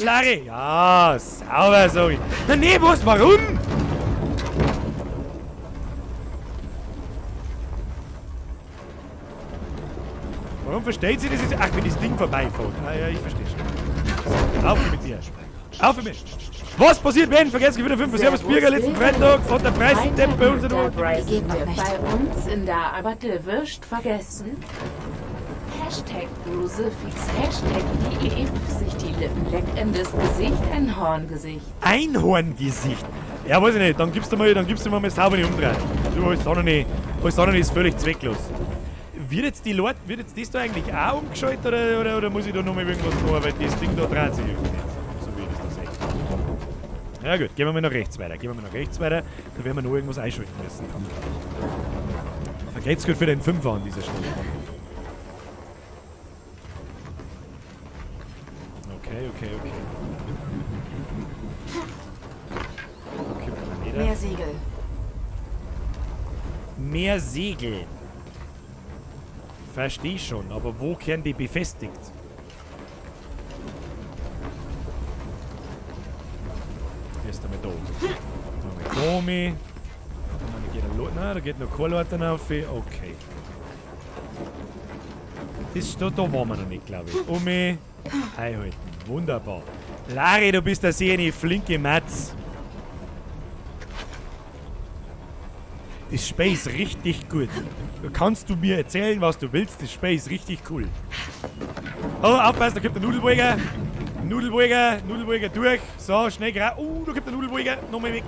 Larry! Ja, sauber, sag ich. Na nee, was? Warum? Warum versteht sie das jetzt? Ach, wenn das Ding vorbeifährt. Ah ja, ich verstehe schon. So, auf mit dir. Auf mit mir. Was passiert, wenn? Vergesst wieder 5 Servus Birger letzten Freitag hat der Preis Depp bei uns in der Geht noch nicht. Bei uns in der Arbeit Würst vergessen. Hashtag Brusefix, Hashtag DEF, sich die Lippen leckendes Gesicht, Einhorngesicht. Einhorngesicht? Ja, weiß ich nicht. Dann gibst du mal sauber nicht umdrehen. Du, alles andere ist völlig zwecklos. Wird jetzt die Leute, wird jetzt das da eigentlich auch umgeschaltet oder muss ich da nochmal irgendwas machen, weil das Ding da dreht sich irgendwie nicht, so wie ich das da sehe. Ja gut, gehen wir mal nach rechts weiter, da werden wir noch irgendwas einschalten müssen. Vergeht's gut für den Fünfer an dieser Stelle. Okay, okay, okay. weiter. Mehr Segel. Mehr Segel. Versteh schon, aber wo kehren die befestigt? Erst einmal da. Da mal da. Nein, da geht noch kein Leiter auf. Okay. Das da, da waren wir noch nicht, glaube ich. Um mich einhalten. Wunderbar. Lari, du bist da sehr eine flinke Matz. Das Spiel ist richtig gut. Da kannst du mir erzählen, was du willst. Das Spiel ist richtig cool. Oh, aufpassen, da kommt der Nudelburger. Nudelburger, Nudelburger durch. So, schnell gerade. Da kommt der Nudelburger. Nochmal weg.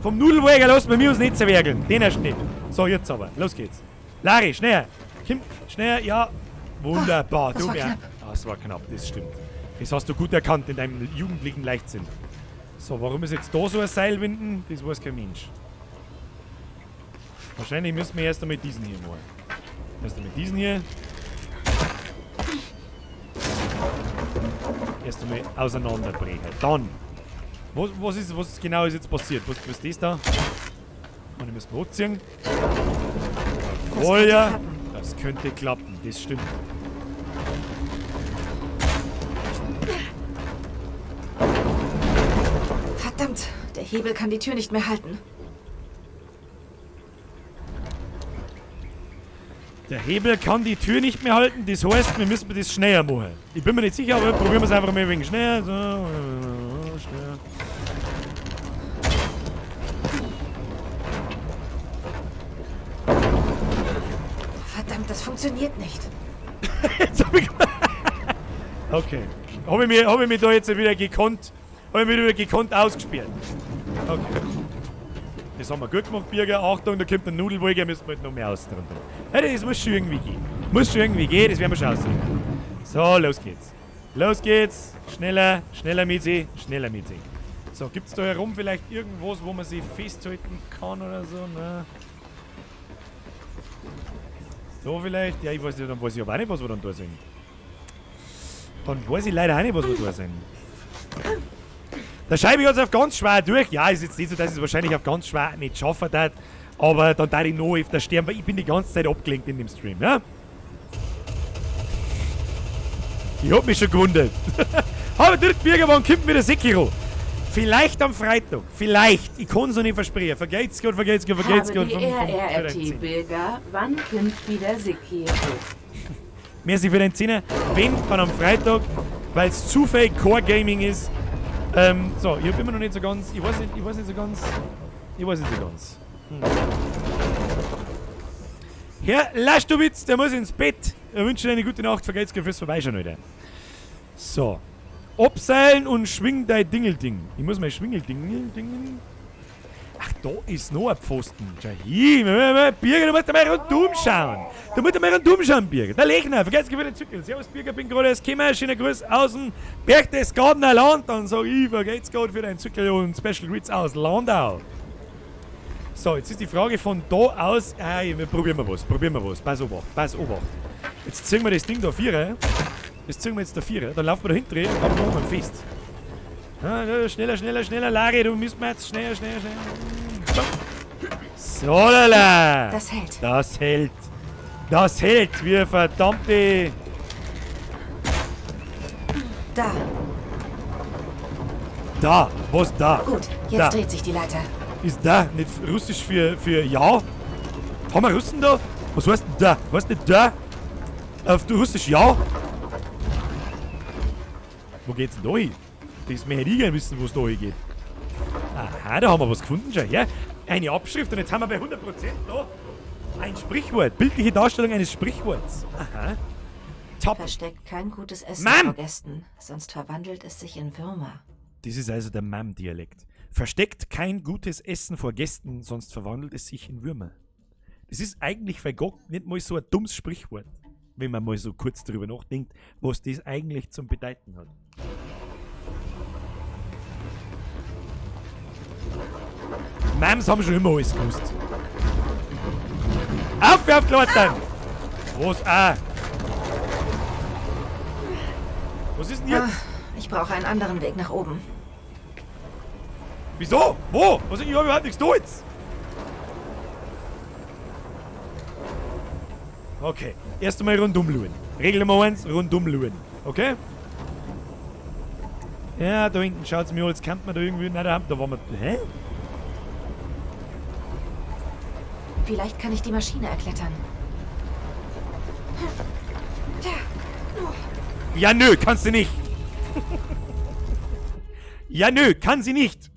Vom Nudelburger lassen wir uns nicht zerwerkeln. Den erst nicht. So, jetzt aber. Los geht's. Lari, schneller. Komm, schneller. Ja. Wunderbar. Das war knapp. Das war knapp, das stimmt. Das hast du gut erkannt in deinem jugendlichen Leichtsinn. So, warum ist jetzt da so ein Seilwinden? Das weiß kein Mensch. Wahrscheinlich müssen wir erst einmal diesen hier machen. Erst einmal diesen hier. Erst einmal auseinanderbrechen. Dann. Was genau ist jetzt passiert? Was ist das da? Und ich muss hochziehen. Oh ja. Das könnte klappen, das stimmt. Verdammt, der Hebel kann die Tür nicht mehr halten. Der Hebel kann die Tür nicht mehr halten, das heißt, wir müssen das schneller machen. Ich bin mir nicht sicher, aber probieren wir es einfach mal ein wenig schneller. So, schneller. Verdammt, das funktioniert nicht. Jetzt hab ich... Okay. Hab ich mich da jetzt wieder gekonnt... Hab ich mich wieder gekonnt ausgespielt. Okay. Das haben wir gut gemacht, Birger. Achtung, da kommt ein Nudelwolger, müssen wir halt noch mehr außen drunter. Hey, das muss schon irgendwie gehen. Muss schon irgendwie gehen, das werden wir schon aussehen. So, los geht's. Los geht's. Schneller, schneller mit sie, schneller mit sie. So, gibt's da herum vielleicht irgendwas, wo man sie festhalten kann oder so? Ne? So vielleicht? Ja, ich weiß nicht, dann weiß ich aber auch nicht, was wir dann da sind. Dann weiß ich leider auch nicht, was wir da sind. Da schreibe ich uns auf ganz schwer durch. Ja, ist jetzt nicht so, dass ich es wahrscheinlich auf ganz schwer nicht schaffen darf. Aber dann darf ich noch öfter sterben, weil ich bin die ganze Zeit abgelenkt in dem Stream, ja? Ich hab mich schon gewundert. Aber der Birger, wann kommt mir der Sekiro? Vielleicht am Freitag. Vielleicht. Ich kann es noch nicht versprechen. Vergeht's Gott, vergeht's Gott, vergeht's Gott. RRT Birger, wann kommt wieder Sekiro? Merci für den Zehner. Wenn, dann am Freitag, weil es zufällig Core Gaming ist. So, ich hab immer noch nicht so ganz. Ich weiß nicht so ganz. Herr Laschowitz, der muss ins Bett. Er wünscht dir eine gute Nacht. Vergeht's Gott fürs Vorbeischauen heute. So. Abseilen und schwing dein Dingelding. Ich muss mein Schwingelding. Ding. Ach, da ist noch ein Pfosten. Schau hier, Birger, du musst mal rundum schauen. Du musst mal rundum schauen, Birger. Der Lechner, vergesst für den Zückel. Servus, Birger, bin gerade erst gekommen. Schöner Gruß aus dem Berchtesgadener Land. Dann sag ich, vergeht's Gott für deinen Zückel und Special Greets aus Landau. So, jetzt ist die Frage von da aus. Ah, probieren wir was, probieren wir was. Pass Obacht, pass Obacht. Jetzt ziehen wir das Ding da vier. Das ziehen wir jetzt da vier. Dann laufen wir da hinten und dann machen wir fest. Ah, schneller, schneller, schneller, Lari, du musst mir jetzt schneller, schneller, schneller. So, lala. Das hält. Das hält. Das hält, wir verdammte. Da. Da, was da? Gut, jetzt da. Dreht sich die Leiter. Ist da nicht russisch für ja? Haben wir Russen da? Was heißt denn da? Was nicht da? Auf Russisch ja? Wo geht's denn da hin? Das möchte ich gerne wissen, wo es da hingeht. Aha, da haben wir was gefunden schon. Ja? Eine Abschrift und jetzt haben wir bei 100% da ein Sprichwort. Bildliche Darstellung eines Sprichworts. Aha. Top. Versteckt kein gutes Essen Mann! vor Gästen, sonst verwandelt es sich in Würmer. Das ist also der Mam-Dialekt. Versteckt kein gutes Essen vor Gästen, sonst verwandelt es sich in Würmer. Das ist eigentlich bei Gott nicht mal so ein dummes Sprichwort, wenn man mal so kurz drüber nachdenkt, was das eigentlich zum Bedeuten hat. Mams haben schon immer alles gewusst. Auf, aufklettern! Was? Ah! Was ist denn jetzt? Ah, ich brauche einen anderen Weg nach oben. Wieso? Wo? Was? Ich hab überhaupt nichts da jetzt. Okay. Erst einmal rundum schauen. Regel Nummer 1, rundum schauen. Okay? Ja, da hinten schaut's mir an, jetzt kommt man da irgendwie. Nein, da waren wir. Hä? Vielleicht kann ich die Maschine erklettern. Ja, nö, kannst du nicht. Ja, nö, kann sie nicht.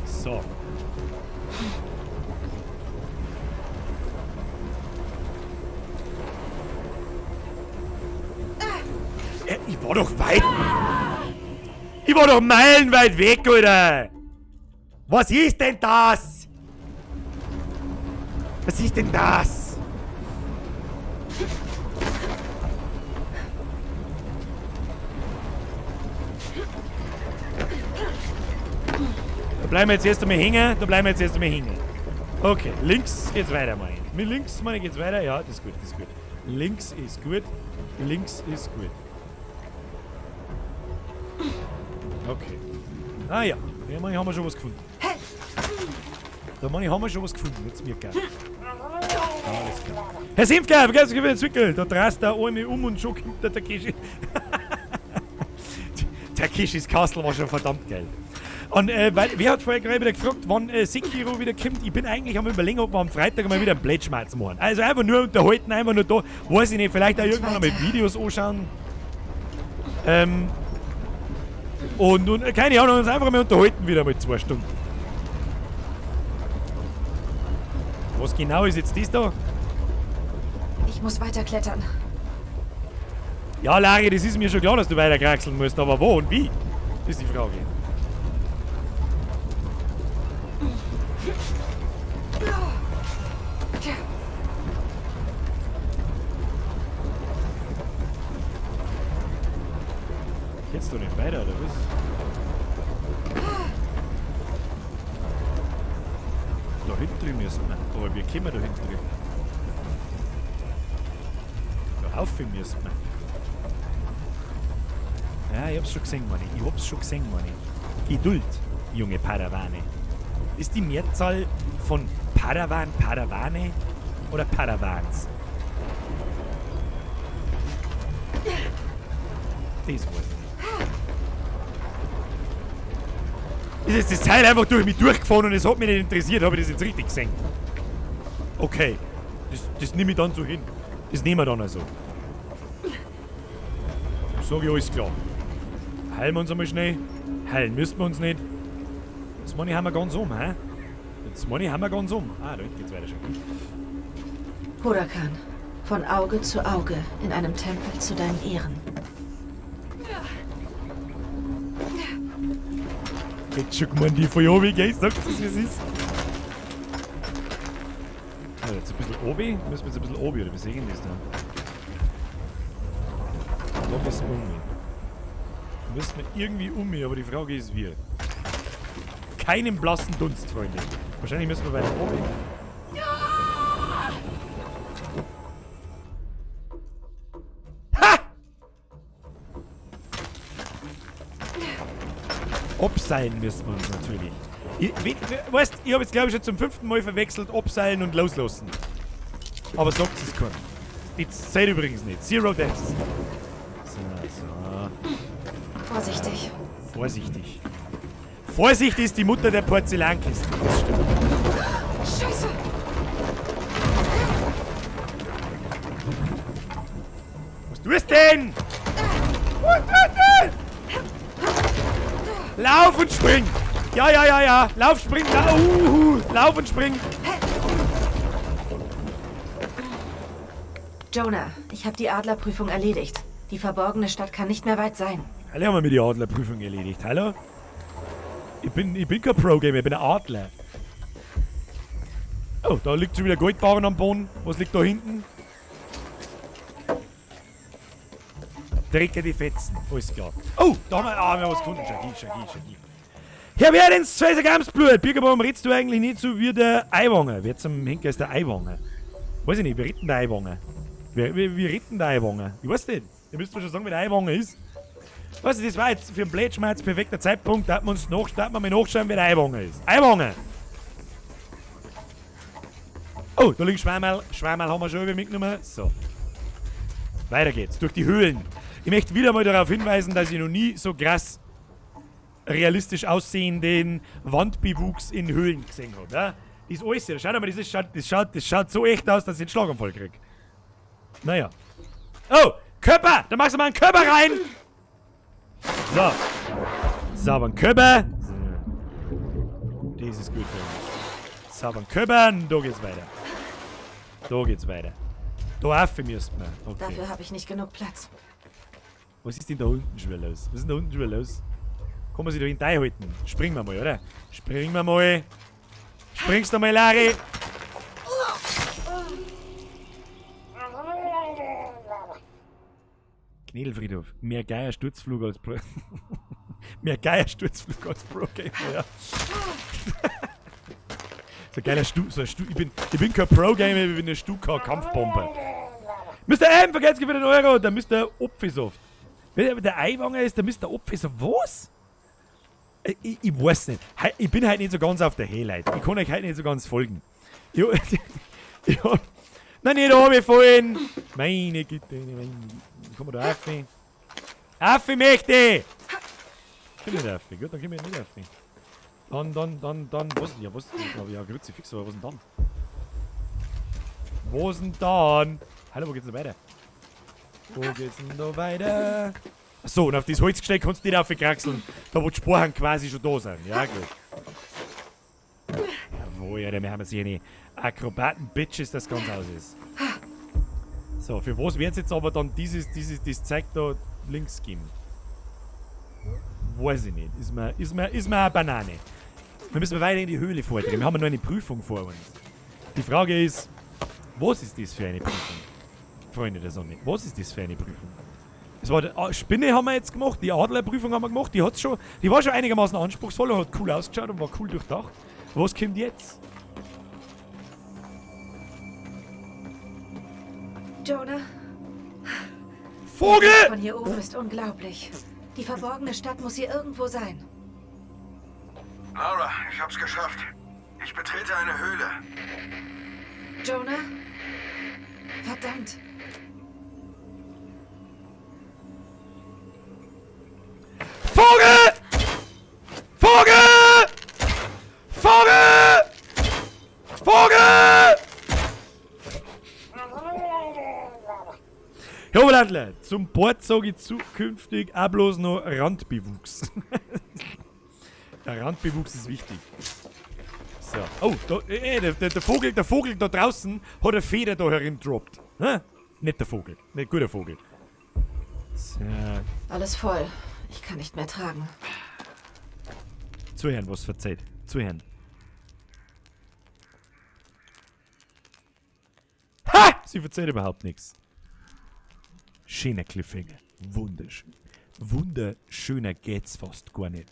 So. Ich war doch weit. Ich war doch meilenweit weg, Alter. Was ist denn das? Was ist denn das? Da bleiben wir jetzt erst einmal hängen. Da bleiben wir jetzt erst einmal hängen. Okay, links geht's weiter, meine ich. Mit links, meine ich, geht's weiter. Ja, das ist gut, das ist gut. Links ist gut. Links ist gut. Okay. Ah ja, da meine ich, haben wir schon was gefunden. Da meine ich, haben wir schon was gefunden. Jetzt mir geil. Alles klar. Herr Senfger, vergesst nicht, Zwickel. Da drast der eine um und schon kommt der Takeshi. Takeshis Castle war schon verdammt geil. Und weil, wer hat vorher gerade wieder gefragt, wann Sekiro wieder kommt? Ich bin eigentlich am Überlegen, ob wir am Freitag mal wieder einen Plätschmerz machen. Also einfach nur unterhalten, einfach nur da. Weiß ich nicht, vielleicht auch irgendwann einmal Videos anschauen. Und keine Ahnung, uns einfach mal unterhalten wieder mal 2 Stunden. Was genau ist jetzt das da? Ich muss weiter klettern. Ja, Lari, das ist mir schon klar, dass du weiter kraxeln musst, aber wo und wie? Ist die Frage. Jetzt doch nicht weiter, oder was? Da hinten drüben müssen wir. Aber wir kommen da hinten drüben. Da rauf müssen wir. Ja, ich hab's schon gesehen, Manni. Ich hab's schon gesehen, Manni. Geduld, junge Padawane. Ist die Mehrzahl von Padawan, Padawane oder Padawans? Das weiß ich nicht. Ist jetzt das Teil einfach durch mich durchgefahren und es hat mich nicht interessiert. Habe ich das jetzt richtig gesehen? Okay. Das nehme ich dann so hin. Das nehmen wir dann also. Sag ich, alles klar. Heilen wir uns einmal schnell. Heilen müssen wir uns nicht. Das meine ich, haben wir ganz um, hä? Das meine ich, haben wir ganz um. Ah, da hinten geht's weiter schon. Hurakan, von Auge zu Auge in einem Tempel zu deinen Ehren. Jetzt schon gemeint, die von oben, gell? Sagst du, wie es ist? Also jetzt ein bisschen oben. Müssen wir jetzt ein bisschen oben, oder wie sehen das da? Da müssen wir um. Müssen wir irgendwie um, aber die Frage ist wie. Keinen blassen Dunst, Freunde. Wahrscheinlich müssen wir weiter oben. Ha! Abseilen müssen wir uns natürlich. Weißt, ich hab jetzt glaube ich schon zum 5. Mal verwechselt, abseilen und loslassen. Aber sagt es keinem. Das zählt übrigens nicht. Zero Deaths. So, so. Vorsichtig. Vorsichtig. Vorsicht ist die Mutter der Porzellankiste. Das stimmt. Scheiße! Was tust du denn? Was tust du denn? Lauf und spring! Ja, ja, ja, ja! Lauf, spring! Lauf und spring! Jonah, ich habe die Adlerprüfung erledigt. Die verborgene Stadt kann nicht mehr weit sein. Alle haben wir mir die Adlerprüfung erledigt. Hallo? Ich bin kein Pro-Gamer, ich bin ein Adler. Oh, da liegt schon wieder Goldbarren am Boden. Was liegt da hinten? Drecke die Fetzen. Alles klar. Oh, da haben wir, wir haben was gefunden. Schau, schau, schau. Herr Werden's, 2 Gamsblut. Birger, warum redest du eigentlich nicht so wie der Aiwanger? Wer zum Henker ist der Aiwanger? Weiß ich nicht, wer redet denn der Aiwanger? Wie retten der Aiwanger? Ich weiß nicht. Ihr müsst mir schon sagen, wie der Aiwanger ist. Weißt du, das war jetzt für den Plätschmerz perfekter Zeitpunkt, da hat man uns nach, da hat man mal nachschauen, wer der Aiwanger ist. Aiwanger! Oh, da liegen Schwammerl. Schwammerl haben wir schon über mitgenommen. So. Weiter geht's. Durch die Höhlen. Ich möchte wieder mal darauf hinweisen, dass ich noch nie so krass realistisch aussehenden Wandbewuchs in Höhlen gesehen habe. Ja? Das ist alles. Schaut mal, das schaut so echt aus, dass ich einen Schlaganfall krieg. Naja. Oh! Körper! Da machst du mal einen Körper rein! So. Sauberen Körper. So. Das ist gut für uns. Sauberen Körper. Da geht's weiter. Da geht's weiter. Da rauf müssen wir. Okay. Dafür habe ich nicht genug Platz. Was ist denn da unten schon wieder los? Was ist denn da unten schon wieder los? Kann man sich da hinten einhalten? Springen wir mal, oder? Springen wir mal. Springst du mal, Larry? Knädelfriedhof. Mehr geiler Sturzflug als Pro. Mehr geiler Sturzflug als Pro Gamer, ja. So ein geiler Stu, so ein Stu, ich bin kein Pro Gamer, ich bin eine Stuka-Kampfbombe. Mr. M, vergesst für den Euro, der Mr. Opfisoft. Wer der Aiwanger ist, der Mr. Opfisoft. Was? Ich weiß nicht. Ich bin halt nicht so ganz auf der Hellheit. Ich kann euch halt nicht so ganz folgen. Ich, ich hab, nein, nicht runtergefallen. Meine Güte, meine Güte. Komm mal da rauf. Auf möchte! Ich komm nicht rauf. Gut, dann komm ich nicht rauf. Dann, was? Ja, was? Ja, Kruzifix, aber was denn dann? Was denn dann? Hallo, wo geht's denn weiter? Wo geht's denn da weiter? Achso, und auf das Holzgestell kannst du nicht aufkraxeln, da wo die Sporen quasi schon da sind. Ja, gut. Jawohl, ja, wir haben jetzt hier eine Akrobaten-Bitches, das ganz aus ist. So, für was wird's jetzt aber dann das Zeug da links geben? Weiß ich nicht. Ist mir eine Banane. Wir müssen weiter in die Höhle vordringen. Wir haben ja noch eine Prüfung vor uns. Die Frage ist, was ist das für eine Prüfung? Freunde der Sonne, was ist das für eine Prüfung? Das war die Spinne haben wir jetzt gemacht, die Adlerprüfung haben wir gemacht, die hat's schon, die war schon einigermaßen anspruchsvoll und hat cool ausgeschaut und war cool durchdacht. Was kommt jetzt? Jonah? Vogel! Von hier oben ist unglaublich. Die verborgene Stadt muss hier irgendwo sein. Lara, ich hab's geschafft. Ich betrete eine Höhle. Jonah? Verdammt. Vogel! Vogel! Vogel! Vogel! Herr Oberlandler, zum Bord sage ich zukünftig auch bloß noch Randbewuchs. Der Randbewuchs ist wichtig. So. Oh, da, der Vogel da draußen hat eine Feder da herin droppt. Hä? Nicht der Vogel. Nicht guter Vogel. So. Alles voll. Ich kann nicht mehr tragen. Zuhören, was verzeiht. Zuhören. Ha! Sie verzeiht überhaupt nichts. Schöner Cliffhanger. Wunderschön. Wunderschöner geht's fast gar nicht.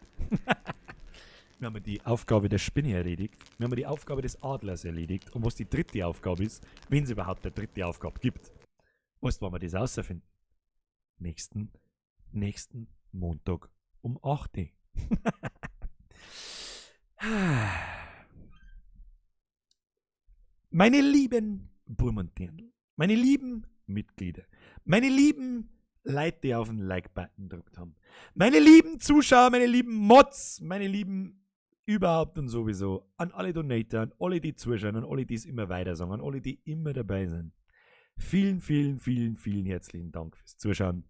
Wir haben die Aufgabe der Spinne erledigt. Wir haben die Aufgabe des Adlers erledigt. Und was die dritte Aufgabe ist, wenn es überhaupt eine dritte Aufgabe gibt. Weißt du, wann wir das rausfinden? Nächsten Montag um 8 Uhr. Meine lieben Burm und Dirndl, meine lieben Mitglieder, meine lieben Leute, die auf den Like-Button gedrückt haben, meine lieben Zuschauer, meine lieben Mods, meine lieben überhaupt und sowieso, an alle Donator, an alle, die zuschauen, an alle, die es immer weiter sagen, an alle, die immer dabei sind. Vielen, vielen, vielen, vielen herzlichen Dank fürs Zuschauen.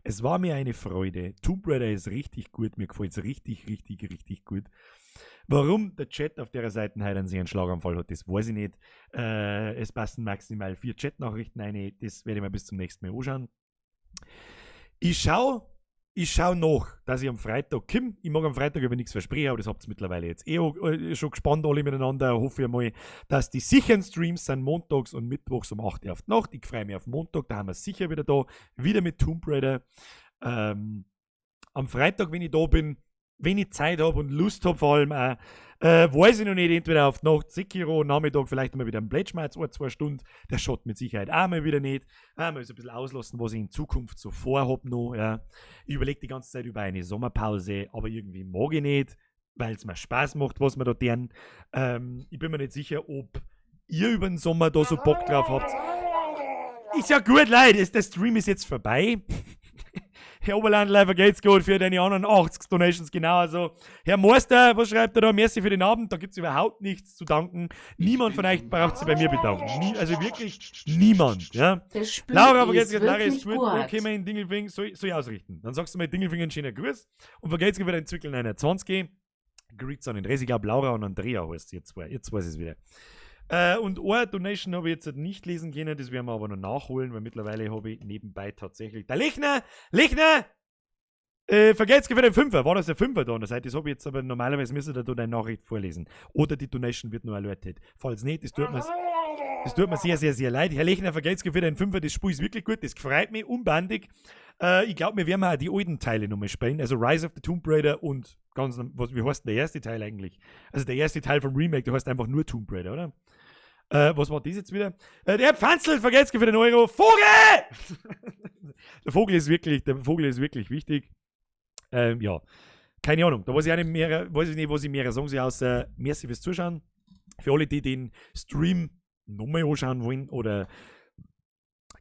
Es war mir eine Freude. Tomb Raider ist richtig gut. Mir gefällt's richtig, richtig, richtig gut. Warum der Chat auf der Seite heute einen Schlaganfall hat, das weiß ich nicht. Es passen maximal 4 Chatnachrichten rein. Das werde ich mir bis zum nächsten Mal anschauen. Ich schau nach, dass ich am Freitag komme. Ich mag am Freitag über nichts versprechen, aber das habt ihr mittlerweile jetzt eh schon gespannt alle miteinander. Hoffe ich mal, dass die sicheren Streams sind montags und mittwochs um 8 Uhr auf die Nacht. Ich freue mich auf Montag, da haben wir sicher wieder da. Wieder mit Tomb Raider. Am Freitag, wenn ich da bin, Wenn ich Zeit habe und Lust habe, vor allem auch, weiß ich noch nicht, entweder auf die Nacht Sekiro, Nachmittag vielleicht mal wieder ein Pledge ein, 2 Stunden. Der schaut mit Sicherheit auch mal wieder nicht. Mal so ein bisschen auslassen, was ich in Zukunft so vorhab noch. Ja. Ich überlege die ganze Zeit über eine Sommerpause, aber irgendwie mag ich nicht, weil es mir Spaß macht, was wir da tun. Ich bin mir nicht sicher, ob ihr über den Sommer da so Bock drauf habt. Ist ja gut, Leute, der Stream ist jetzt vorbei. Herr Oberlandler, vergelt's gut für deine anderen 80 Donations, genau. Also, Herr Meister, was schreibt er da? Merci für den Abend, da gibt's überhaupt nichts zu danken. Niemand von euch braucht sich bei mir bedanken. Nie, also wirklich niemand. Ja? Laura, vergelt's gut, Lara ist gut. Okay, mein Dingelfing, soll ich ausrichten. Dann sagst du mal Dingelfing einen schönen Gruß und vergelt's gut für deinen Zwickel 29. Grüß an den Rest. Ich glaube, Laura und Andrea heißt ihr zwei. Jetzt weiß ich es wieder. Und eine Donation habe ich jetzt nicht lesen können, das werden wir aber noch nachholen, weil mittlerweile habe ich nebenbei tatsächlich. Der Lechner! Lechner! Vergelt's für den Fünfer. War das der Fünfer da an der Seite? Das habe ich jetzt aber normalerweise müsste da deine Nachricht vorlesen. Oder die Donation wird nur alertet. Falls nicht, das tut mir sehr, sehr, sehr leid. Herr Lechner, vergelt's für den Fünfer, das Spiel ist wirklich gut, das freut mich unbandig. Ich glaube, wir werden auch die alten Teile nochmal spielen. Also Rise of the Tomb Raider und ganz, was, wie heißt denn der erste Teil eigentlich? Also der erste Teil vom Remake, der heißt einfach nur Tomb Raider, oder? Was war das jetzt wieder? Der Pfanzel, vergelt's für den Euro. Vogel! Der Vogel ist wirklich wichtig. Ja, keine Ahnung. Da weiß ich auch nicht mehr, weiß ich nicht, was ich mehr sagen soll, außer merci fürs Zuschauen. Für alle, die den Stream nochmal anschauen wollen oder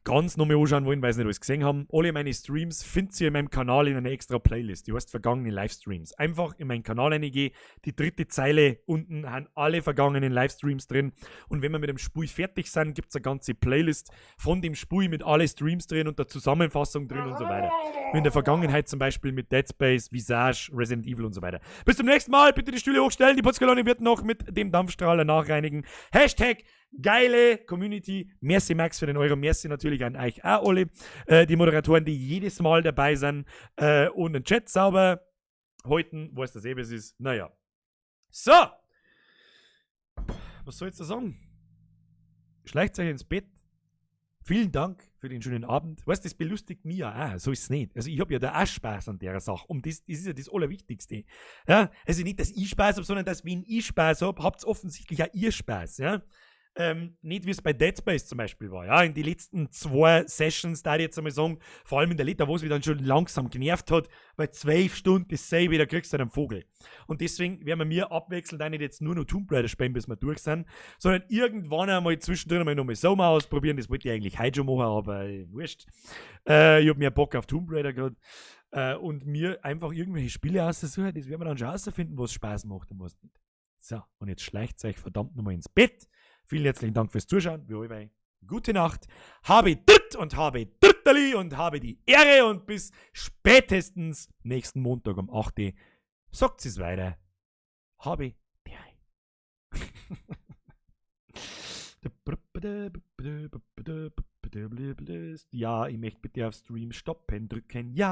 ganz nochmal anschauen wollen, weil sie nicht alles gesehen haben. Alle meine Streams findet ihr in meinem Kanal in einer extra Playlist. Die heißt vergangene Livestreams. Einfach in meinen Kanal reingehen, die dritte Zeile unten haben alle vergangenen Livestreams drin. Und wenn wir mit dem Spiel fertig sind, gibt es eine ganze Playlist von dem Spiel mit alle Streams drin und der Zusammenfassung drin und so weiter. Wie in der Vergangenheit zum Beispiel mit Dead Space, Visage, Resident Evil und so weiter. Bis zum nächsten Mal. Bitte die Stühle hochstellen. Die Putzkolonne wird noch mit dem Dampfstrahler nachreinigen. Hashtag geile Community. Merci Max für den Euro. Merci natürlich an euch auch alle. Die Moderatoren, die jedes Mal dabei sind und den Chat sauber halten. Weiß das eh, was ist. Naja. So. Was soll ich jetzt da sagen? Schleicht euch ins Bett. Vielen Dank für den schönen Abend. Weißt du, das belustigt mich ja auch. So ist es nicht. Also ich habe ja da auch Spaß an der Sache. Und das ist ja das Allerwichtigste. Ja? Also nicht, dass ich Spaß habe, sondern dass, wenn ich Spaß habe, habt offensichtlich auch ihr Spaß. Ja? Nicht wie es bei Dead Space zum Beispiel war. Ja, in die letzten 2 Sessions, da ich jetzt einmal sagen, vor allem in der Liter, wo es mich dann schon langsam genervt hat, weil 12 Stunden dasselbe, da kriegst du einen Vogel. Und deswegen werden wir mir abwechselnd auch nicht jetzt nur noch Tomb Raider spielen, bis wir durch sind, sondern irgendwann einmal zwischendrin einmal nochmal Soma ausprobieren. Das wollte ich eigentlich heute schon machen, aber wurscht. Ich hab mehr Bock auf Tomb Raider gerade. Und mir einfach irgendwelche Spiele auszusuchen, das werden wir dann schon rausfinden, was Spaß macht und was nicht. So, und jetzt schleicht euch verdammt nochmal ins Bett. Vielen herzlichen Dank fürs Zuschauen. Wir alle gute Nacht. Habe Dritt und habe Dritterli und habe die Ehre und bis spätestens nächsten Montag um 8 Uhr. Sagt es weiter. Habe die Ehre. Ja, ich möchte bitte auf Stream stoppen drücken. Ja.